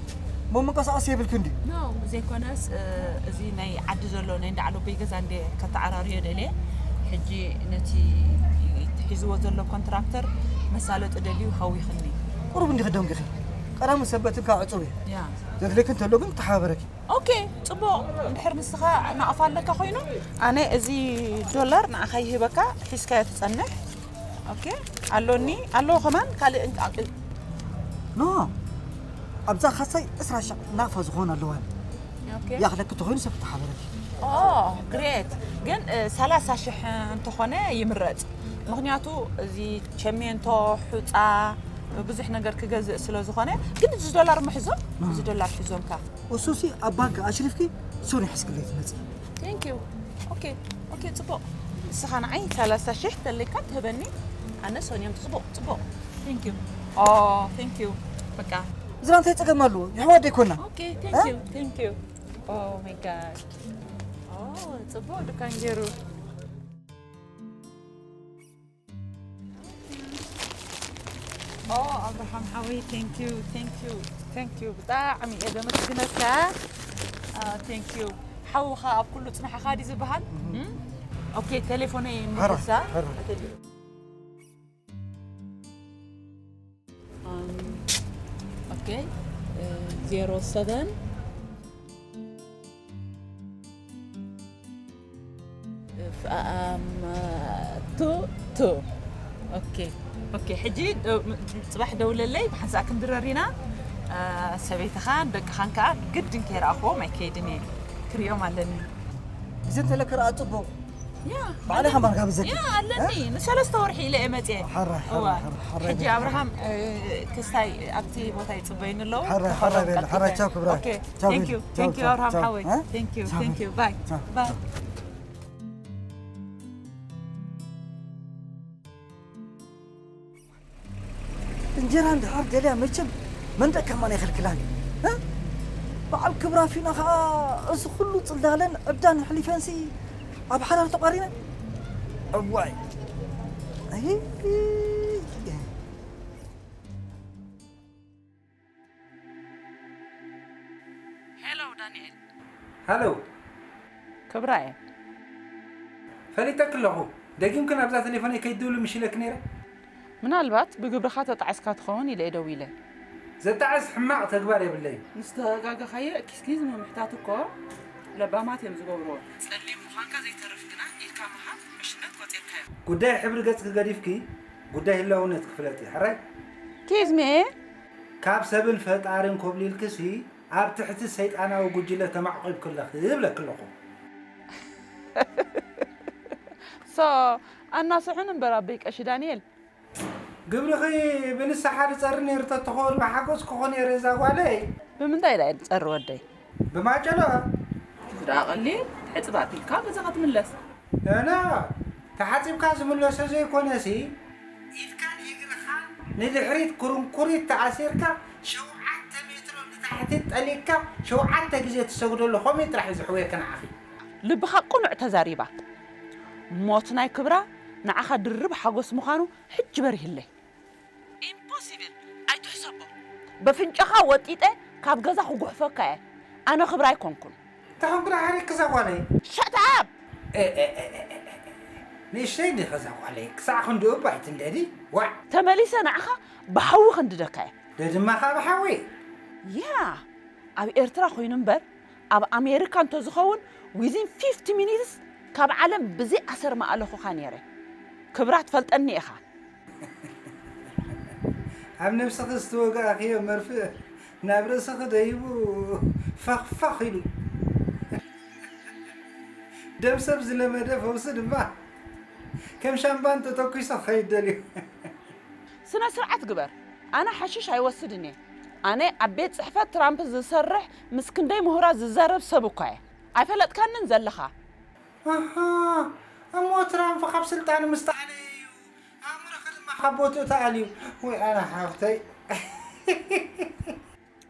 እሞ ምንቅስቓስ የብልክን ድዩ? No፣ ዘይኮነስ፣ እ፣ እዚ ናይ ዓዲ ዘሎ ናይ እንዳ ዓለቦይ ገዛ እንደ ከተዓራርዮ ደልየ፣ ሕጂ ነቲ ሒዝዎ ዘሎ ኮንትራክተር መሳለጢ ደልዩ ሃዊኽኒ። ቁሩብ እንዲኺ ደንጊኺ። ቀዳም ሰንበት እካ ዕጹብ እየ። ያ። ዘድልየኪ እንተሎ ግን ተሓባበረኪ። ኦኬ፣ ጽቡቕ። እንድሕር ንስኻ ናቕፋ ኣለካ ኮይኑ፣ ኣነ እዚ ዶላር ንዓኻ ይህበካ፣ ሒዝካዮ ትጸንሕ። ኦኬ፣ ኣሎኒ፣ ኣለዎ ከማን ካልእ እንቃ-፣ ኖ፣ ኣብዛ ካሳይ ዕስራ ሺሕ ናቕፋ ዝኾን ኣለዋኒ። ኦኬ። ያኽለኪ ተኾይኑ ሰብ ተሓበረኪ። ኦ፣ ግሬት። ግን፣ እ፣ ሰላሳ ሺሕ እንተኾነ ይምረጽ። ምኽንያቱ እዚ ቸሜንቶ፣ ሑጻ፣ ብዙሕ ነገር ክገዝእ ስለ ዝኾነ፣ ግን እዚ ዶላር ምሕዞ፣ ኖ። እዚ ዶላር ሒዞምካ። እሱሲ ኣብ ባንክ ኣሽሪፍኪ ሶኒ ሕስክለይ ትመጽእ። Thank you። ኦኬ፣ ኦኬ፣ ጽቡቕ። ንስኻ ንዓይ ሰላሳ ሺሕ ተለካ ትህበኒ፣ ኣነ ሶንዮም ጽቡቕ፣ ጽቡቕ። Thank you። ኦ፣ thank you። በቃ። እዚና እንታይ ጸገም ኣለዎ? የሕዋት ደይኮና? ኦኬ፣ thank እ? You፣ thank you። Oh my God። ኦ፣ ጽቡቕ ድካን ገይሩ። ኦ፣ ኣብርሃም ሓወይ፣ thank you፣ thank you፣ thank you። ብጣዕሚ እየ ዘመስግነካ። አ፣ thank you። ሓውኻ ኣብ ኩሉ ጽንሓኻ ድዩ ዝበሃል? እም? ኦኬ፣ ቴሌፎነይ ሕራ፣ ምልሳ። ሕራ። ኣም፣ ኦኬ፣ እ፣ ዜሮ ሰቨን። ቱ ቱ። ኦኬ፣ ኦኬ። ሕጂ ደው-፣ ም-፣ ጽባሕ ደውለለይ፣ ብሓንሳእ ክንድረር ኢና። አ፣ ሰበይትኻን ደቅኻን ከኣ ግድን ከይረኣኽዎም ኣይከይድን እየ። ክርእዮም ኣለኒ። ግዜ እንተለ ክረኣ ጽቡቕ። ያ፣ ባዕለይ ኣለኒ። ከማን ካብ ዘኪ። ያ፣ ኣለኒ። እ? ንሰለስተ ወርሒ ኢለ እየ መጽየ። ሓራይ፣ እዋ። ሓራይ፣ ሓራይ፣ ሓራይ ሕጂ ቤት። ኣብርሃም፣ እ፣ ክስታይ ኣብቲ ቦታ ይጽበዩኒ ኣለዉ። ሓራይ፣ ሓራይ ክኸዶም ቤት፣ ቀልጢፈ። ሓራይ፣ ቻው ክብራይ። ኦኬ። ቻው፣ ቴንክ ዩ፣ ቻው፣ ቴንክ ዩ ቻው፣ ኣብርሃም ቻው። ሓወይ። እ? ቴንክ ዩ፣ ቻው፣ ቴንክ ዩ። ባይ፣ ቻው፣ ባይ። ቻው። እንጀራ እንድሕር ደልያ መቸም መንደቅ ከማን ኣይኸልክላን። እ? በዓል ክብራ ፊና ኸኣ እዚ ኩሉ ጽላለን ዕብዳን ኣሕሊፈንሲ ኣብ ሓዳር ተቋሪነ። እዋይ። ኣይ። ሄሎ ዳንኤል። ሃሎ። ክብራየ። ፈሊጠኪ ኣለኹ። ደጊምክን ኣብዛ ቴሌፎነይ ከይትድውሊ ምሽ ኢለኪ ነይረ። ምናልባት ብግብርኻ ተጣዒስካ ትኸውን ኢለ እየ ደዊለ። ዘጣዕስ ሕማቕ ተግባር የብለይን። ምስ ተጋገኻዮ excuse me ምሕታት እኮ ለባማት እዮም ዝገብርዎ። ጸሊም ምዃንካ ዘይተርፍ ግና ኢድካ ምሃብ ዕሽነት ቆጺርካዮ። ጉዳይ ሕብሪ ገጽኪ ገዲፍኪ ጉዳይ ህላውነትኪ ፍለጢ። ሕራይ? Excuse me? ካብ ሰብን ፈጣርን ኮብሊልክሲ ኣብ ትሕቲ ሰይጣናዊ ጉጅለ ተማዕቂብኪ ኣለኺ እብለኪ ኣለኹ። So ኣናስሑን እምበር ኣበይ ቀሺ ዳንኤል። ግብርኺ ብንስሓ ዝጸሪ ነይሩ ተተኾን ምሓጎስኩ ነይረ እዛ ጓለይ። ብምንታይ ደኣ እየ ዝጸሪ ወደይ? ብማጨሎ። እዚ ደኣ ቀሊል፣ ሕጽብ ኣቢልካ ገዛኻ ትምለስ። ኖ፣ ተሓጺብካ ዝምለሶ ዘይኮነሲ፣ ኢድካን እግርኻን ንድሕሪት ኩርንኩሪት ተኣሲርካ፣ ሸውዓተ ሜትሮ ንታሕቲ ጠሊቕካ፣ ሸውዓተ ግዜ ትሰግደሉ፣ ከምኡ ጥራሕ እዩ ዝሕውየኪ ንዓኺ። ልብኻ ቅኑዕ ተዛሪባ። ሞት ናይ ክብራ ንዓኻ ድርብ ሓጎስ ምዃኑ ሕጂ በሪህለይ። ኢምፖሲብል፣ ኣይትሕሰቦ። በፍንጫኻ ወጢጠ ካብ ገዛ ክጉሕፈካ እየ። ኣነ ክብራ ኣይኮንኩን። እንታይ ኮንኩ ደኣ ሓሪክ ክዛ ጓለይ? Shut up! ንእሽተይ እንዲኺ እዛ ጓለይ፣ ክሳዕ ክንድኡ እባ ኣይትንደዲ። ዋዕ! ተመሊሰ ንዓኻ ብሓዊ ከንድደካ እየ። ደድማኻ ብሓዊ? ያ! ኣብ ኤርትራ ኮይኑ እምበር ኣብ ኣሜሪካ እንተዝኸውን within fifty minutes ካብ ዓለም ብዘይ ኣሰር ምኣለኹኻ ነይረ። ክብራ ትፈልጠኒ ኢኻ። ኣብ ነብስኺ ዝተወጋእኽዮ መርፍእ ናብ ርእስኺ ደይቡ ፋኽፋኽ ኢሉ። ደም ሰብ ዝለመደ ፈውሲ ድማ ከም ሻምባን ተተኲሱ ክኸይድ ደልዩ። ስነ ስርዓት ግበር። ኣነ ሓሽሽ ኣይወስድን እየ። ኣነ ኣብ ቤት ጽሕፈት ትራምፕ ዝሰርሕ ምስ ክንደይ ምሁራት ዝዛረብ ሰብ እኳ እየ። ኣይፈለጥካንን ዘለኻ። ኣሃ እሞ ትራምፕ ካብ ስልጣኑ ምስ ተኣለየ እዩ ኣእምሮኺ ድማ ካብ ቦትኡ ተኣልዩ። ወይ ኣነ ሓፍተይ።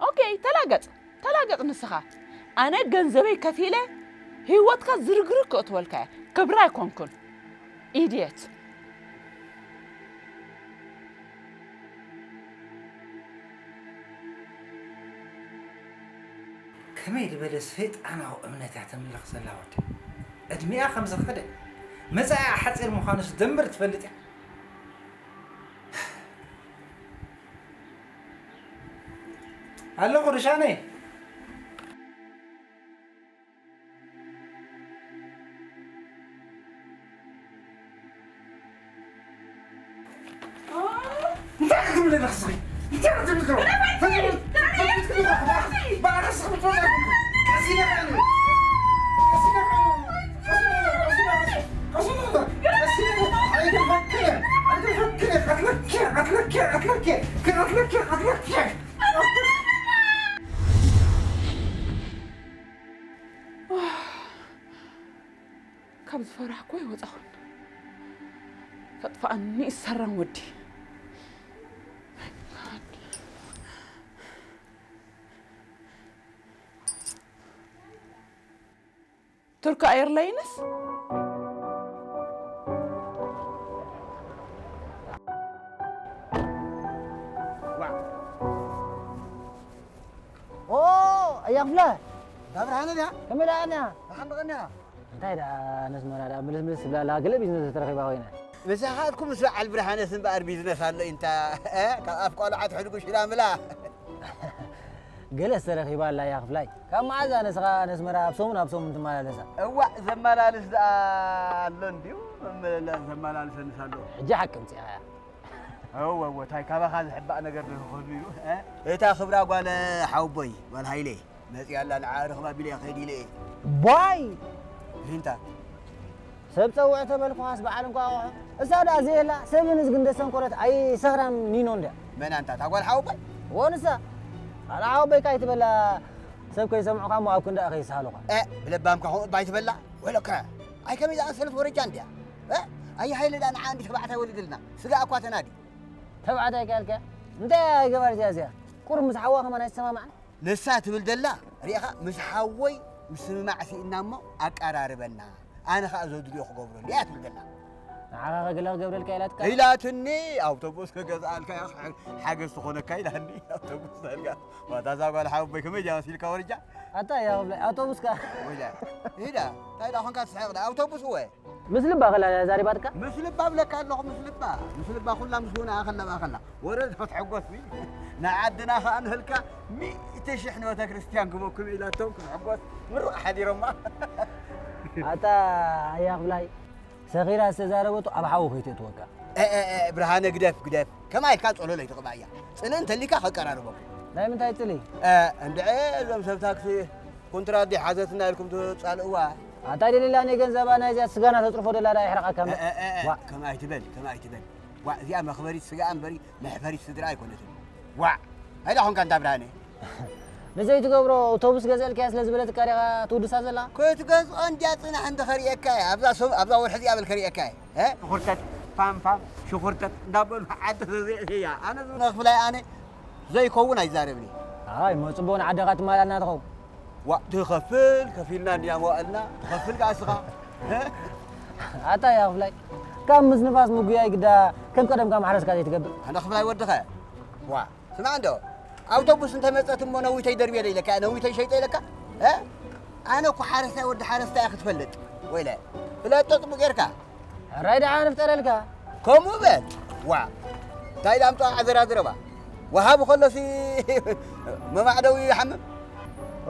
ኦኬ ተላገጽ ተላገጽ ንስኻ ኣነ ገንዘበይ ከፊለ ህይወትካ ዝርግርግ ክእትወልካ እየ ክብራ ኣይኮንኩን ኢድየት ከመይ ዝበለ ሰይጣናዊ እምነት እያ ተምልኽ ዘላ ወዲ ዕድሚኣ ከም ዝኸደ መጻኢኣ ሓጺር ምዃኑስ ደንበር ትፈልጥ እያ ኣለኹ ርሻነይ እንታይ ክትብሊ ኣለኺ ንስኺ? እንታይ ክትብሊ ኣለኺ? ካብ ዝፈራሕኩ ኣይወፃኹን። ከጥፍኣኒ እዩ ሰራን ወዲ። ቱርኪ ኤርላይንስ ኦ ኣያ ክፍለ እዛ ብርሃነ ድያ? ከመይ ደኣ ቀንያ? ደሓን ዶ ቀንያ? እንታይ ደኣ ነስመራ ደኣ ምልስምልስ ትብላ ኣለኻ? ገለ ቢዝነስ ተረኺባ ኮይና። ምሳኻ እኮ ምስ በዓል ብርሃነስ እምበኣር ቢዝነስ ኣሎ ኢንታ፣ እ? ካብ ኣፍ ቆልዓ ትሕድጉ ሽላምላ። ገለስ ተረኺባ ኣላ እያ ክፍላይ። ካብ መዓዝ ኣነስኻ ነስመራ ኣብ ሰሙን ኣብ ሰሙን ትመላለሳ? እዋእ ዘመላልስ ደኣ ኣሎ እንድዩ፣ መመለላ ዘመላልሰንስ ኣሎ። ሕጂ ሓቂ ኣምጺእኻያ። እወ እወ ታይ ካባኻ ዝሕባእ ነገር ዶ ክህሉ እዩ እ? እታ ክብራ ጓል ሓውቦይ ጓል ሃይለ መጺኣ ኣላ ንዓ ርኽባ ቢለ እየ ከይድ ኢለ እየ። ባይ ሪንታ ሰብ ጸውዕ ተበልኩኻስ በዓል እንኳ ኣቑሑ እሳ ደኣ ዘየላ ሰብን እዝግን ደሰንቆረት ኣይ ሰኽራም ኒኖ እንድያ። መን ኣንታ እታ ጓል ሓወቦይ? እዎ ንሳ ጓል ሓወቦይካ ኣይትበላ ሰብ ከይሰምዑኻ እሞ ኣብ ክንዳኣ ከይስሃሉኻ። እ ብለባምካ ከምኡ እባ ኣይትበላ ወለከ ኣይ ከመይ ዝኣመሰለት ወረጃ እንድያ። እ ኣየ ሃይለ ደኣ ንዓ እንዲ ተባዕታይ ወሊድልና ስጋ እኳ ተናዲ። ተባዕታይ ከ ኣልካ እንታይ ገባር እዚኣ እዚኣ ቁሩብ ምስ ሓዋ ከማን ኣይሰማማዕን። ንሳ ትብል ደላ ሪኢኻ ምስ ሓወይ ምስምማዕ ስኢንና እሞ ኣቀራርበና ኣነ ኸኣ ዘድልዮ ክገብረሉ እያ ትብል ደላ። ንዓኻ ከ ገለ ክገብረልካ ኢላትካ? ኢላትኒ ኣውቶቡስ ክገዝኣልካ እያ ሓገዝ ትኾነካ ኢላኒ ኣውቶቡስ ኣልካ ዋታ እዛ ጓል ሓወቦይ ከመይ ድያ መሲልካ ወርጃ? ኣታ እያ ክብላ ኣውቶቡስ ከኣ ወላ ኢዳ እንታይ ደኣ ኾንካ ትስሕቕ ደኣ ኣውቶቡስ እወ ምስ ልባ ከላ ዛሪባትካ? ምስ ልባ እብለካ ኣለኹ፣ ምስ ልባ። ምስ ልባ ኩላ ምስ ውና ከላ ብኣኸላ። ወረ ክትሕጎስ ሲ። ንዓድና ኸኣ ንህልካ ሚእቲ ሽሕ ንቤተ ክርስቲያን ክበኩም ኢላቶም ክትሕጎስ ምሩቕ ሓዲሮማ። ኣታ ኣያ ክብላይ ሰኺራ ዝተዛረበቶ ኣብ ሓዊ ከይትእትወካ። እ፣ እ፣ እ፣ ብርሃነ ግደፍ፣ ግደፍ። ከማይ ኢልካ ጸሎለይ ትቕባእያ። ጽልኢ እንተሊካ ከቀራርበኩም። ናይ ምንታይ ጽልኢ? እ፣ እንድዒ እዞም ሰብ ታክሲ ኮንትራት ድያ ሓዘትና ኢልኩም ትጻልእዋ። ኣታ ደሊላ ናይ ገንዘባ ናይዚኣ ስጋና ተጽርፎ ደላ ዳ ይሕረቐካ እምበር። እ፣ እ፣ እ፣ እ፣ ዋ። ከምኣ ኣይትበል፣ ከምኣ ኣይትበል። ዋ፣ እዚኣ መኽበሪት ስጋ እምበሪ መሕፈሪት ስድራ ኣይኮነትን። ዋዕ! እንታይ ደኣ ኾንካ እንዳ ብርሃነ? ንዘይትገብሮ ኣውቶቡስ ገዝአልካያ ስለ ዝበለትካ ዲኻ ትውድሳ ዘላ? ክትገዝኦ እንድያ ጽናሕ እንዲ ከርእየካ እየ። ኣብዛ ሶም ኣብዛ ወርሒ እዚኣ በል ከርእየካ እየ። እ? ሽኹርተት ፋም ፋም ሽኹርተት እንዳበሉ ዓዲ ተዘይእትያ። ኣነ ዝብሎ ክፍላይ ኣነ ዘይከውን ኣይዛረብን እየ። ኣይ እሞ ጽቡቕ ንዓድኻ ትማልኣልና ትኸውን። ዋእ ትኸፍል ከፊልና እንድያ መዋእልና ትኸፍል ከኣ እስኻ። እ? ኣታ እያ ክፍላይ ካብ ምስ ንፋስ ምጉያይ ግዳ ከም ቀደምካ ማሕረስካ ዘይትገብር። ኣነ ክፍላይ ወድኸ ዋ ስማዕ እንዶ ኣውቶቡስ እንተመጸት እሞ ነዊተይ ደርብየ ኢለካ ነዊተይ ሸይጠ ኢለካ እ ኣነ እኮ ሓረስታይ ወዲ ሓረስታይ ክትፈልጥ ወይለ ፍለጦ ጽቡቅ ጌርካ ሕራይ ደሓን ፍጠረልካ ከምኡ በል ዋ እንታይ ዳምጦ ዓዘራ ዝረባ ወሃቢ ከሎሲ መማዕደዊ ይሓምም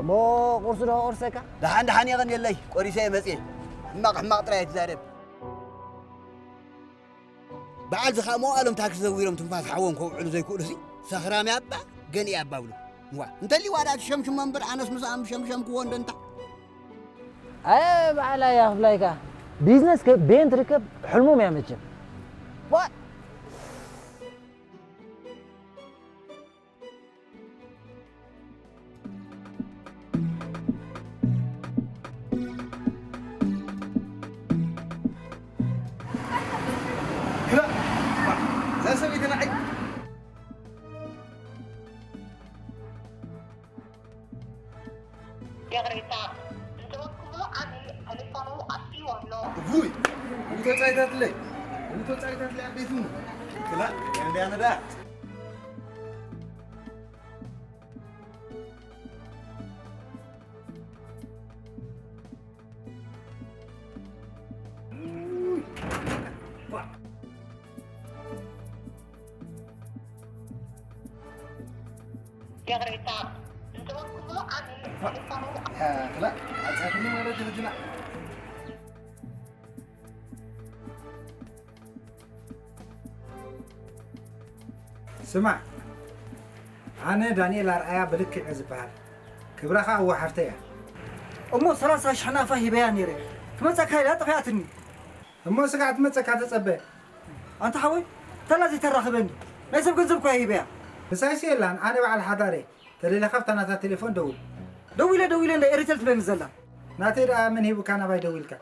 እሞ ቁርሲ ዶ ቁርሰካ ደሓን ደሓን የቐን የለይ ቆሪሰ መጽየ ሕማቕ ሕማቕ ጥራይ ትዛረብ በዓል ዝኻ መዋእሎም ታክሲ ዘዊሮም ትንፋስ ሓዎም ከውዕሉ ዘይክእሉሲ ሰኽራም ያባ ገንኢ ያባ ብሉ ዋ እንተሊ ዋዳ ትሸምሽሞ እምበር ኣነስ ምስኣም ሸምሸምክዎ እንደንታ ኣየ በዓል ኣያ ክብላይካ ቢዝነስ ከ ቤን ትርከብ ሕልሞም እያ መቸም ዋ ይቕሬታ፣ ዝደወልኩሉ ኣነ ተሌፎኑ ኣጥፊእዎ ኣሎ። እውይ! እቡ ተጻይታትለይ! እቡ ተጻይታትለይ ኣዴትኒ! ክላ እንዲያ ነዳ! ይቕሬታ፣ ዝደወልኩሉ ኣነ ተሌፎኑ ክላ ኣጻትኒ ማለት ይብጅላ ስማዕ ኣነ ዳንኤል ኣርኣያ ብልክዕ ዝበሃል ክብራ ኸዓ እወ ሓፍተይ እያ እሞ ሰላሳ ሽሕ ናፋ ሂበያ ነይረ ትመፀካ ኢላ ጠፊኣትኒ እሞ ስጋዕ ትመፀካ ተፀበ ኣንታ ሓወይ ተላ ዘይተራኽበኒ ናይ ሰብ ገንዘብ እኳ ሂበያ ምሳይሲ የላን ኣነ በዓል ሓዳር እየ ተደሊኻ ብታ ናታ ቴሌፎን ደውል ደዊለ ደዊለ እንዳ ኤሪቴል ትብለኒ ዘላ ናተይ ደኣ መን ሂቡካ ናባይ ደዊልካ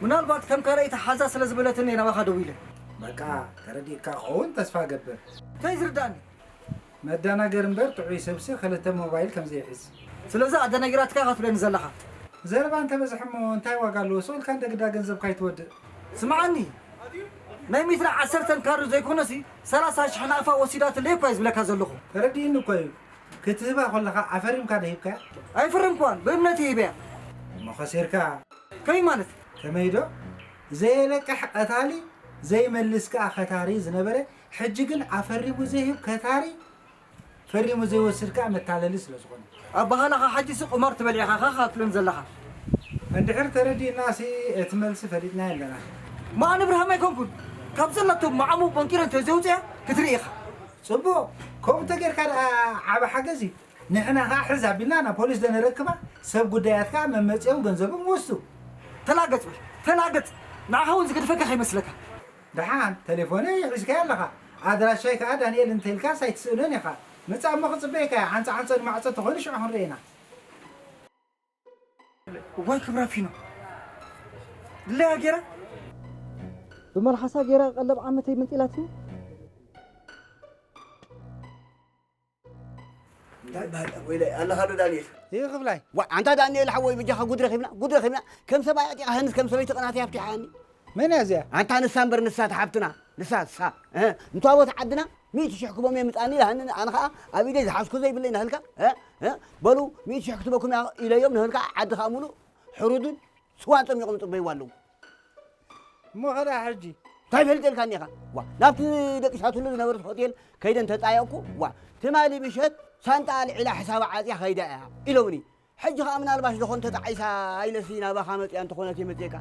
ምናልባት ከም ካልኣይቲ ሓዛ ስለ ዝበለትኒ እየ ናባኻ ደዊለ። በቃ ተረዲእካ ክኸውን ተስፋ እገብር። እንታይ ዝርዳእኒ? መደናገሪ እምበር ጥዑይ ሰብሲ ክልተ ሞባይል ከም ዘይሕዝ። ስለዚ ኣደናጊራትካ ኢኻ ትብለኒ ዘለኻ። ዘረባ እንተበዝሐ እሞ እንታይ ዋጋ ኣለዎ? ስቕ ኢልካ እንደ ግዳ ገንዘብካ ኣይትወድእ። ስምዓኒ፣ ናይ ሚትራ ዓሰርተን ካርድ ዘይኮነሲ ሰላሳ ሽሕ ናቕፋ ወሲዳትለይ እኳ እየ ዝብለካ ዘለኹ። ተረዲእኒ እኮ እዩ። ክትህባ ከለኻ ኣፈሪምካ ዶ ሂብካያ? ኣይፈረምክዋን፣ ብእምነት እየ ሂበያ። እሞ ኸሲርካ። ከመይ ማለት? ከመይ ዶ? ዘየለቅሕ ቐታሊ፣ ዘይመልስ ከኣ ኸታሪ ዝነበረ፣ ሕጂ ግን ኣፈሪሙ ዘይህብ ከታሪ፣ ፈሪሙ ዘይወስድ ከኣ መታለሊ ስለ ዝኾነ። ኣበሃህላኻ ሕጂሲ ቁማር ትበልዕ ኢኻ ኻኻ ትብለኒ ዘለኻ። እንድሕር ተረዲእናሲ እቲ መልሲ ፈሊጥናዮ ኣለና። እሞ ኣነ ብርሃም ኣይኮንኩን። ካብ ዘለቶ መዓሙ ቦንቂረ እንተዘይውፅያ ክትርኢ ኢኻ። ፅቡቕ፣ ከምኡ እንተጌርካ ደኣ ዓቢ ሓገዝ እዩ። ንሕና ኸዓ ሕዝ ኣቢልና ናብ ፖሊስ ዶ ነረክባ፣ ሰብ ጉዳያት ከኣ መመጺኦም ገንዘቦም ይወስዱ። ተላገጽ በል፣ ተላገጽ! ንዓኻ እውን ዝገድፈካ ከይመስለካ። ደሓን፣ ተሌፎነይ ሒዝካዮ ኣለኻ። ኣድራሻይ ከኣ ዳንኤል እንተ ኢልካስ ኣይትስእኖን ኢኻ። ምጻእ እሞ ክጽበየካ እየ። ዓንጸ ዓንጸ ንማዕጾ እንተኾይኑ ሽዑ ክንርእየና። እዋይ ክብራ ፊኖ ድለያ ገይራ ብመልሓሳ ገይራ ቀለብ ዓመተይ መንጢላትኒ። እንታይ ባህል ወይለ ኣለኻ ዶ ዳንኤል? ይህ ክፍላይ። ዋ ኣንታ ዳንኤል ሓወይ ብጃኻ ጉድ ረኺብና ጉድ ረኺብና ከም ሰብኣይ ኣጢቓ ሃንስ ከም ሰበይቲ ቅናት ያፍቲሓኒ። መን እያ እዚኣ? ኣንታ ንሳ እምበር ንሳ ትሓብትና ንሳ ንሳ እንተዋቦት ዓድና ሚእቲ ሽሕ ክቦም እየ ምጻኒ ኢላሃኒ ኣነ ኸኣ ኣብ ኢደይ ዝሓዝኩ ዘይብለይ ናህልካ እ? እ? በሉ ሚእቲ ሽሕ ክትበኩም እያ ኢለዮም ናህልካ ዓዲ ኸኣ ሙሉእ ሕሩድን ስዋን ጸሚቖም ይጽበይዋ ኣለዉ። እሞ ኸዳ ሕጂ እንታይ ፈልጠልካኒ ኢኻ? ዋ፣ ናብቲ ደቂሳትሉ ዝነበረት ሆቴል ከይደ እንተጣየቕኩ፣ ዋ፣ ትማሊ ምሸት ሳንጣ ኣልዒላ ሕሳባ ዓጽያ ከይዳ እያ ኢሎምኒ። ሕጂ ኸኣ ምናልባሽ ዝኾን ተጣዒሳ ኢለሲ ናባኻ መጽያ እንተኾነት እየ መጽየካ።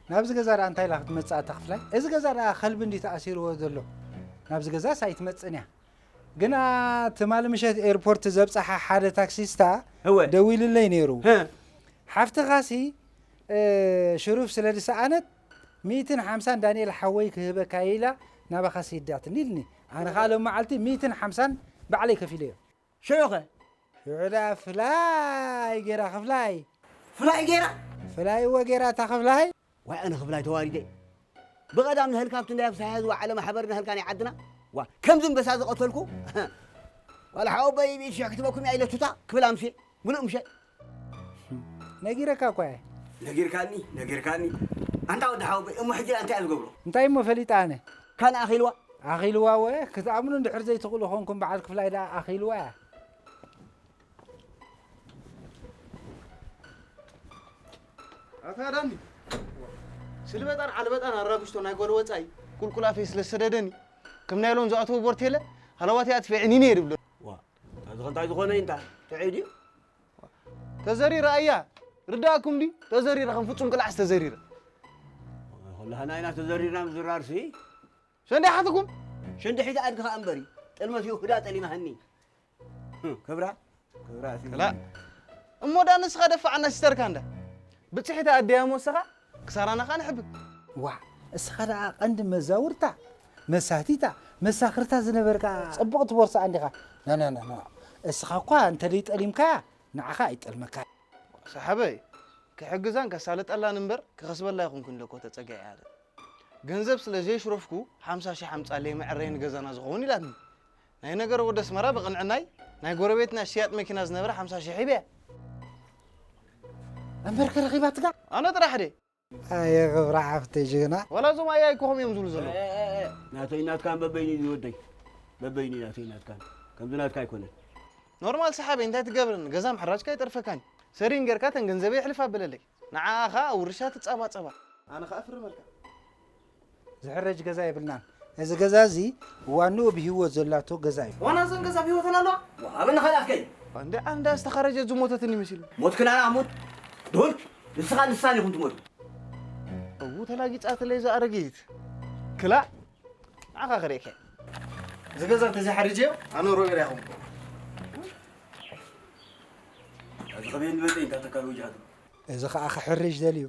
ናብዚ ገዛ ደኣ እንታይ ኢላ ክትመጽእ ኣታ ክፍላይ? እዚ ገዛ ደኣ ከልቢ እንዲ ተኣሲርዎ ዘሎ። ናብዚ ገዛስ ኣይትመጽእን እያ። ግና ትማሊ ምሸት ኤርፖርት ዘብጽሓ ሓደ ታክሲስታ እወ። ደዊሉለይ ነይሩ። ህ። ሓፍትኻሲ፣ እ፣ ሽሩፍ ስለ ዝሰኣነት፣ ሚእትን ሓምሳን ዳንኤል ሓወይ ክህበካ እየ ኢላ ናባኻ ሲዳትኒ ኢልኒ። ኣነ ኸኣ ሎም መዓልቲ ሚእትን ሓምሳን ባዕለይ ከፊለዮ። ሽዑ ኸ? ሽዑ ደኣ ፍላይ ገይራ ክፍላይ። ፍላይ ገይራ? ፍላይ እወ ገይራ እታ ክፍላይ። ዋይ ኣነ ክፍላይ ተዋሪደ። ብቐዳም ንህልካ ኣብቲ እንዳይ ኣብ ሳሕያ ዝወዓለ ማሕበር ንህልካ ናይ ዓድና። ዋ ከምዚ እምበሳ ዝቐተልኩ። ዋላ ሓወቦይ ብኢድ ሽሕ ክትበኩም እያ ኢለ ቱታ ክብል ኣምስየ። ምሉእ ምሸት። ነጊረካ እኳ እየ። ነጊርካኒ፣ ነጊርካኒ። ኣንታ ወዲ ሓወቦይ፣ እሞ ሕጂ እንታይ እየ ዝገብሮ? እንታይ እሞ ፈሊጠ ኣነ? ካን ኣኺልዋ? ኣኺልዋ ወ? ክትኣምኑ እንድሕር ዘይትኽእሉ ኾንኩም በዓል ክፍላይ ደኣ ኣኺልዋ እያ። ኣታ ዳኒ፣ ስልበጣን ዓልበጣን ኣራጉሽቶ ናይ ጓል ወጻኢ ቁልቁል ኣፈይ ስለ ዝሰደደኒ፣ ከም ናይ ሎም ዝኣተወ ቦርቴለ ሃለዋተይ ኣጥፊዐኒ ነይር ይብሎ። ዋ፣ እዚ ኸ እንታይ ዝኾነ እዩ እንታ? ጥዑይ ድዩ? ተዘሪረ ኣያ፣ ርዳእኩም ድዩ? ተዘሪረ ከም ፍጹም ቅላዕስ ተዘሪረ። ኩላህና ኢና ተዘሪርና ምዝራርሲ። ሸንዳሓትኩም? ሸንድሒት ኣድግኻ እምበሪ፣ ጥልመት እዩ ህዳ ጠሊማህኒ። ክብራ፣ ክብራ እሲ። ክላ-፣ እሞ ዳ ንስኻ ደፋዕና ሲስተርካ እንዳ። ብጽሒት ኣደያ እሞ እስኻ ክሳራና ኸኣ ንሕብን። ዋ፣ እስኻ ደኣ ቀንዲ መዛውርታ፣ መሳቲታ፣ መሳኽርታ ዝነበርካ ጽቡቕቲ ቦርሳ እንዲኻ። ና፣ ና፣ ና፣ ና። እስኻ እኳ እንተ ደይጠሊምካያ፣ ንዓኻ ኣይጠልመካ። ሰሓበይ፣ ክሕግዛን ከሳልጠላን እምበር ክኸስበላ ኣይኮንኩን ኢለ እኮ ተጸጊዐ እየ። ገንዘብ ስለ ዘየሽረፍኩ፣ ሓምሳ ሽሕ ኣምጻለይ መዐረይ ንገዛና ዝኸውን ኢላትኒ። ናይ ነገረ ወዲ ኣስመራ ብቕንዕናይ፣ ናይ ጎረቤትና ሽያጥ መኪና ዝነበረ ሓምሳ ሽሕ ሂበያ። እምበር ከ ረኺባትካ? ኣነ ጥራሕ ድየ? ኣየ ክብራ ሓፍተይ ጅግና። ዋላ እዞም ኣያይ እኮ ከምኡ እዮም ዝብሉ ዘለዉ። ኤ፣ ኤ፣ ኤ፣ ናተይ ናትካን በበይኑ እዩ ዝወደይ። በበይኑ እዩ ናተይ ናትካን። ከምዚ ናትካ ኣይኮነን። ኖርማል ሰሓበይ እንታይ ትገብረኒ? ገዛ ምሕራጅካ ኣይጠርፈካን። ሰሪን ጌርካ ተን ገንዘበይ የሕልፍ ኣበለለይ። ንዓኻ ውርሻ ትጻባጸባ። ኣነ ኸኣ እፍርመልካ። ዝሕረጅ ገዛ የብልናን። እዚ ገዛ እዚ ዋንኡ ብህይወት ዘላቶ ገዛ እዩ። ዋና እዘን ገዛ ብህይወተን ኣለዋ? ዋ፣ ኣበና ኸኣ ኣፍከይ። እንደ ኣንዳ ዝተኸረጀት ዝሞተትኒ መሲሉ። ሞትክና ሙት። ድሁል፣ ንስኻ ንሳን ኢኹም ትሞቱ። እዉ ተላጊጻትለይ እዛ ኣረጊት። ክላእ፣ ንዓኻ ክርእየካ። እዚ ገዛ እንተዘይሓሪጀዮ፣ ኣነ ሮቤል ኣይኹን። ኣብዚ ኸበየኒ መጸ እንታ ተካል ወጃቱ። እዚ ኸኣ ክሕርጅ ደልዩ።